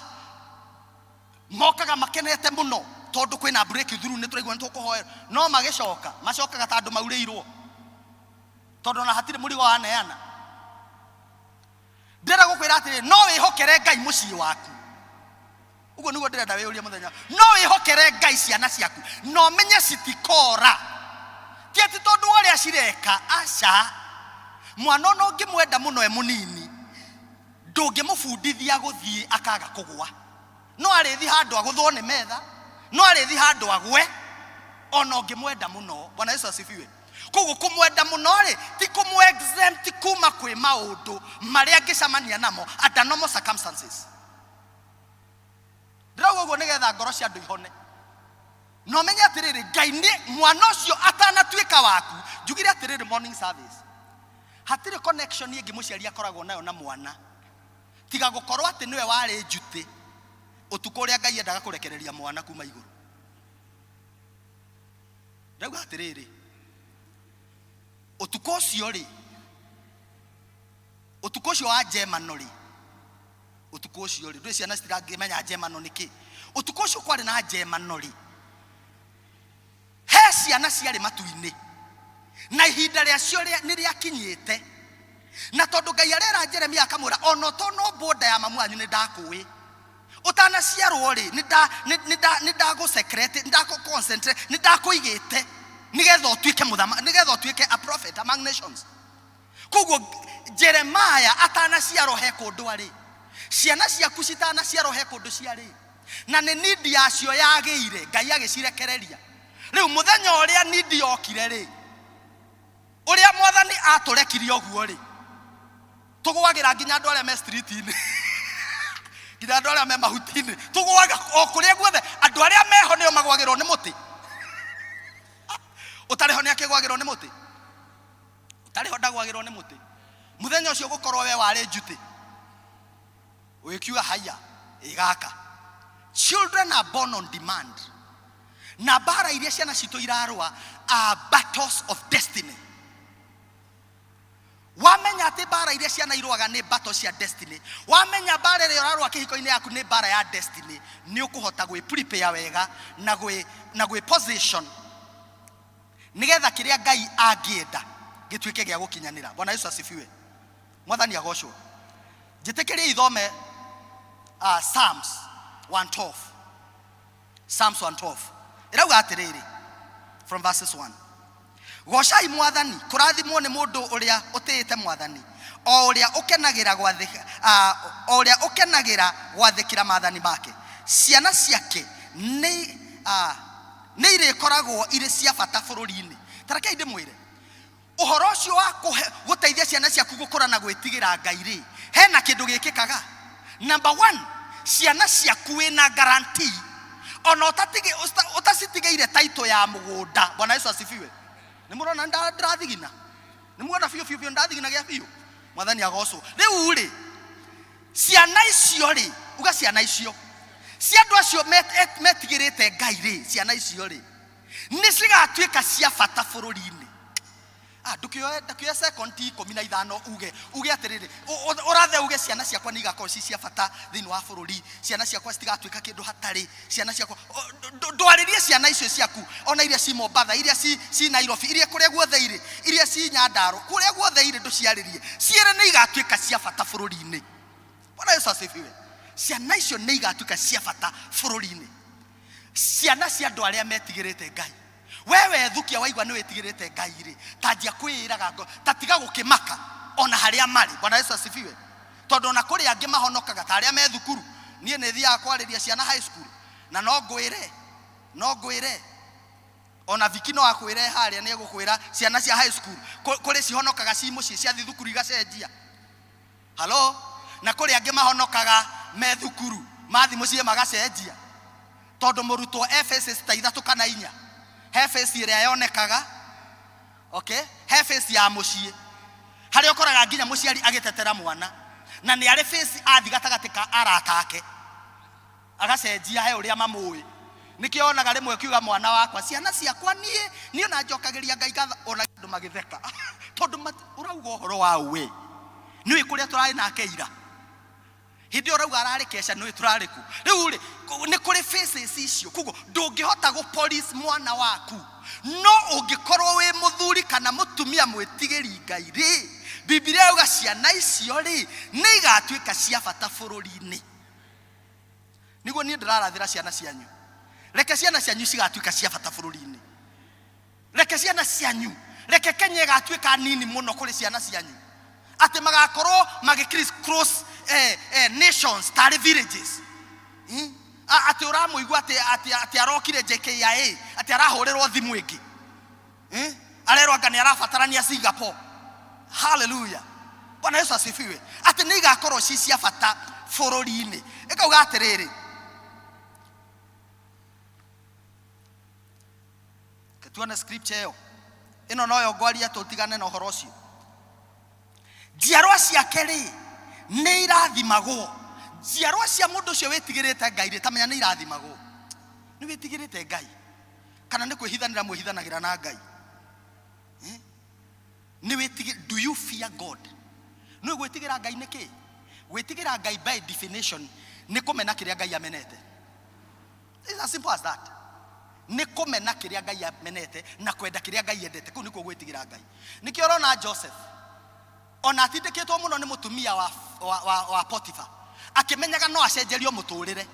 Mokaga makenete mũno tondũ kwĩna breakthrough, nĩ tũraigua nĩ tũkũhoerwo. No magĩcoka, macokaga ta andũ maurĩirwo. Tondũ ona hatirĩ mũrigo waneana. Ndĩrenda gũkwĩra atĩrĩ, no wĩhokere Ngai mũciĩ waku. Ũguo nĩguo ndĩrenda wĩyũrie mũthenya. No wĩhokere Ngai ciana ciaku na ũmenye citikora. Ti atĩ tondũ wa ũrĩa cireka, aca. Mwana ona ũngĩmwenda mũno e mũnini, ndũngĩmũbundithia gũthiĩ akaga kũgũa. No arĩthiĩ handũ agũthwo nĩ metha, no arĩthiĩ handũ agwe, ona ũngĩmwenda mũno. Bwana Yesu asifiwe. Koguo kũmwenda mũno rĩ, ti kũmũ exempt kuma kwĩ maũndũ marĩa angĩcemania namo under normal circumstances. Ndĩrauga ũguo nĩgetha ngoro cia andũ ihone. Na ũmenye atĩrĩrĩ, Ngai nĩ mwana ũcio atanatuĩka waku. Njugire atĩrĩrĩ morning service, hatirĩ connection ĩngĩ mũciari akoragwo nayo na mwana tiga gũkorwo atĩ nĩwe warĩ njutĩ ũtukũ ũrĩa Ngai endaga kũrekereria mwana kuma igũrũ. Ndauga atĩrĩrĩ, ũtukũ ũcio rĩ, ũtukũ ũcio wa njemano rĩ, ũtukũ ũcio rĩ, ndũĩ ciana citirangĩmenya njemano nĩ kĩ. Ũtukũ ũcio kwarĩ na njemano rĩ, he ciana ciarĩ matu-inĩ na ihinda rĩacio nĩ rĩakinyĩte. Na tondũ Ngai arera Jeremia akamwĩra, ona ũtanombwo nda ya mamu wanyu nĩ ndakũĩ. Ũtanaciarwo rĩ, nĩ ndagũ-secrete, nĩ ndakũ-concentrate, nĩ ndakũigĩte nĩgetha ũtuĩke mũthama-, nĩgetha ũtuĩke a prophet among nations. Koguo Jeremiah atanaciarwo he kũndũ arĩ, ciana ciaku citanaciarwo he kũndũ ciarĩ, na nĩ need yacio yagĩire, Ngai agĩcirekereria. Rĩu mũthenya ũrĩa need yokire rĩ, ũrĩa Mwathani atũrekirie ũguo rĩ, tũgũagĩra nginya andũ arĩa me street-inĩ, nginya andũ arĩa me mahuti-inĩ, tũgũaga o kũrĩa guothe, andũ arĩa meho nĩo magũagĩrwo nĩ mũtĩ. Ũtarĩ ho nĩ akĩgũagĩrwo nĩ mũtĩ? Ũtarĩ ho ndagũagĩrwo nĩ mũtĩ. Mũthenya ũcio gũkorwo we warĩ njutĩ, ũgĩkiuga haiya, ĩ gaka. Children are born on demand. Na mbara iria ciana citũ irarũa are battles of destiny. Wamenya atĩ mbara iria ciana irũaga nĩ battle cia destiny, wamenya mbara ĩrĩa ũrarũa kĩhiko-inĩ yaku nĩ mbara ya destiny, nĩ ũkũhota gwĩ prepare wega na gwĩ, na gwĩ position nĩgetha kĩrĩa Ngai angĩenda gĩtuĩke gĩa gũkinyanĩra. Bwana Yesu asifiwe. Mwathani agocwo. Njĩtĩkĩrie ithome Psalms 112. Psalms 112 ĩrauga atĩrĩrĩ, from verses 1, gocai Mwathani, kũrathimwo nĩ mũndũ ũrĩa ũtĩĩte Mwathani, o ũrĩa ũkenagĩra gwathĩka, o ũrĩa ũkenagĩra gwathĩkĩra maathani make. Ciana ciake nĩ nĩ irĩkoragwo irĩ cia bata bũrũri-inĩ. Ta rekei ndĩmwĩre, ũhoro ũcio wa gũteithia ciana ciaku gũkũra na gwĩtigĩra Ngai rĩ, hena kĩndũ gĩkĩkaga. Number one, ciana ciaku wĩna guarantee ona ũtacitigĩire title ya mũgũnda. Bwana Yesu asifiwe. Nĩ mũrona ndĩrathigina? Nĩ muona biũ biũ biũ ndathigina gĩa biũ? Mwathani agocwo. Rĩu rĩ, ciana icio rĩ, uga ciana icio cia andũ acio metigĩrĩte Ngai rĩ, ciana icio rĩ nĩ cigatuĩka cia bata bũrũri-inĩ. Ndũkĩoe, ndũkĩoe second ikũmi na ithano uge, uge atĩrĩrĩ, ũrathe uge ciana ciakwa nĩ igakorwo ci cia bata thĩinĩ wa bũrũri, ciana ciakwa citigatuĩka kĩndũ hatarĩ, ciana ciakwa, ndwarĩrie ciana icio ciaku, ona iria ci Mombatha, iria ci Nairobi, iria kũrĩa guothe irĩ, iria ci Nyandarua, kũrĩa guothe irĩ ndũciarĩrie, ciĩre nĩ igatuĩka cia bata bũrũri-inĩ. Bwana Yesu asifiwe. Ciana icio nĩ igatuĩka cia bata bũrũri-inĩ. Ciana cia andũ arĩa metigĩrĩte Ngai. We wethukia waigua nĩ wĩtigĩrĩte Ngai rĩ, ta anjia kwĩĩraga ngo, ta tiga gũkĩmaka ona harĩa marĩ. Bwana Yesu asifiwe. Tondũ ona kũrĩ angĩ mahonokaga ta arĩa me thukuru. Niĩ nĩ thiaga kwarĩria ciana high school, na no ngwĩre, no ngwĩre, ona Viki no akwĩre harĩa, nĩ egũkwĩra ciana cia high school kũrĩ cihonokaga ci mũciĩ, ciathiĩ thukuru igacenjia. Halo? Na kũrĩ angĩ mahonokaga me thukuru, mathiĩ mũciĩ magacenjia. Tondũ mũrutwo e faces ta ithatũ kana inya. He face ĩrĩa yonekaga, okay? He face ya mũciĩ, harĩa ũkoraga nginya mũciari agĩtetera mwana, na nĩ arĩ face athiĩ gatagatĩ ka arata ake. Agacenjia he ũrĩa mamũĩ. Nĩkĩo onaga rĩmwe ũkiuga mwana wakwa, ciana ciakwa niĩ, niĩ ona njokagĩria Ngai ngatho, ona andũ magĩtheka. Tondũ ũrauga ũhoro wa ũ we? Nĩũĩ kũrĩa tũrarĩ nake ira? Hĩndĩ ĩyo ũrauga ararĩ keca, nĩũĩ tũrarĩ kũ? Rĩu rĩ, nĩ kũrĩ faces icio. Koguo ndũngĩhota gũ police mwana waku. No ũngĩkorwo wĩ mũthuri kana mũtumia mwĩtigĩri Ngai rĩ, Bibilia yauga ciana icio rĩ, nĩ igatuĩka cia bata bũrũri-inĩ. Nĩguo niĩ ndĩrarathĩra ciana cianyu. Reke ciana cianyu cigatuĩka cia bata bũrũri-inĩ. Reke ciana cianyu, reke Kenya ĩgatuĩka nini mũno kũrĩ ciana cianyu, atĩ magakorwo magĩ criss cross eh, eh, nations tarĩ villages. Atĩ ũramũigua atĩ, atĩ, atĩ arokire JKIA, atĩ arahũrĩrwo thimũ ĩngĩ. Arerwo anga nĩ arabatarania Singapore. Hallelujah. Bwana Yesu asifiwe. Atĩ nĩ igakorwo ci cia bata bũrũri-inĩ. Ĩkauga atĩrĩrĩ, Reke tuone scripture ĩyo. Ĩno noyo ngwaria tũtigane na ũhoro ũcio. Njiarwa ciake rĩ, nĩ irathimagwo. Njiarwa cia mũndũ ũcio wĩtigĩrĩte Ngai rĩ, ta menya nĩ irathimagwo. Nĩ wĩtigĩrĩte Ngai? Kana nĩ kwĩhithanĩra mwĩhithanagĩra na Ngai? Nĩ wĩtigĩ, do you fear God? Nĩ gwĩtigĩra Ngai nĩ kĩ? Gwĩtigĩra Ngai by definition nĩ kũmena kĩrĩa Ngai amenete. It's as simple as that. Nĩ kũmena kĩrĩa Ngai amenete na kwenda kĩrĩa Ngai endete. Kũu nĩkuo gwĩtigĩra Ngai. Nĩkĩo ũrona Joseph ona atindĩkĩtwo mũno nĩ mũtumia wa, wa, wa, wa Potiphar, akĩmenyaga no acenjerio mũtũrĩre,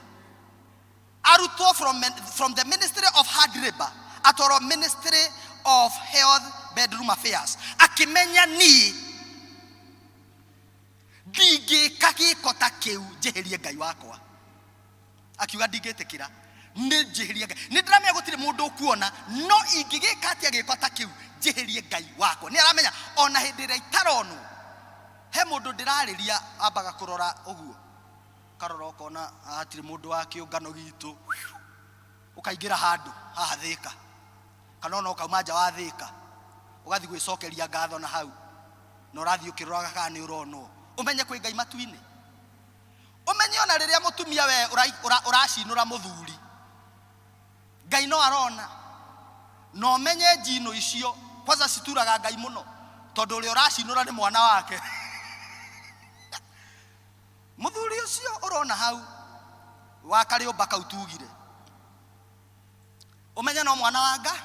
arutwo from, from the ministry of hard labor atwarwo ministry of health bedroom affairs, akĩmenya niĩ ndingĩka gĩko ta kĩu njĩhĩrie Ngai wakwa. Akiuga ndingĩtĩkĩra nĩ njĩhĩrie Ngai, nĩ ndĩramenya gũtirĩ mũndũ ũkuona, no ingĩgĩka atĩa gĩko ta kĩu njĩhĩrie Ngai wakwa? Nĩ aramenya ona hĩndĩ ĩrĩa itaronwo he mũndũ ndĩrarĩria, ambaga kũrora ũguo, ũkarora ũkona hatirĩ mũndũ wa kĩũngano gitũ, ũkaingĩra handũ haha Thĩka, kana ona ũkauma nja wa Thĩka, ũgathiĩ gwĩcokeria ngatho na hau, na ũrathiĩ ũkĩroraga kana nĩ ũronwo, ũmenye kwĩ Ngai matu-inĩ. Ũmenye ona rĩrĩa mũtumia we ũracinũra mũthuri, Ngai no arona. Na ũmenye njino icio kwanza cituraga Ngai mũno, tondũ ũrĩa ũracinũra nĩ mwana wake. Mũthuri ũcio ũrona hau wa karĩũmba kau tugire, ũmenye no mwana wa Ngai.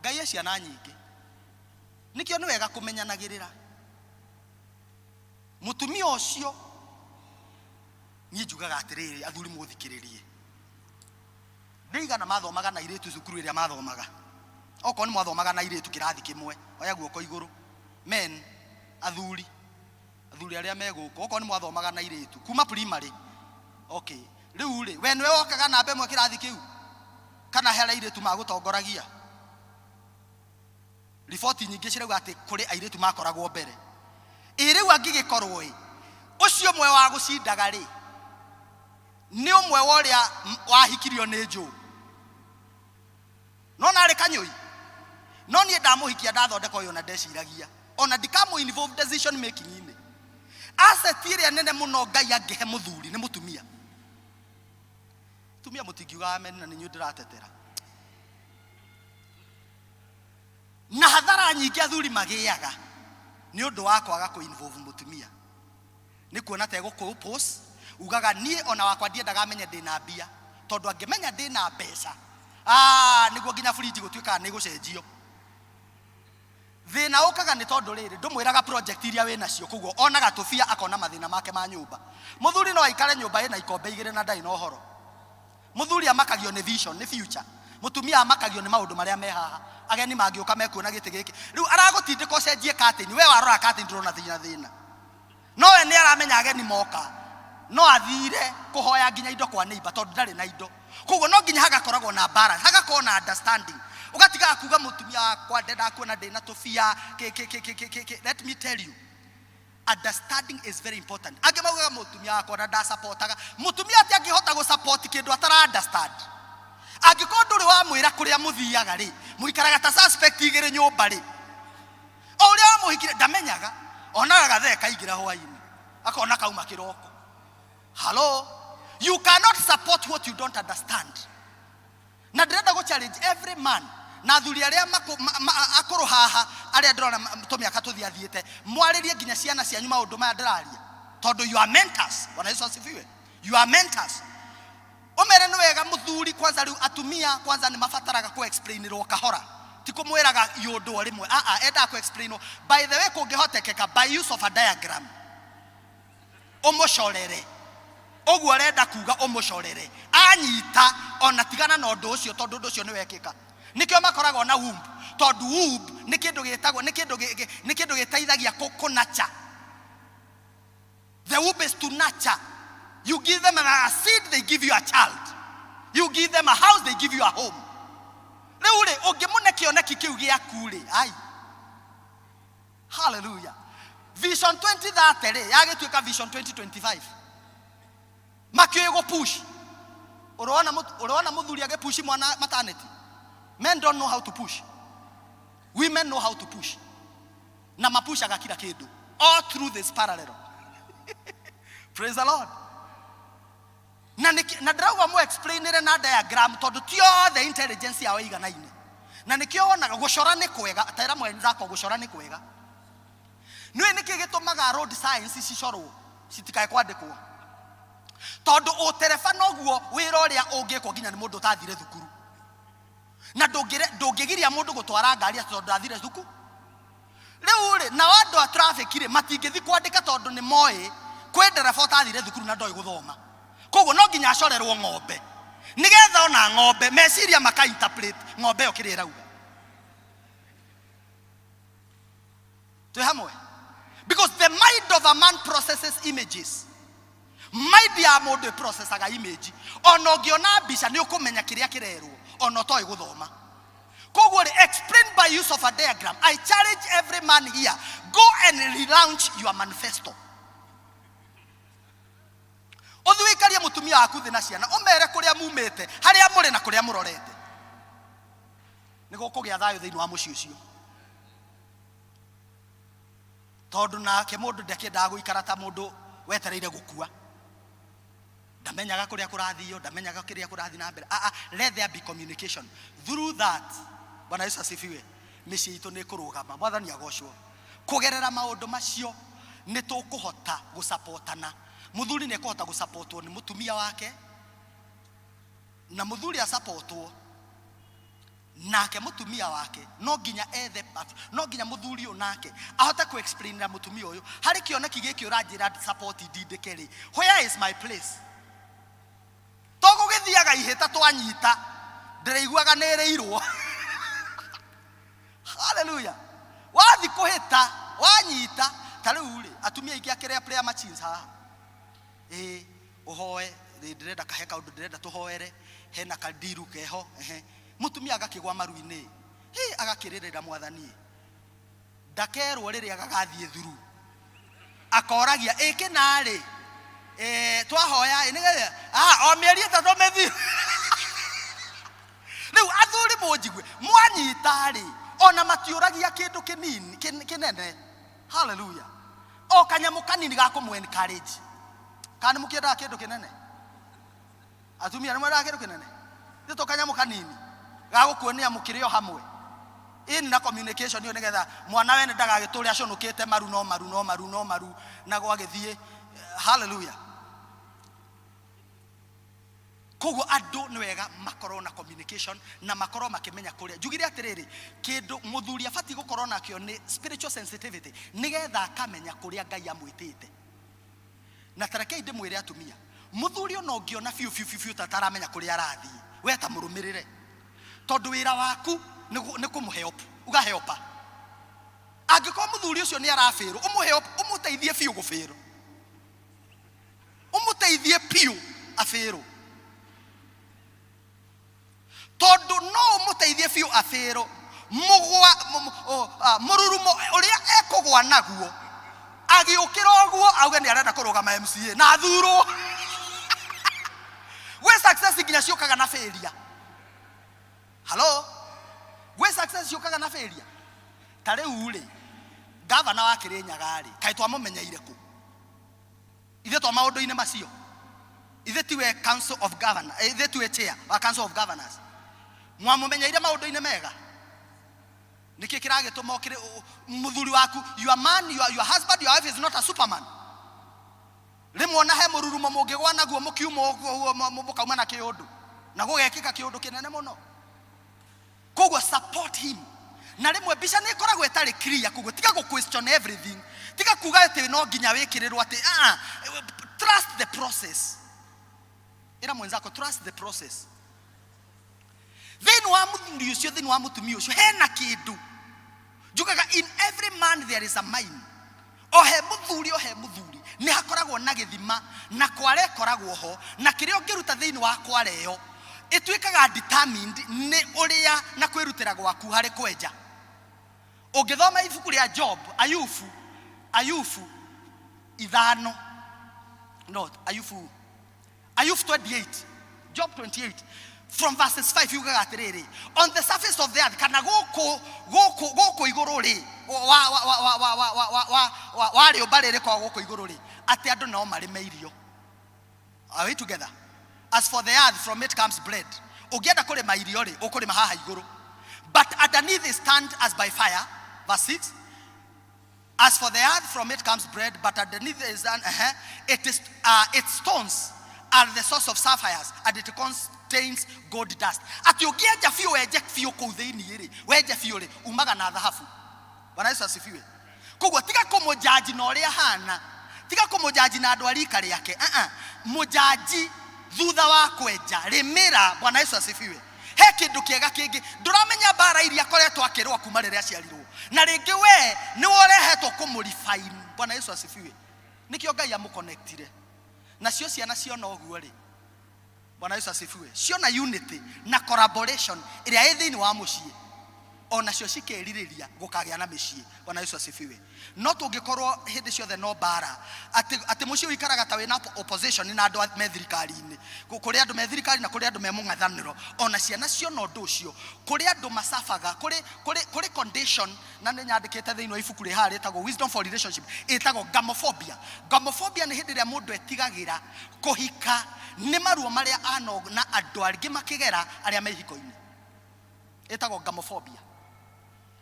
Ngai e ciana nyingĩ, nĩkĩo nĩ wega kũmenyanagĩrĩra. Mũtumia ũcio, niĩ njugaga atĩrĩrĩ, athuri mũthikĩrĩrie, nĩ aigana mathomaga na airĩtu cukuru ĩrĩa mathomaga? Okorwo nĩ mwathomaga na airĩtu kĩrathi kĩmwe, oya guoko igũrũ. Men, athuri, athuri arĩa me gũkũ, okorwo nĩ mwathomaga na airĩtu kuma primary, okay. Rĩu rĩ, we nĩwe wokaga namba ĩmwe kĩrathi kĩu, kana harĩ airĩtu magũtongoragia? Riboti nyingĩ cirauga atĩ kũrĩ airĩtu makoragwo mbere. Ĩ rĩu angĩgĩkorwo ĩ, ũcio ũmwe wa gũcindaga rĩ, nĩ ũmwe wa ũrĩa wahikirio nĩ Joe. No narĩ kanyũi. No niĩ ndamũhikia ndathondeka ũyũ ona ndeciragia. Ona ndikamũ involve decision making inĩ. Asset ĩrĩa nene mũno Ngai angĩhe mũthuri nĩ mũtumia. Atumia mũtingiuga amen na nĩ inyuĩ ndĩratetera. Na hathara nyingĩ athuri magĩaga nĩ ũndũ wa kwaga kũ involve mũtumia. Nĩ kuona ta egũkũ oppose, ugaga niĩ ona wakwa ndiendaga amenye ndĩna mbia, tondũ angĩmenya ndĩna mbeca, ah, nĩguo nginya fridge gũtuĩkaga nĩ ĩgũcenjio. Thĩna ũkaga nĩ tondũ rĩrĩ, ndũmwĩraga project iria wĩnacio, koguo onaga tũbia akona mathĩna make ma nyũmba. Mũthuri no aikare nyũmba ĩna ikombe igĩrĩ na ndarĩ na ũhoro. Mũthuri amakagio nĩ vision, nĩ future. Mũtumia amakagio nĩ maũndũ marĩa me haha. Ageni mangĩũka mekuona gĩtĩ gĩkĩ. Rĩu aragũtindĩka ũcenjie curtain, we warora curtain ndũrona thĩna thĩna. No we nĩ aramenya ageni moka no athire kũhoya nginya indo kwa neighbor tondũ ndarĩ na indo. Koguo no nginya hagakoragwo na balance, hagakorwo na understanding. Ũgatigaga kuga mũtumia wakwa ndendaga kuona ndĩna tũbia kĩ kĩ kĩ kĩ kĩ kĩ. Let me tell you, understanding is very important. Angĩ maugaga mũtumia wakwa na ndasapotaga. Mũtumia atĩ angĩhota gũ support kĩndũ atara understand. Angĩkorwo ndũrĩ wamwĩra kũrĩa mũthiaga rĩ, mũikaraga ta suspect igĩrĩ nyũmba rĩ, o ũrĩa wamũhikire ndamenyaga, onaga gathee kaingĩra hwainĩ, akona kauma kĩroko. Hello? You cannot support what you don't understand. Na ndĩrenda gũ challenge every man na athuri arĩa makũ- ma- ma- akũrũ haha arĩa ndĩrona ma- tũmĩaka tũthiathiĩte mwarĩrie nginya ciana cianyu maũndũ maya ndĩraria tondũ you are mentors. Bwana Yesu asifiwe. You are mentors. Ũmere nĩ wega mũthuri kwanza rĩu atumia kwanza nĩ mabataraga kũ explainĩrwo kahora ti kũmwĩraga iũndũ o rĩmwe aa endaga kũ explainwo by the way kũngĩhotekeka by use of a diagram ũmũcorere ũguo ũrenda kuga ũmũcorere anyita ona tigana na ũndũ ũcio tondũ ũndũ ũcio nĩ wekĩka nĩkĩo makoragwo na womb tondũ womb nĩ kĩndũ gĩtagwo nĩ kĩndũ gĩ- gĩ- nĩ kĩndũ gĩteithagia kũ- kũnacha The womb is to nurture. You give them a seed, they give you a child. You give them a house, they give you a home. Rĩu rĩ, ũngĩmũne kĩoneki kĩu gĩaku rĩ, ai. Hallelujah. Vision 2030 rĩ, yagĩtuĩka Vision 2025. Makĩũĩ gũpush. Ũrona mũth- ũrona mũthuri agĩpushi mwana maternity. Men don't know how to push. Women know how to push. Na mapushaga kila kĩndũ. All through this parallel. Praise the Lord. Na nĩkĩ- na ndĩrauga mũ explainĩre na diagram tondũ ti othe intelligence yao ĩiganaine. Na nĩkĩo wonaga gũcora nĩ kwega, tera mwenzako gũcora nĩ kwega. Nĩũĩ nĩkĩ gĩtũmaga road signs cicorwo citikae kwandĩkwo? Tondũ ũtereba noguo wĩra ũrĩa ũngĩkwo nginya nĩ mũndũ ũtathire thukuru. Na ndũngĩre- ndũngĩgiria mũndũ gũtwara ngari atĩ tondũ ndathire thukuru. Rĩu rĩ, nao andũ a traffic rĩ, matingĩthiĩ kwandĩka tondũ nĩ moĩ kwĩ ndereba ũtathire thukuru na ndoĩ gũthoma. Koguo no nginya acorerwo ng'ombe nĩgetha ona ng'ombe meciria maka interpret ng'ombe ĩyo kĩrĩa ĩrauga. Twĩ hamwe? Because the mind of a man processes images. Mind ya mũndũ ĩprocessaga image. Ona ũngĩona mbica nĩ ũkũmenya kĩrĩa kĩrerwo ona ũtoĩ gũthoma. Koguo rĩ, explain by use of a diagram. I challenge every man here, go and relaunch your manifesto. Ũthiĩ ũikarie mũtumia waku thĩ na ciana, ũmere kũrĩa mumĩte, harĩa mũrĩ na kũrĩa mũrorete. Nĩ gũkũgĩa thayũ thĩinĩ wa mũciĩ ũcio. Tondũ nake mũndũ ndakĩendaga gũikara ta mũndũ wetereire gũkua. Ndamenyaga kũrĩa kũrathio, ndamenyaga kĩrĩa kũrathiĩ na mbere. Ah, ah, let there be communication. Through that, Bwana Yesu asifiwe, mĩciĩ itũ nĩ ĩkũrũgama. Mwathani agocwo. Kũgerera maũndũ macio nĩ tũkũhota gũsapotana. Mũthuri nĩ ekũhota gũsapotwo nĩ mũtumia wake, na mũthuri asapotwo nake mũtumia wake no nginya ethe no nginya mũthuri ũyũ nake ahote ku explainĩra mũtumia ũyũ harĩ kĩoneki gĩkĩ ũranjĩra support ndindĩke rĩ, where is my place? To gũgĩthiaga ihĩta twanyita ndĩrĩiguaga nĩrĩirwo. Hallelujah. Wathi kũhĩta wanyita ta rĩu rĩ, atumia aingĩ akĩrĩa prayer machines haha, ĩĩ ũhoe rĩ, ndĩrenda kahe kaũndũ ndĩrenda tũhoere, hena kandiru keho, ehe mũtumia agakĩgwa maru-inĩ, hĩ agakĩrĩrĩra mwathani, ndakerwo rĩrĩa gagathiĩ thuru akoragia ĩ kĩna rĩ, ĩ twahoya ĩ nĩgetha ah o mĩeri ĩtatũ mĩthiru. Rĩu athuri mũnjigue, mwanyita rĩ, ona matiũragia kĩndũ kĩnini kĩnene. Hallelujah. O kanyamũ kanini ga kũmũ encourage. Kana nĩ mũkĩendaga kĩndũ kĩnene? Atumia nĩ mwendaga kĩndũ kĩnene? Nĩ to kanyamũ kanini ga gũkuonia mũkĩrĩ o hamwe. Ĩni na communication ĩyo nĩgetha mwana wene ndagagĩtũre aconũkĩte maru no maru no maru no maru na gwagĩthiĩ. Hallelujah. Koguo andũ nĩ wega makorwo na communication na makorwo makĩmenya kũrĩa. Njugire atĩrĩrĩ, kĩndũ mũthuri abatiĩ gũkorwo nakĩo nĩ spiritual sensitivity nĩgetha akamenya kũrĩa Ngai amwĩtĩte. Na ta rekei ndĩmwĩre atumia, mũthuri ona ũngĩona biũ biũ biũ biũ ta ataramenya kũrĩa arathiĩ, we ta mũrũmĩrĩre. Tondũ wĩra waku nĩ kũmũ help, uga helper. Angĩkorwo mũthuri ũcio nĩ arabĩrwo, ũmũ help, ũmũteithie biũ gũbĩrwo. Ũmũteithie biũ abĩrwo. Tondũ no ũmũteithie biũ abĩrwo, mũgwa, mũrurumo ũrĩa ekũgwa naguo, agĩũkĩra ũguo auge nĩ arenda kũrũgama MCA na athurwo. Gwĩ success nginya ciũkaga na failure. Hello? Gwĩ success ciũkaga na failure. Ta rĩu rĩ, gavana wa Kĩrĩnyaga rĩ, kaĩ twamũmenyeire kũ? Ithuĩ twa maũndũ-inĩ macio. Ithe tiwe council of governors, ithe tiwe chair wa council of governors. Mwamumenyeire maũndũ-inĩ mega. Nĩkĩ kĩragĩtũma ũkĩrĩ mũthuri waku, your man, your husband, your wife is not a superman. Rĩmwe ona he mũrurumo mũngĩgwa naguo mũkiuma ũguo mũkauma na kĩũndũ na gũgekĩka kĩũndũ kĩnene mũno. Koguo support him. Na rĩmwe mbica nĩ ĩkoragwo ĩtarĩ clear, koguo tiga gũ question everything, tiga kuga atĩ no nginya wĩkĩrĩrwo atĩ trust the process. Ĩra mwenzako trust the process. Thĩinĩ wa mũthuri ũcio, thĩinĩ wa mũtumia ũcio hena kĩndũ. Njugaga in every man there is a mine. O he mũthuri, o he mũthuri nĩ hakoragwo na gĩthima na kware ĩkoragwo ho, na kĩrĩa ũngĩruta thĩinĩ wa kware ĩyo ĩtuĩkaga determined nĩ ũrĩa na kwĩrutĩra gwaku harĩ kwenja. Ũngĩthoma ibuku rĩa Job, Ayubu, Ayubu ithano, no, Ayubu, Ayubu 28, Job 28 from verses 5 yugaga atĩrĩrĩ, on the surface of the earth, kana gũkũ, gũkũ, gũkũ igũrũ rĩ, wa, wa, wa, wa, wa, wa, wa, wa, wa, wa, wa rĩũmba rĩrĩ koragwo gũkũ igũrũ rĩ, atĩ andũ no marĩme irio. Are we together? As for the earth, from it comes bread. Ũngĩenda kũrĩma irio rĩ, ũkũrĩma haha igũrũ. But underneath it stand as by fire. Verse 6. As for the earth, from it comes bread, but underneath is an, it is, its stones are the source of sapphires, and it contains gold dust. Ati ũngĩenja biũ, wenje biũ kũu thĩinĩ rĩ, wenje biũ rĩ, umaga na thahabu. Bwana Yesu asifiwe. Koguo tiga kũmũjaji na ũrĩa ahana, tiga kũmũjaji na andũ a rika rĩake. Mũjaji thutha wa kwenja, rĩmĩra. Bwana Yesu asifiwe. He kĩndũ kĩega kĩngĩ ndũramenya mbara iria akoretwo akĩrũa kuma rĩrĩa aciarirwo, na rĩngĩ we nĩwe ũrehetwo kũmũrefine. Bwana Yesu asifiwe. Nĩkĩo Ngai amũconnectire nacio ciana ciona ũguo rĩ. Bwana Yesu asifiwe. Ciona unity na collaboration ĩrĩa ĩ thĩinĩ wa mũciĩ, onacio cikerirĩria gũkagĩa na mĩciĩ. Bwana Yesu asifiwe. No tũngĩkorwo hĩndĩ ciothe no mbara, atĩ mũciĩ ũikaraga ta wĩna opposition na andũ me thirikari-inĩ, kũrĩ andũ me thirikari na kũrĩ andũ me mũng'ethanĩro, ona ciana ciona ũndũ ũcio, kũrĩ andũ macabaga, kũrĩ condition, na nĩ nyandĩkĩte thĩinĩ wa ibuku rĩ haha rĩtagwo Wisdom for Relationship, ĩtagwo gamophobia. Gamophobia nĩ hĩndĩ ĩrĩa mũndũ etigagĩra kũhika nĩ maruo marĩa anona andũ angĩ makĩgera arĩa me ihiko-inĩ. Ĩtagwo gamophobia.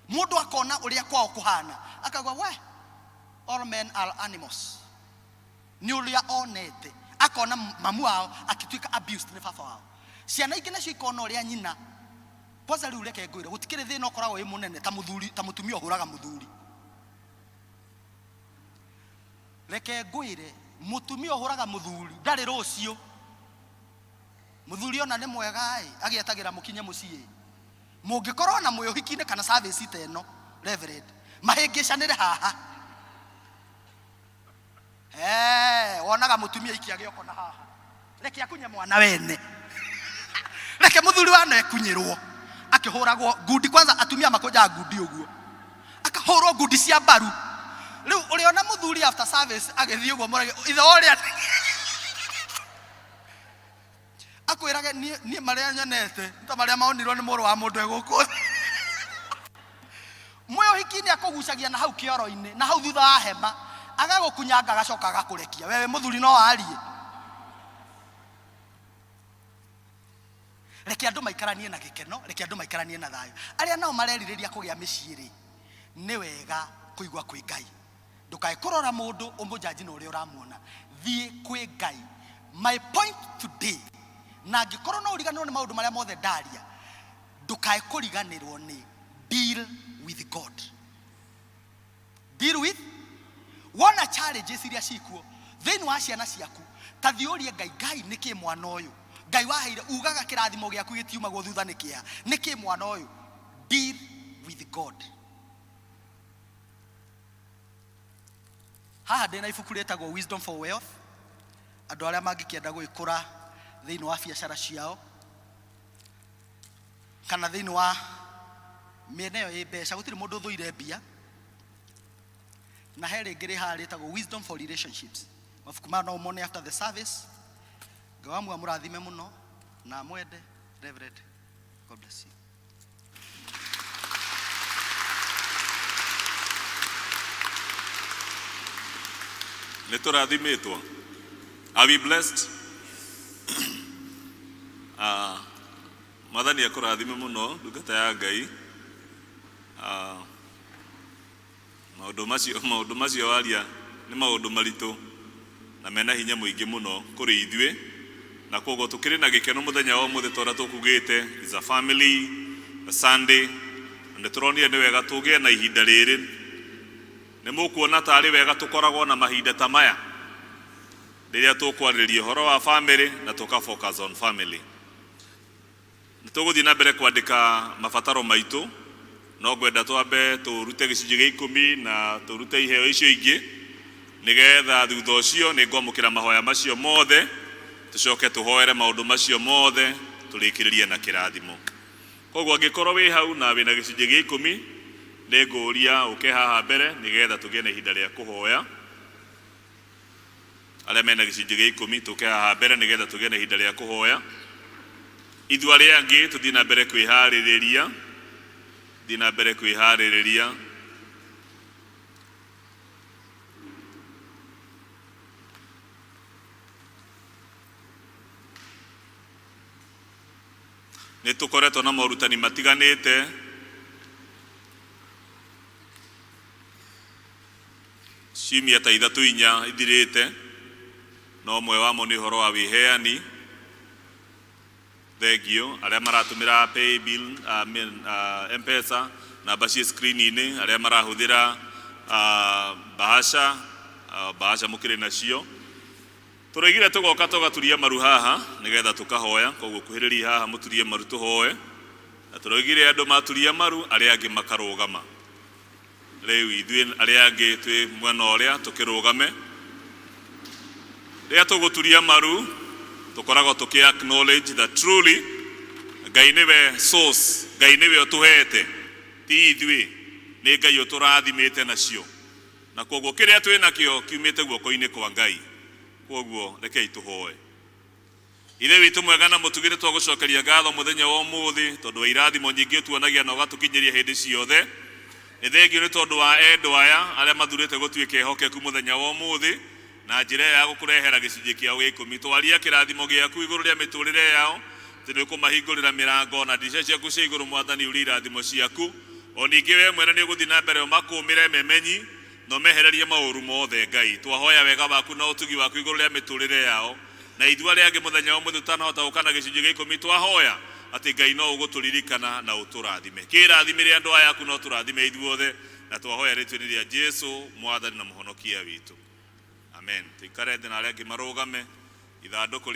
Mũndũ akona ũrĩa kwao kũhana, akauga we, all men are animals. Nĩ ũrĩa onete, akona mamu wao akĩtuĩka abused nĩ baba wao. Ciana ingĩ nacio ikona ũrĩa nyina. Kwanza rĩu reke ngwĩre, gũtikĩrĩ thĩna ũkoragwo wĩ mũnene ta mũthuri, ta mũtumia ũhũraga mũthuri. Reke ngwĩre, mũtumia ũhũraga mũthuri ndarĩ rũciũ. Mũthuri ona nĩ mwega ĩ, agĩetagĩra mũkinye mũciĩ. Mũngĩkorwo na mwĩ ũhiki-inĩ kana service ta ĩno, Reverend, mahĩngĩcanĩre haha. Wonaga mũtumia aikia gĩoko na haha. Reke akunye mwana wene. Reke mũthuri wana ekunyĩrwo. Akĩhũragwo ngundi, kwanza atumia makũnjaga ngundi ũguo. Akahũrwo ngundi cia mbaru. Rĩu ũrĩona mũthuri after service agĩthiĩ ũguo mũrage, ithe wa ũrĩa akwĩrage niĩ marĩa nyonete ta marĩa maonirwo nĩ mũrũ wa mũndũ e gũkũ thĩ. Mwĩ ũhiki-inĩ akũgucagia na hau kĩoro-inĩ, na hau thutha wa hema, agagũkunyanga agacoka agakũrekia. Wewe mũthuri no warie. Reke andũ maikaranie na gĩkeno, reke andũ maikaranie na thayũ. Arĩa nao marerirĩria kũgĩa mĩciĩ rĩ, nĩ wega kũigua kwĩ Ngai. Ndũkae kũrora mũndũ ũmũjaji na ũrĩa ũramuona. Thiĩ kwĩ Ngai. My point today, na angĩkorwo no ũriganĩrwo nĩ maũndũ marĩa mothe ndaria, ndũkae kũriganĩrwo nĩ deal with God. Deal with wona challenges iria cikuo thĩinĩ wa ciana ciaku, ta thiĩ ũrie Ngai, Ngai nĩkĩ mwana ũyũ Ngai waheire, ugaga kĩrathimo gĩaku gĩtiumagwo thutha nĩ kĩa, nĩkĩ mwana ũyũ? Deal with God. Haha ndĩna ibuku rĩtagwo Wisdom for Wealth, andũ arĩa mangĩkĩenda gwĩkũra thĩinĩ wa biacara ciao kana thĩinĩ wa mĩena ĩyo ĩ mbeca, gũtirĩ mũndũ ũthũire mbia. Na he rĩngĩ rĩ haha rĩtagwo Wisdom for Relationships. Mabuku maya no ũmone after the service. Ngai wa muoyo amũrathime mũno na amwende. Reverend, God bless you. Nĩ tũrathimĩtwo. Are we blessed? Mwathani akũrathime mũno ndungata ya Ngai. Maũndũ macio waria nĩ maũndũ maritũ na mena hinya mũingĩ mũno kũrĩ ithuĩ, na koguo tũkĩrĩ na gĩkeno mũthenya wa ũmũthĩ ta ũrĩa tũkugĩte is a family a Sunday, na nĩ tũronire nĩ wega tũgĩe na ihinda rĩrĩ. Nĩ mũkuona tarĩ wega tũkoragwo na mahinda ta maya rĩrĩa tũkwarĩrĩria ũhoro wa family na tũka focus on family. Nĩ tũgũthiĩ na mbere kwandĩka mabataro maitũ, no ngwenda twambe tũrute gĩcunjĩ gĩa 10 na tũrute iheo icio ingĩ, nĩgetha thutha ũcio nĩ ngwamũkĩra mahoya macio mothe, tũcoke tũhoere maũndũ macio mothe, tũrĩkĩrĩrie na kĩrathimo. Koguo angĩkorwo wĩ hau na wĩna gĩcunjĩ gĩa 10, nĩ ngũria ũke haha mbere nĩgetha tũgĩe na ihinda rĩa kũhoya. Arĩa mena gĩcunjĩ gĩa 10, tũke haha mbere nĩgetha tũgĩe na ihinda rĩa kũhoya. Ithuĩ arĩa angĩ tũthiĩ na mbere kwĩharĩrĩria, thiĩ na mbere kwĩharĩrĩria. Nĩ tũkoretwo na morutani matiganĩte. Ciumia ta 3 4 ithirĩte, no ũmwe wamo nĩ ũhoro wa wĩheani. Thengio arĩa maratũmĩra paybill, M-Pesa, namba ciĩ screen-inĩ, arĩa marahũthĩra bahasha, bahasha mũkĩrĩ nacio. Tũroigire tũgoka tũgaturia maru haha nĩgetha tũkahoya, koguo kuhĩrĩria haha mũturie maru tũhoe. Na tũroigire andũ maturia maru, arĩa angĩ makarũgama. Rĩu ithuĩ arĩa angĩ twĩ mwena ũrĩa tũkĩrũgame. Rĩrĩa tũgũturia maru, tũkoragwo tũkĩ acknowledge that truly Ngai nĩwe source, Ngai nĩwe ũtũhete, ti ithuĩ, nĩ Ngai ũtũrathimĩte nacio. Na koguo kĩrĩa twĩ nakĩo kiumĩte guoko-inĩ kwa Ngai. Koguo rekei tũhoe. Ithe witũ mwega na mũtugi, nĩ twagũcokeria ngatho mũthenya wa ũmũthĩ tondũ wa irathimo nyingĩ ũtuonagia na ũgatũkinyĩria hĩndĩ ciothe. Nĩ thengio nĩ tondũ wa endwa aya arĩa mathurĩte gũtuĩka ehokeku mũthenya wa ũmũthĩ na njĩra ĩyo ya gũkũrehera gĩcunjĩ kĩao gĩa 10. Twaria kĩrathimo gĩaku igũrũ rĩa mĩtũrĩre yao, atĩ nĩ ũkũmahingũrĩra mĩrango na ndirica ciaku cia igũrũ, Mwathani, ũrie irathimo ciaku. O ningĩ we mwene nĩ ũgũthiĩ na mbere ũmakũmĩre memenyi na ũmehererie maũru mothe. Ngai, twahoya wega waku na ũtugi waku igũrũ rĩa mĩtũrĩre yao, na ithuĩ arĩa angĩ mũthenya wa ũmũthĩ tũtanahota gũka na gĩcunjĩ gĩa 10, twahoya atĩ Ngai no ũgũtũririkana na ũtũrathime. Kĩrathimĩre andũ aya aku na ũtũrathime ithuothe, na twahoya rĩtwa-inĩ rĩa Jesu, Mwathani na Mũhonokia witũ, amen. Tũikare thĩ na arĩa angĩ marũgame. Ithandũkũ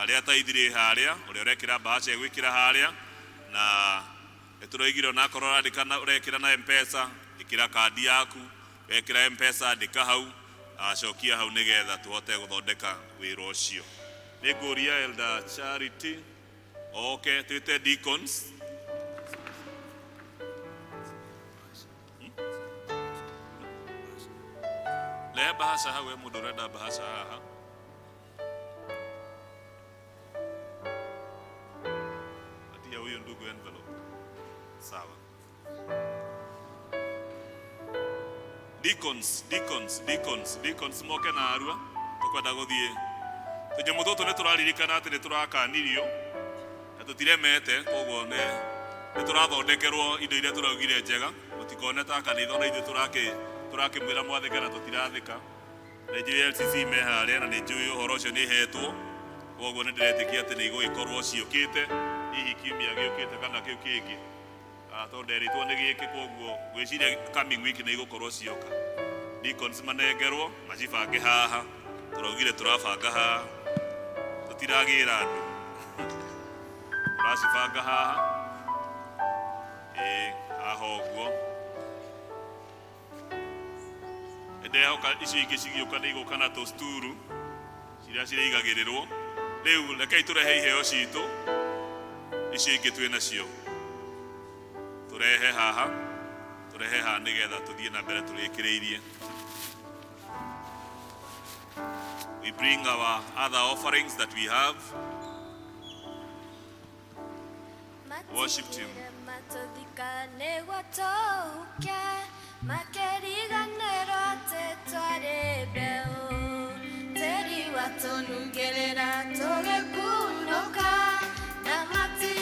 rĩa taithi rĩ harĩa, ũrĩa ũrekĩra bahasha egwĩkĩra harĩa, na nĩtũroigire onakorwo ũrandĩka na ũrekĩra na M-Pesa, ĩkĩra kandi yaku, wekĩra M-Pesa andĩka hau, acokia hau nĩgetha tũhote gũthondeka wĩra ũcio. Nĩ ngũria Elder Charity oke twĩte deacons. Rehe bahasha hau, he mũndũ ũrenda bahasha haha. Patia huyo ndugu envelope. Sawa. Deacons, deacons, deacons, deacons moke na arua tukwenda guthie tũnyamũ tũtũ. Nĩ tũraririkana atĩ nĩ tũrakanirio na tũtiremete, koguo nĩ tũrathondekerwo indo iria tũraugire njega. Mũtikone ta kanitha ona ithuĩ tũrakĩmwĩra mwathĩke na tũtirathĩka. Nĩ njũĩ LCC me harĩa na nĩ njũĩ ũhoro ũcio nĩ hetwo, koguo nĩ ndĩretĩkia atĩ nĩ igũgĩkorwo ciũkĩte hihi kiumia gĩũkĩte kana kĩu kĩngĩ. Tondũ nderĩtwo nĩ gĩkĩ, koguo ngwĩciria coming week nĩ igũkorwo cioka. Deacons manengerwo macibange haha. Tũraugire tũrabanga haha, tũtiragĩra andũ, tũracibanga haha, ĩĩ, haha ũguo. Ndehoka icio ingĩ cigĩũka nĩ igũka na tũsturu ciria cirĩigagĩrĩrwo. Rĩu rekei tũrehe iheo citũ icio ingĩ twĩ nacio, tũrehe haha, tũrehe haha nĩgetha tũthiĩ na mbere tũrĩkĩrĩirie. We bring our other offerings that we have. Worship team. Matũthikane gwatũhuke makĩriganĩrwo atĩ twarĩ mbeũ tĩri watũnungĩrĩra tũgĩkunũka na mati.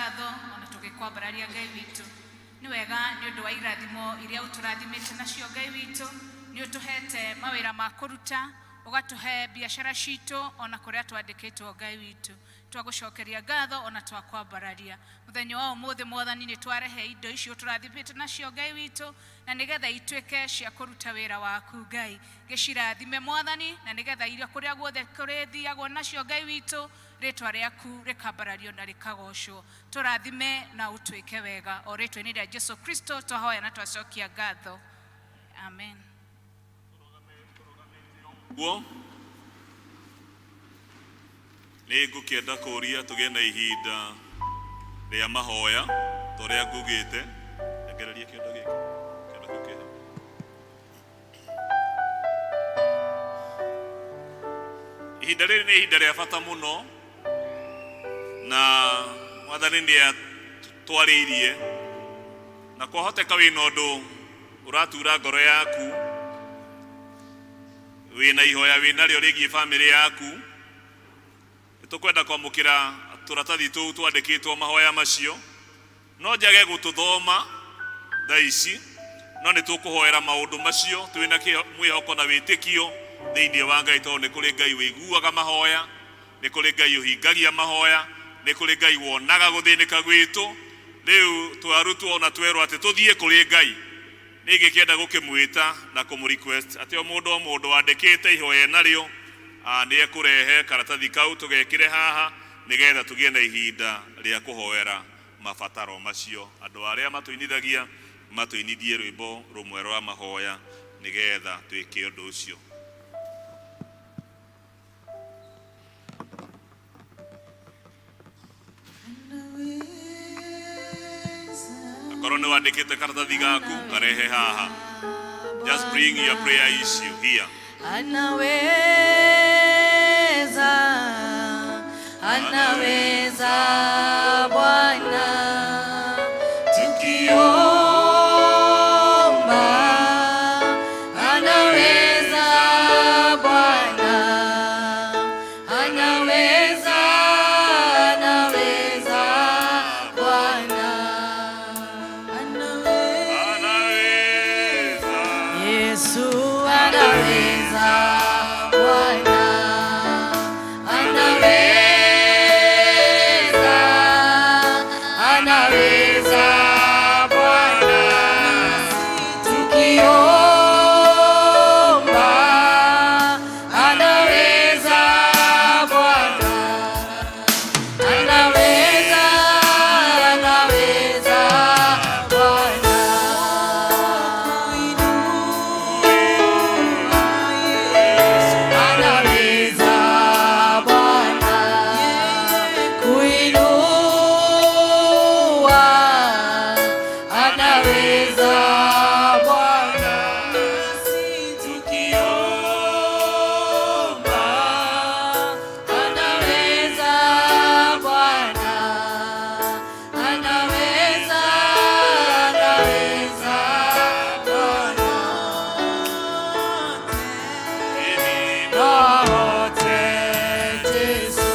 ngatho ona tũgĩkwambararia Ngai witũ. Nĩ wega nĩ ũndũ wa irathimo iria ũtũrathimĩte nacio Ngai witũ, nĩ ũtũhete mawĩra ma kũruta, ũgatũhe biacara citũ ona kũrĩa twandĩkĩtwo Ngai witũ. Twagũcokeria ngatho ona twakwambararia. Mũthenya wa ũmũthĩ Mwathani nĩ twarehe indo icio ũtũrathimĩte nacio Ngai witũ, na nĩgetha ituĩke cia kũruta wĩra waku Ngai. Gĩcirathime Mwathani, na nĩgetha iria kũrĩa guothe kũrĩthiagwo nacio Ngai witũ, rĩtwa rĩaku rĩkambarario na rĩkagocwo. Tũrathime na ũtwĩke wega o rĩtwa-inĩ rĩa Jesu Kristo twahoya na twacokia ngatho. Amen. Guo nĩ ngũkĩenda kũũria tũgĩe na ihinda rĩa mahoya ta ũrĩa ngugĩte. Ndengereria kĩondo gĩkĩ, kĩondo kĩu kĩ hau. Ihinda rĩrĩ nĩ ihinda rĩa bata mũno na Mwathani nĩ atwarĩirie, na kwahoteka wĩna ũndũ ũratura ngoro yaku, wĩna ihoya wĩnarĩo rĩgiĩ bamĩrĩ yaku. Nĩ tũkwenda kwamũkĩra tũratathi tũu twandĩkĩtwo mahoya macio, no njage gũtũthoma thaa ici, no nĩ tũkũhoera maũndũ macio twĩna mwĩhoko na wĩtĩkio thĩinĩ wa Ngai, tondũ nĩ kũrĩ Ngai wĩiguaga mahoya, nĩ kũrĩ Ngai ũhingagia mahoya, nĩ kũrĩ Ngai wonaga gũthĩnĩka gwitũ. Rĩu twarutwo na twerwo atĩ tũthiĩ kũrĩ Ngai, nĩ ingĩkĩenda gũkĩmwĩta na kũmũ request atĩ o mũndũ o mũndũ wandĩkĩte ihoya narĩo nĩ ekũrehe karatathi kau tũgekĩre haha nĩgetha tũgĩe na ihinda rĩa kũhoera mabataro macio. Andũ arĩa matũinithagia matũinithie rwĩmbo rũmwe rwa mahoya nĩgetha twĩke ũndũ ũcio. Akorwo nĩ wandĩkĩte karatathi gaku karehe haha. Just bring your prayer issue here. Anaweza, anaweza Bwana, tukiomba. Anaweza Bwana, anaweza, anaweza Bwana, Anaweza. Yesu anaweza Bwana, anaweza, anaweza Bwana, tukiomba. Anaweza Bwana, anaweza, anaweza Bwana. Anaweza Bwana kuinua, anaweza Bwana, tukiomba. Anaweza Bwana, anaweza, anaweza Bwana. Wote Yesu,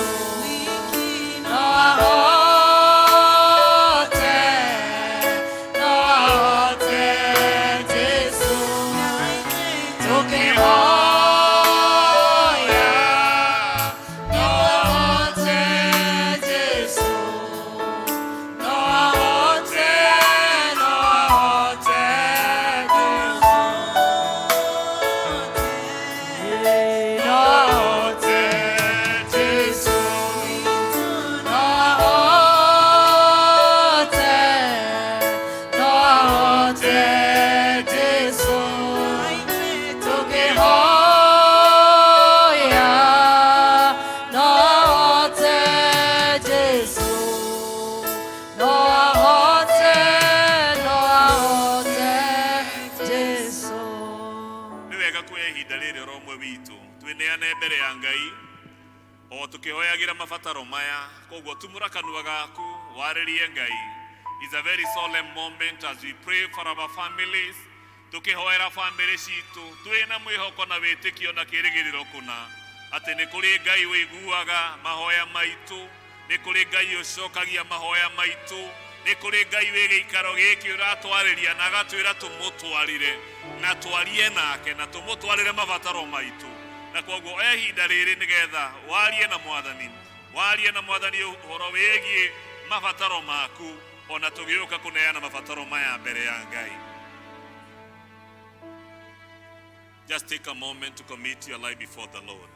wote, wote Yesu, tukihoya. Wote Yesu, wote, wote Yesu. Wote Yesu, wote, wote Yesu, tukihoya. Wote Yesu, wote, wote Yesu. Nĩ wega kuoya ihinda rĩrĩ oro ũmwe witũ twĩneane mbere ya Ngai o tũkĩhoyagĩra mabataro maya. Koguo tumũra kanua gaku warĩrie Ngai. It's a very solemn moment as we pray for our families, tũkĩhoera bamĩrĩ citũ twĩna mwĩhoko na wĩtĩkio na kĩrĩgĩrĩro kũna atĩ nĩ kũrĩ Ngai wĩiguaga mahoya maitũ. Nĩ kũrĩ Ngai ũcokagia mahoya maitũ. Nĩ kũrĩ Ngai wĩ gĩikaro gĩkĩ ũratwarĩria na agatwĩra tũmũtwarĩre na twarie nake na tũmũtwarĩre mabataro maitũ. Na kwoguo oya ihinda rĩrĩ nĩgetha warie na Mwathani, warie na Mwathani ũhoro wĩgiĩ mabataro maku ona tũgĩũka kũneana mabataro maya mbere ya Ngai. Just take a moment to commit your life before the Lord.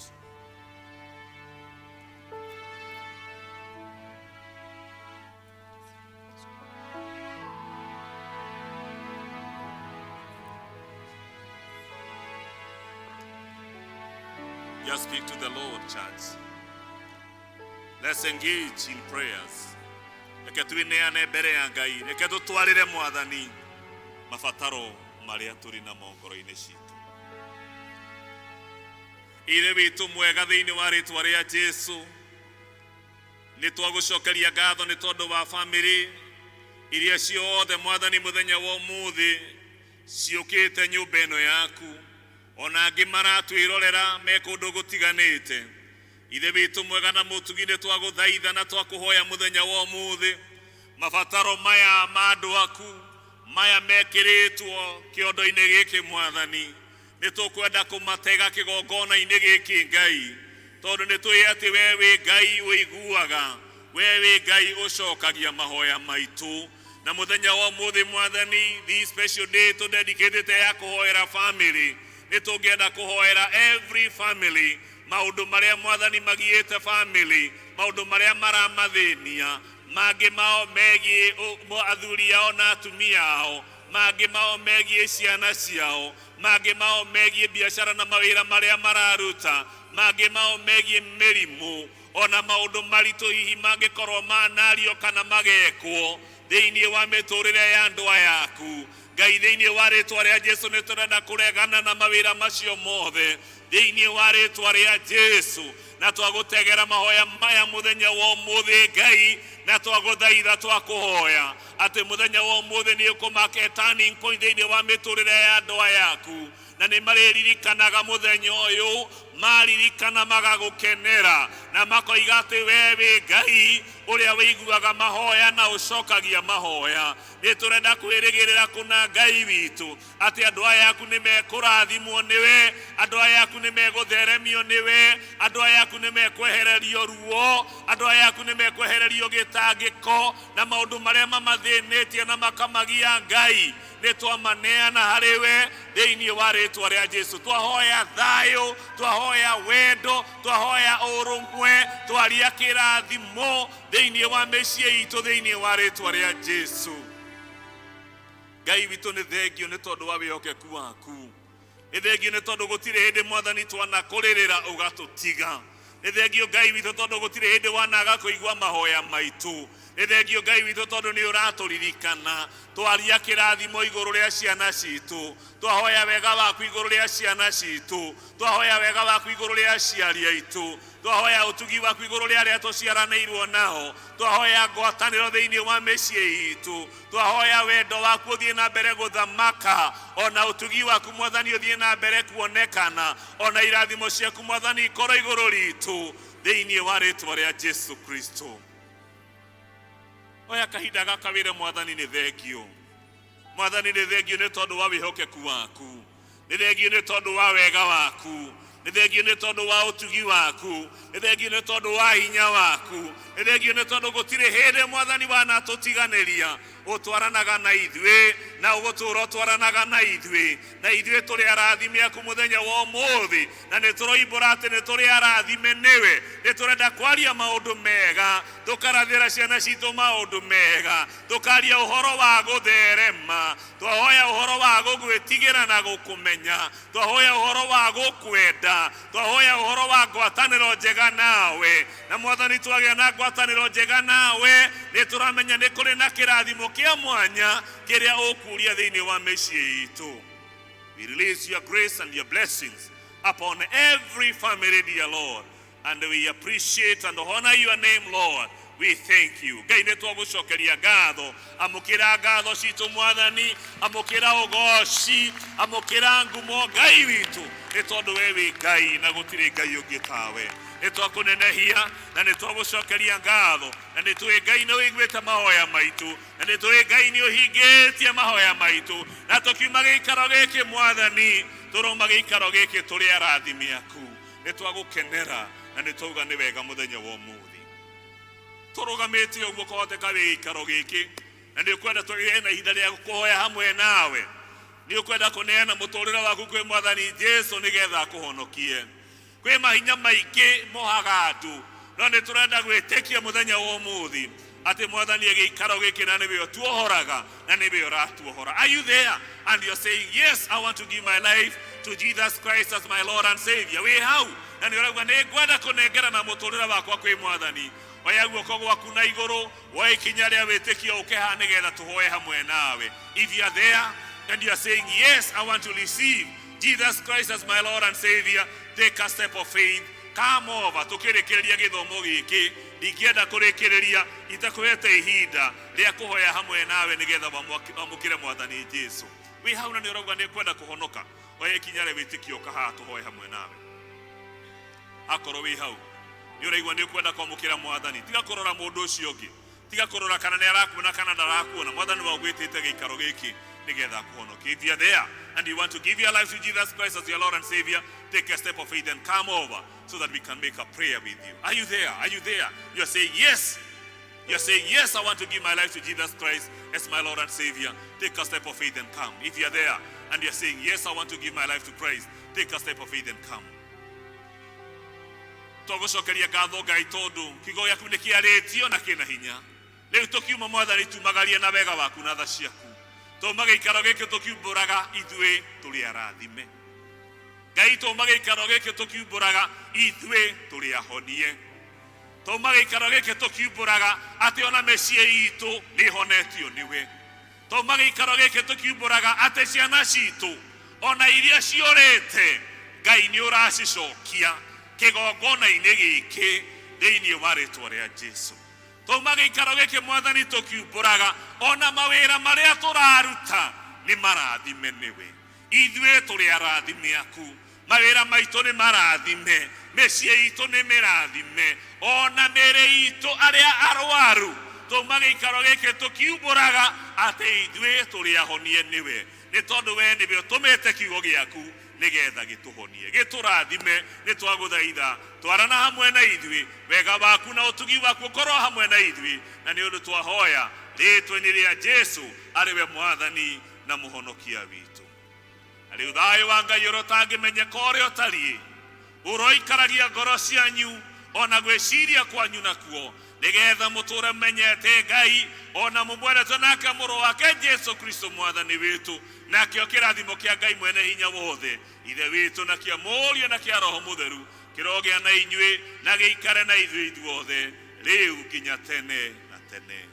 Just speak to the Lord, church. Let's engage in prayers. Reke twĩneane mbere ya Ngai. Reke tũtwarĩre Mwathani mabataro marĩa tũrĩ namo ngoro-inĩ citũ. Ithe witũ mwega thĩinĩ wa rĩtwa rĩa Jesu, nĩ twagũcokeria ngatho nĩ tondũ wa famĩlĩ iria ciothe Mwathani mũthenya wa ũmũthĩ ciũkĩte nyũmba ĩno yaku, ona angĩ maratwĩrorera me kũndũ gũtiganĩte. Ithe witũ mwega na mũtugi, nĩ twagũthaitha na twakũhoya mũthenya wa ũmũthĩ, mabataro maya ma andũ aku maya mekĩrĩtwo kĩondo-inĩ gĩkĩ Mwathani, nĩ tũkwenda kũmatega kĩgongona-inĩ gĩkĩ Ngai, tondũ nĩ tũĩ atĩ we wĩ Ngai ũiguaga, we wĩ Ngai ũcokagia mahoya maitũ. Na mũthenya wa ũmũthĩ Mwathani, this special day tũdedicatĩte ya kũhoera family, nĩ tũngĩenda kũhoera every family, maũndũ marĩa Mwathani magiĩte family, maũndũ marĩa maramathĩnia, mangĩ mao megiĩ athuri ao na atumia ao, mangĩ mao megiĩ ciana ciao, mangĩ mao megiĩ biacara na mawĩra marĩa mararuta, mangĩ mao megiĩ mĩrimũ, ona maũndũ maritũ hihi mangĩkorwo manario kana magekwo thĩinĩ wa mĩtũrĩre ya andũ aya aku. Ngai, thĩinĩ wa rĩtwa rĩa Jesu, nĩ tũrenda kũregana na mawĩra macio mothe thĩinĩ wa rĩtwa rĩa Jesu, na twagũtegera mahoya maya mũthenya wa ũmũthĩ Ngai, na twagũthaitha twakũhoya atĩ mũthenya wa ũmũthĩ nĩ ũkũmake turning point thĩinĩ wa mĩtũrĩre ya andũ aya aku, na nĩ marĩririkanaga mũthenya ũyũ, maririkana magagũkenera na makoiga atĩ we wĩ Ngai ũrĩa wĩiguaga mahoya na ũcokagia mahoya. Nĩ tũrenda kwĩrĩgĩrĩra kũna Ngai witũ atĩ andũ aya aku nĩ mekũrathimwo nĩwe, andũ aya aku nĩ megũtheremio nĩwe, andũ aya aku nĩ mekwehererio ruo, andũ aya aku nĩ mekwehererio gĩtangĩko na maũndũ marĩa mamathĩnĩtie na makamagia. Ngai, nĩ twamaneana harĩ we thĩinĩ wa rĩtwa rĩa Jesu. Twahoya thayũ, twahoya wendo, twahoya ũrũmwe, twaria kĩrathimo thĩinĩ wa mĩciĩ itũ thĩinĩ wa rĩtwa rĩa Jesu. Ngai witũ, nĩ thengio nĩ tondũ wa wĩhokeku waku, nĩ thengio nĩ tondũ gũtirĩ hĩndĩ Mwathani twanakũrĩrĩra ũgatũtiga. Nĩ thengio Ngai witũ tondũ gũtirĩ hĩndĩ wanaga kũigua mahoya maitũ. Nĩ thengio Ngai witũ tondũ nĩ ũratũririkana. Twaria kĩrathimo igũrũ rĩa ciana citũ, twahoya wega waku igũrũ rĩa ciana citũ, twahoya wega waku igũrũ rĩa aciari aitũ, twahoya ũtugi waku igũrũ rĩa arĩa tũciaranĩirwo nao, twahoya ngwatanĩro thĩinĩ wa mĩciĩ itũ, twahoya wendo waku ũthiĩ na mbere gũthamaka, ona ũtugi waku Mwathani ũthiĩ na mbere kuonekana, ona irathimo ciaku Mwathani ikorwo igũrũ ritũ thĩinĩ wa rĩtwa rĩa Jesu Kristo. Oya kahinda gaka wĩre Mwathani nĩ thengio. Mwathani, nĩ thengio nĩ tondũ wa wĩhokeku waku, nĩ thengio nĩ tondũ wa wega waku, nĩ thengio nĩ tondũ wa ũtugi waku, nĩ thengio nĩ tondũ wa hinya waku, nĩ thengio nĩ tondũ gũtirĩ hĩndĩ Mwathani wanatũtiganĩria. Ũtwaranaga na ithuĩ na ũgũtũũra ũtwaranaga na ithuĩ, na ithuĩ tũrĩ arathime aku mũthenya wa ũmũthĩ, na nĩ tũroimbũra atĩ nĩ tũrĩ arathime nĩwe. Nĩ tũrenda kwaria maũndũ mega, tũkarathĩra ciana citũ maũndũ mega, tũkaria ũhoro wa gũtherema, twahoya ũhoro wa gũgwĩtigĩra na gũkũmenya, twahoya ũhoro wa gũkwenda, twahoya ũhoro wa ngwatanĩro njega nawe. Na Mwathani, twagĩa na ngwatanĩro njega nawe, nĩ tũramenya nĩ kũrĩ na kĩrathimo kĩa mwanya kĩrĩa ũkuria thĩinĩ wa mĩciĩ itũ. We release your grace and your blessings upon every family, dear Lord, and we appreciate and honor your name, Lord. We thank you. Ngai, nĩ twagũcokeria ngatho. Amũkĩra ngatho citũ Mwathani, amũkĩra ũgoci, amũkĩra ngumo Ngai witũ, nĩ tondũ we wĩ Ngai na gũtirĩ Ngai ũngĩ tawe. Nĩ twakũnenehia na nĩ twagũcokeria ngatho, na nĩ tũĩ Ngai nĩ ũiguĩte mahoya maitũ, na nĩ tũĩ Ngai nĩ ũhingĩtie mahoya maitũ, na tũkiuma gĩikaro gĩkĩ Mwathani, tũrauma gĩikaro gĩkĩ tũrĩ arathime aku. Nĩ twagũkenera na nĩ twauga nĩ wega mũthenya wa ũmũthĩ. Tũrũgamĩte ũguo kwahoteka wĩ gĩikaro gĩkĩ na nĩ ũkwenda tũgĩe na ihinda rĩa kũhoya hamwe nawe, nĩ ũkwenda kũneana mũtũrĩre waku kwĩ Mwathani Jesu nĩgetha akũhonokie. Kwĩ mahinya maingĩ mohaga andũ, no nĩ tũrenda gwĩtĩkia mũthenya wa ũmũthĩ atĩ Mwathani e gĩikaro gĩkĩ na nĩwe ũtuohoraga na nĩwe ũratuohora. Are you there and you're saying, yes, I want to give my life to Jesus Christ as my Lord and Savior? Wĩ hau na nĩ ũrauga nĩ ngwenda kũnengerana mũtũrĩre wakwa kwĩ Mwathani. Oya guoko gwaku na igũrũ, woe ikinya rĩa wĩtĩkio ũke haha nĩgetha tũhoe hamwe nawe. If you are there and you are saying, yes, I want to receive Jesus Christ as my Lord and Savior, take a step of faith. Come over. Tukĩrĩkĩrĩria gĩthomo gĩkĩ, ndingĩenda kũrĩkĩrĩria itakũhete ihinda rĩa kũhoya hamwe nawe nĩgetha wamũkĩre Mwathani Jesu. Wĩ hau na nĩ ũrauga nĩ kwenda kũhonoka, oya ikinya rĩa wĩtĩkio ũka haha tũhoe hamwe nawe. Akorwo wĩ hau nĩ ũraigua nĩ ũkwenda kwamũkĩra Mwathani, tiga kũrora mũndũ ũcio ũngĩ, tiga kũrora kana nĩ arakuona kana ndarakuona. Mwathani wa ũgwĩtĩte gĩikaro gĩkĩ nĩgetha akũhonokie. If you are there and you want to give your life to Jesus Christ as your Lord and Savior, take a step of faith and come over so that we can make a prayer with you. Are you there? Are you there? You are saying yes. You are saying, yes, I want to give my life to Jesus Christ as my Lord and Savior. Take a step of faith and come. If you are there and you are saying, yes, I want to give my life to Christ, take a step of faith and come. Twagũcokeria ngatho Ngai tondũ kiugo gĩaku nĩ kĩarĩtio na kĩna hinya. Rĩu tũkiuma Mwathani tumagarie na wega waku na tha ciaku. Tũma gĩikaro gĩkĩ tũkiumbũraga ithuĩ tũrĩ arathime. Ngai tũma gĩikaro gĩkĩ tũkiumbũraga ithuĩ tũrĩ ahonie. Tũma gĩikaro gĩkĩ tũkiumbũraga atĩ ona mĩciĩ itũ nĩ ĩhonetio nĩwe. Tũma gĩikaro gĩkĩ tũkiumbũraga atĩ ciana citũ ona iria ciũrĩte Ngai nĩ ũracicokia kĩgongona-inĩ gĩkĩ thĩinĩ wa rĩtwa rĩa Jesu. Tũma gĩikaro gĩkĩ Mwathani tũkiumbũraga ona mawĩra marĩa tũraruta nĩ marathime nĩwe. Ithuĩ tũrĩ arathime aku, mawĩra maitũ nĩ marathime, mĩciĩ itũ nĩ mĩrathime, ona mĩĩrĩ itũ arĩa arwaru. Tũma gĩikaro gĩkĩ tũkiumbũraga atĩ ithuĩ tũrĩ ahonie nĩwe, nĩ tondũ we nĩwe ũtũmĩte kiugo gĩaku nĩgetha gĩtũhonie, gĩtũrathime. Nĩ twagũthaitha twarana hamwe na ithuĩ, wega waku na ũtugi waku ũkorwo hamwe na ithuĩ, na nĩ ũndũ twahoya rĩtwa-inĩ rĩa Jesu arĩ we Mwathani na Mũhonokia witũ. Na rĩu thayũ wa Ngai ũrĩa ũtangĩmenyeka ũrĩa ũtariĩ ũroikaragia ngoro cianyu ona gwĩciria kwanyu nakuo, nĩgetha mũtũre menyete Ngai ona mũmwendete nake mũrũ wake Jesu Kristo Mwathani witũ. Nakĩo kĩrathimo kĩa Ngai mwene hinya wothe, Ithe witũ, na kĩa Mũriũ na kĩa Roho Mũtheru kĩrogĩa na inyuĩ na gĩikare na ithuĩ ithuothe rĩu nginya tene na tene.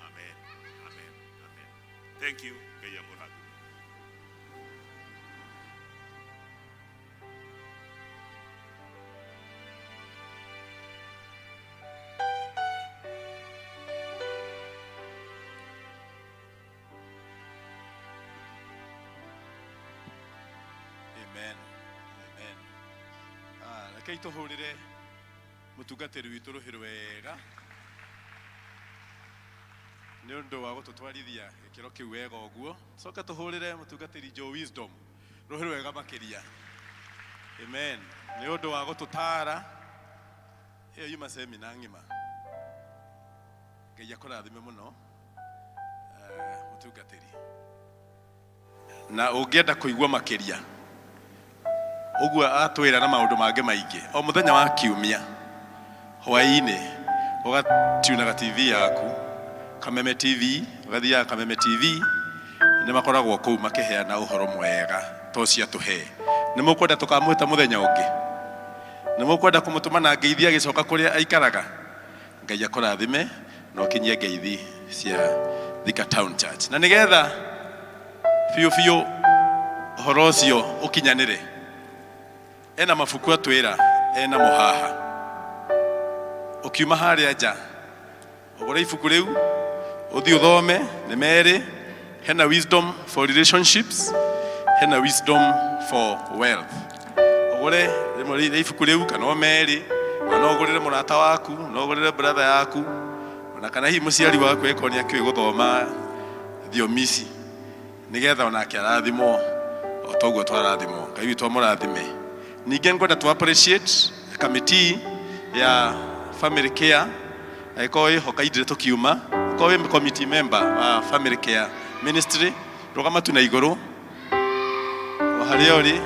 Amen. Amen. Amen. Thank you. Ngai amũrathime. Amen. Amen. Rekei tũhũrĩre mũtungatĩri witũ rũhĩ rwega nĩ ũndũ wa gũtũtwarithia gĩkĩro kĩu wega ũguo. Coke tũhũrĩre mũtungatĩri Joe Wisdom rũhĩ rwega makĩria. Amen. Nĩ ũndũ wa gũtũtara ĩyo yuma semina ng'ima. Ngai akũrathime mũno mũtungatĩri. Na ũngĩenda kũigua makĩria ũguo atwĩra na maũndũ mangĩ maingĩ, o mũthenya wa kiumia hwaĩ-inĩ ũgatiunaga TV yaku Kameme TV, ũgathiaga Kameme TV, nĩ makoragwo kũu makĩheana ũhoro mwega ta ũcio atũhe. Nĩ mũkwenda tũkamwĩta mũthenya ũngĩ? Nĩ mũkwenda kũmũtũma na ngeithi agĩcoka kũrĩa aikaraga? Ngai akũrathime na ũkinyie ngeithi cia Thika Town Church. Na nĩgetha biũ biũ ũhoro ũcio ũkinyanĩre, ena mabuku atwĩra ena mo haha. Ũkiuma harĩa nja ũgũre ibuku rĩu ũthiĩ ũthome, nĩ merĩ, hena wisdom for relationships, hena wisdom for wealth. Ũgũre rĩmwe rĩa ibuku rĩu kana o merĩ, Ona no ũgũrĩre mũrata waku, no ũgũrĩre brother yaku, ona kana hihi mũciari waku ĩkorwo nĩ akĩũĩ gũthoma thiomi ici, nĩgetha onake arathimwo o toguo twarathimwo. Ngai witũ amũrathime. Ningĩ ngwenda tu appreciate committee ya family care, angĩkorwo wĩho kaindire tũkiuma, angĩkorwo wĩ committee member wa family care ministry, rũgama tu na igũrũ o harĩa ũrĩ.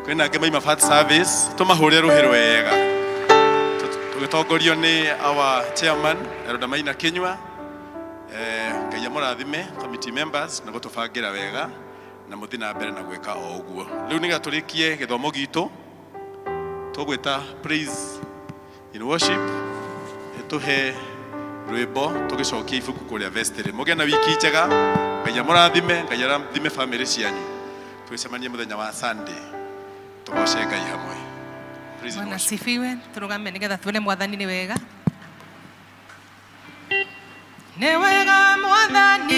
Kwĩna angĩ maima fat service, tũmahũre rũhĩ rwega tũgĩtongorio nĩ our chairman Elder Maina Kinyua. Ngai amũrathime committee members na gũtũbangĩra wega, na mũthiĩ na mbere na gwĩka o ũguo. Rĩu nĩgetha tũrĩkie gĩthomo gitũ, tũgwĩta praise in worship ĩtũhe rwĩmbo tũgĩcokia ibuku kũrĩa vestry. Mũgĩe na wiki njega. Ngai amũrathime, Ngai arathime famĩlĩ cianyu. Twĩcemanie mũthenya wa Sunday tũgoce Ngai hamwe. Praise in Bwana worship. asifiwe. Tũrũgame nĩgetha tuone Mwathani nĩ wega. Nĩ wega Mwathani.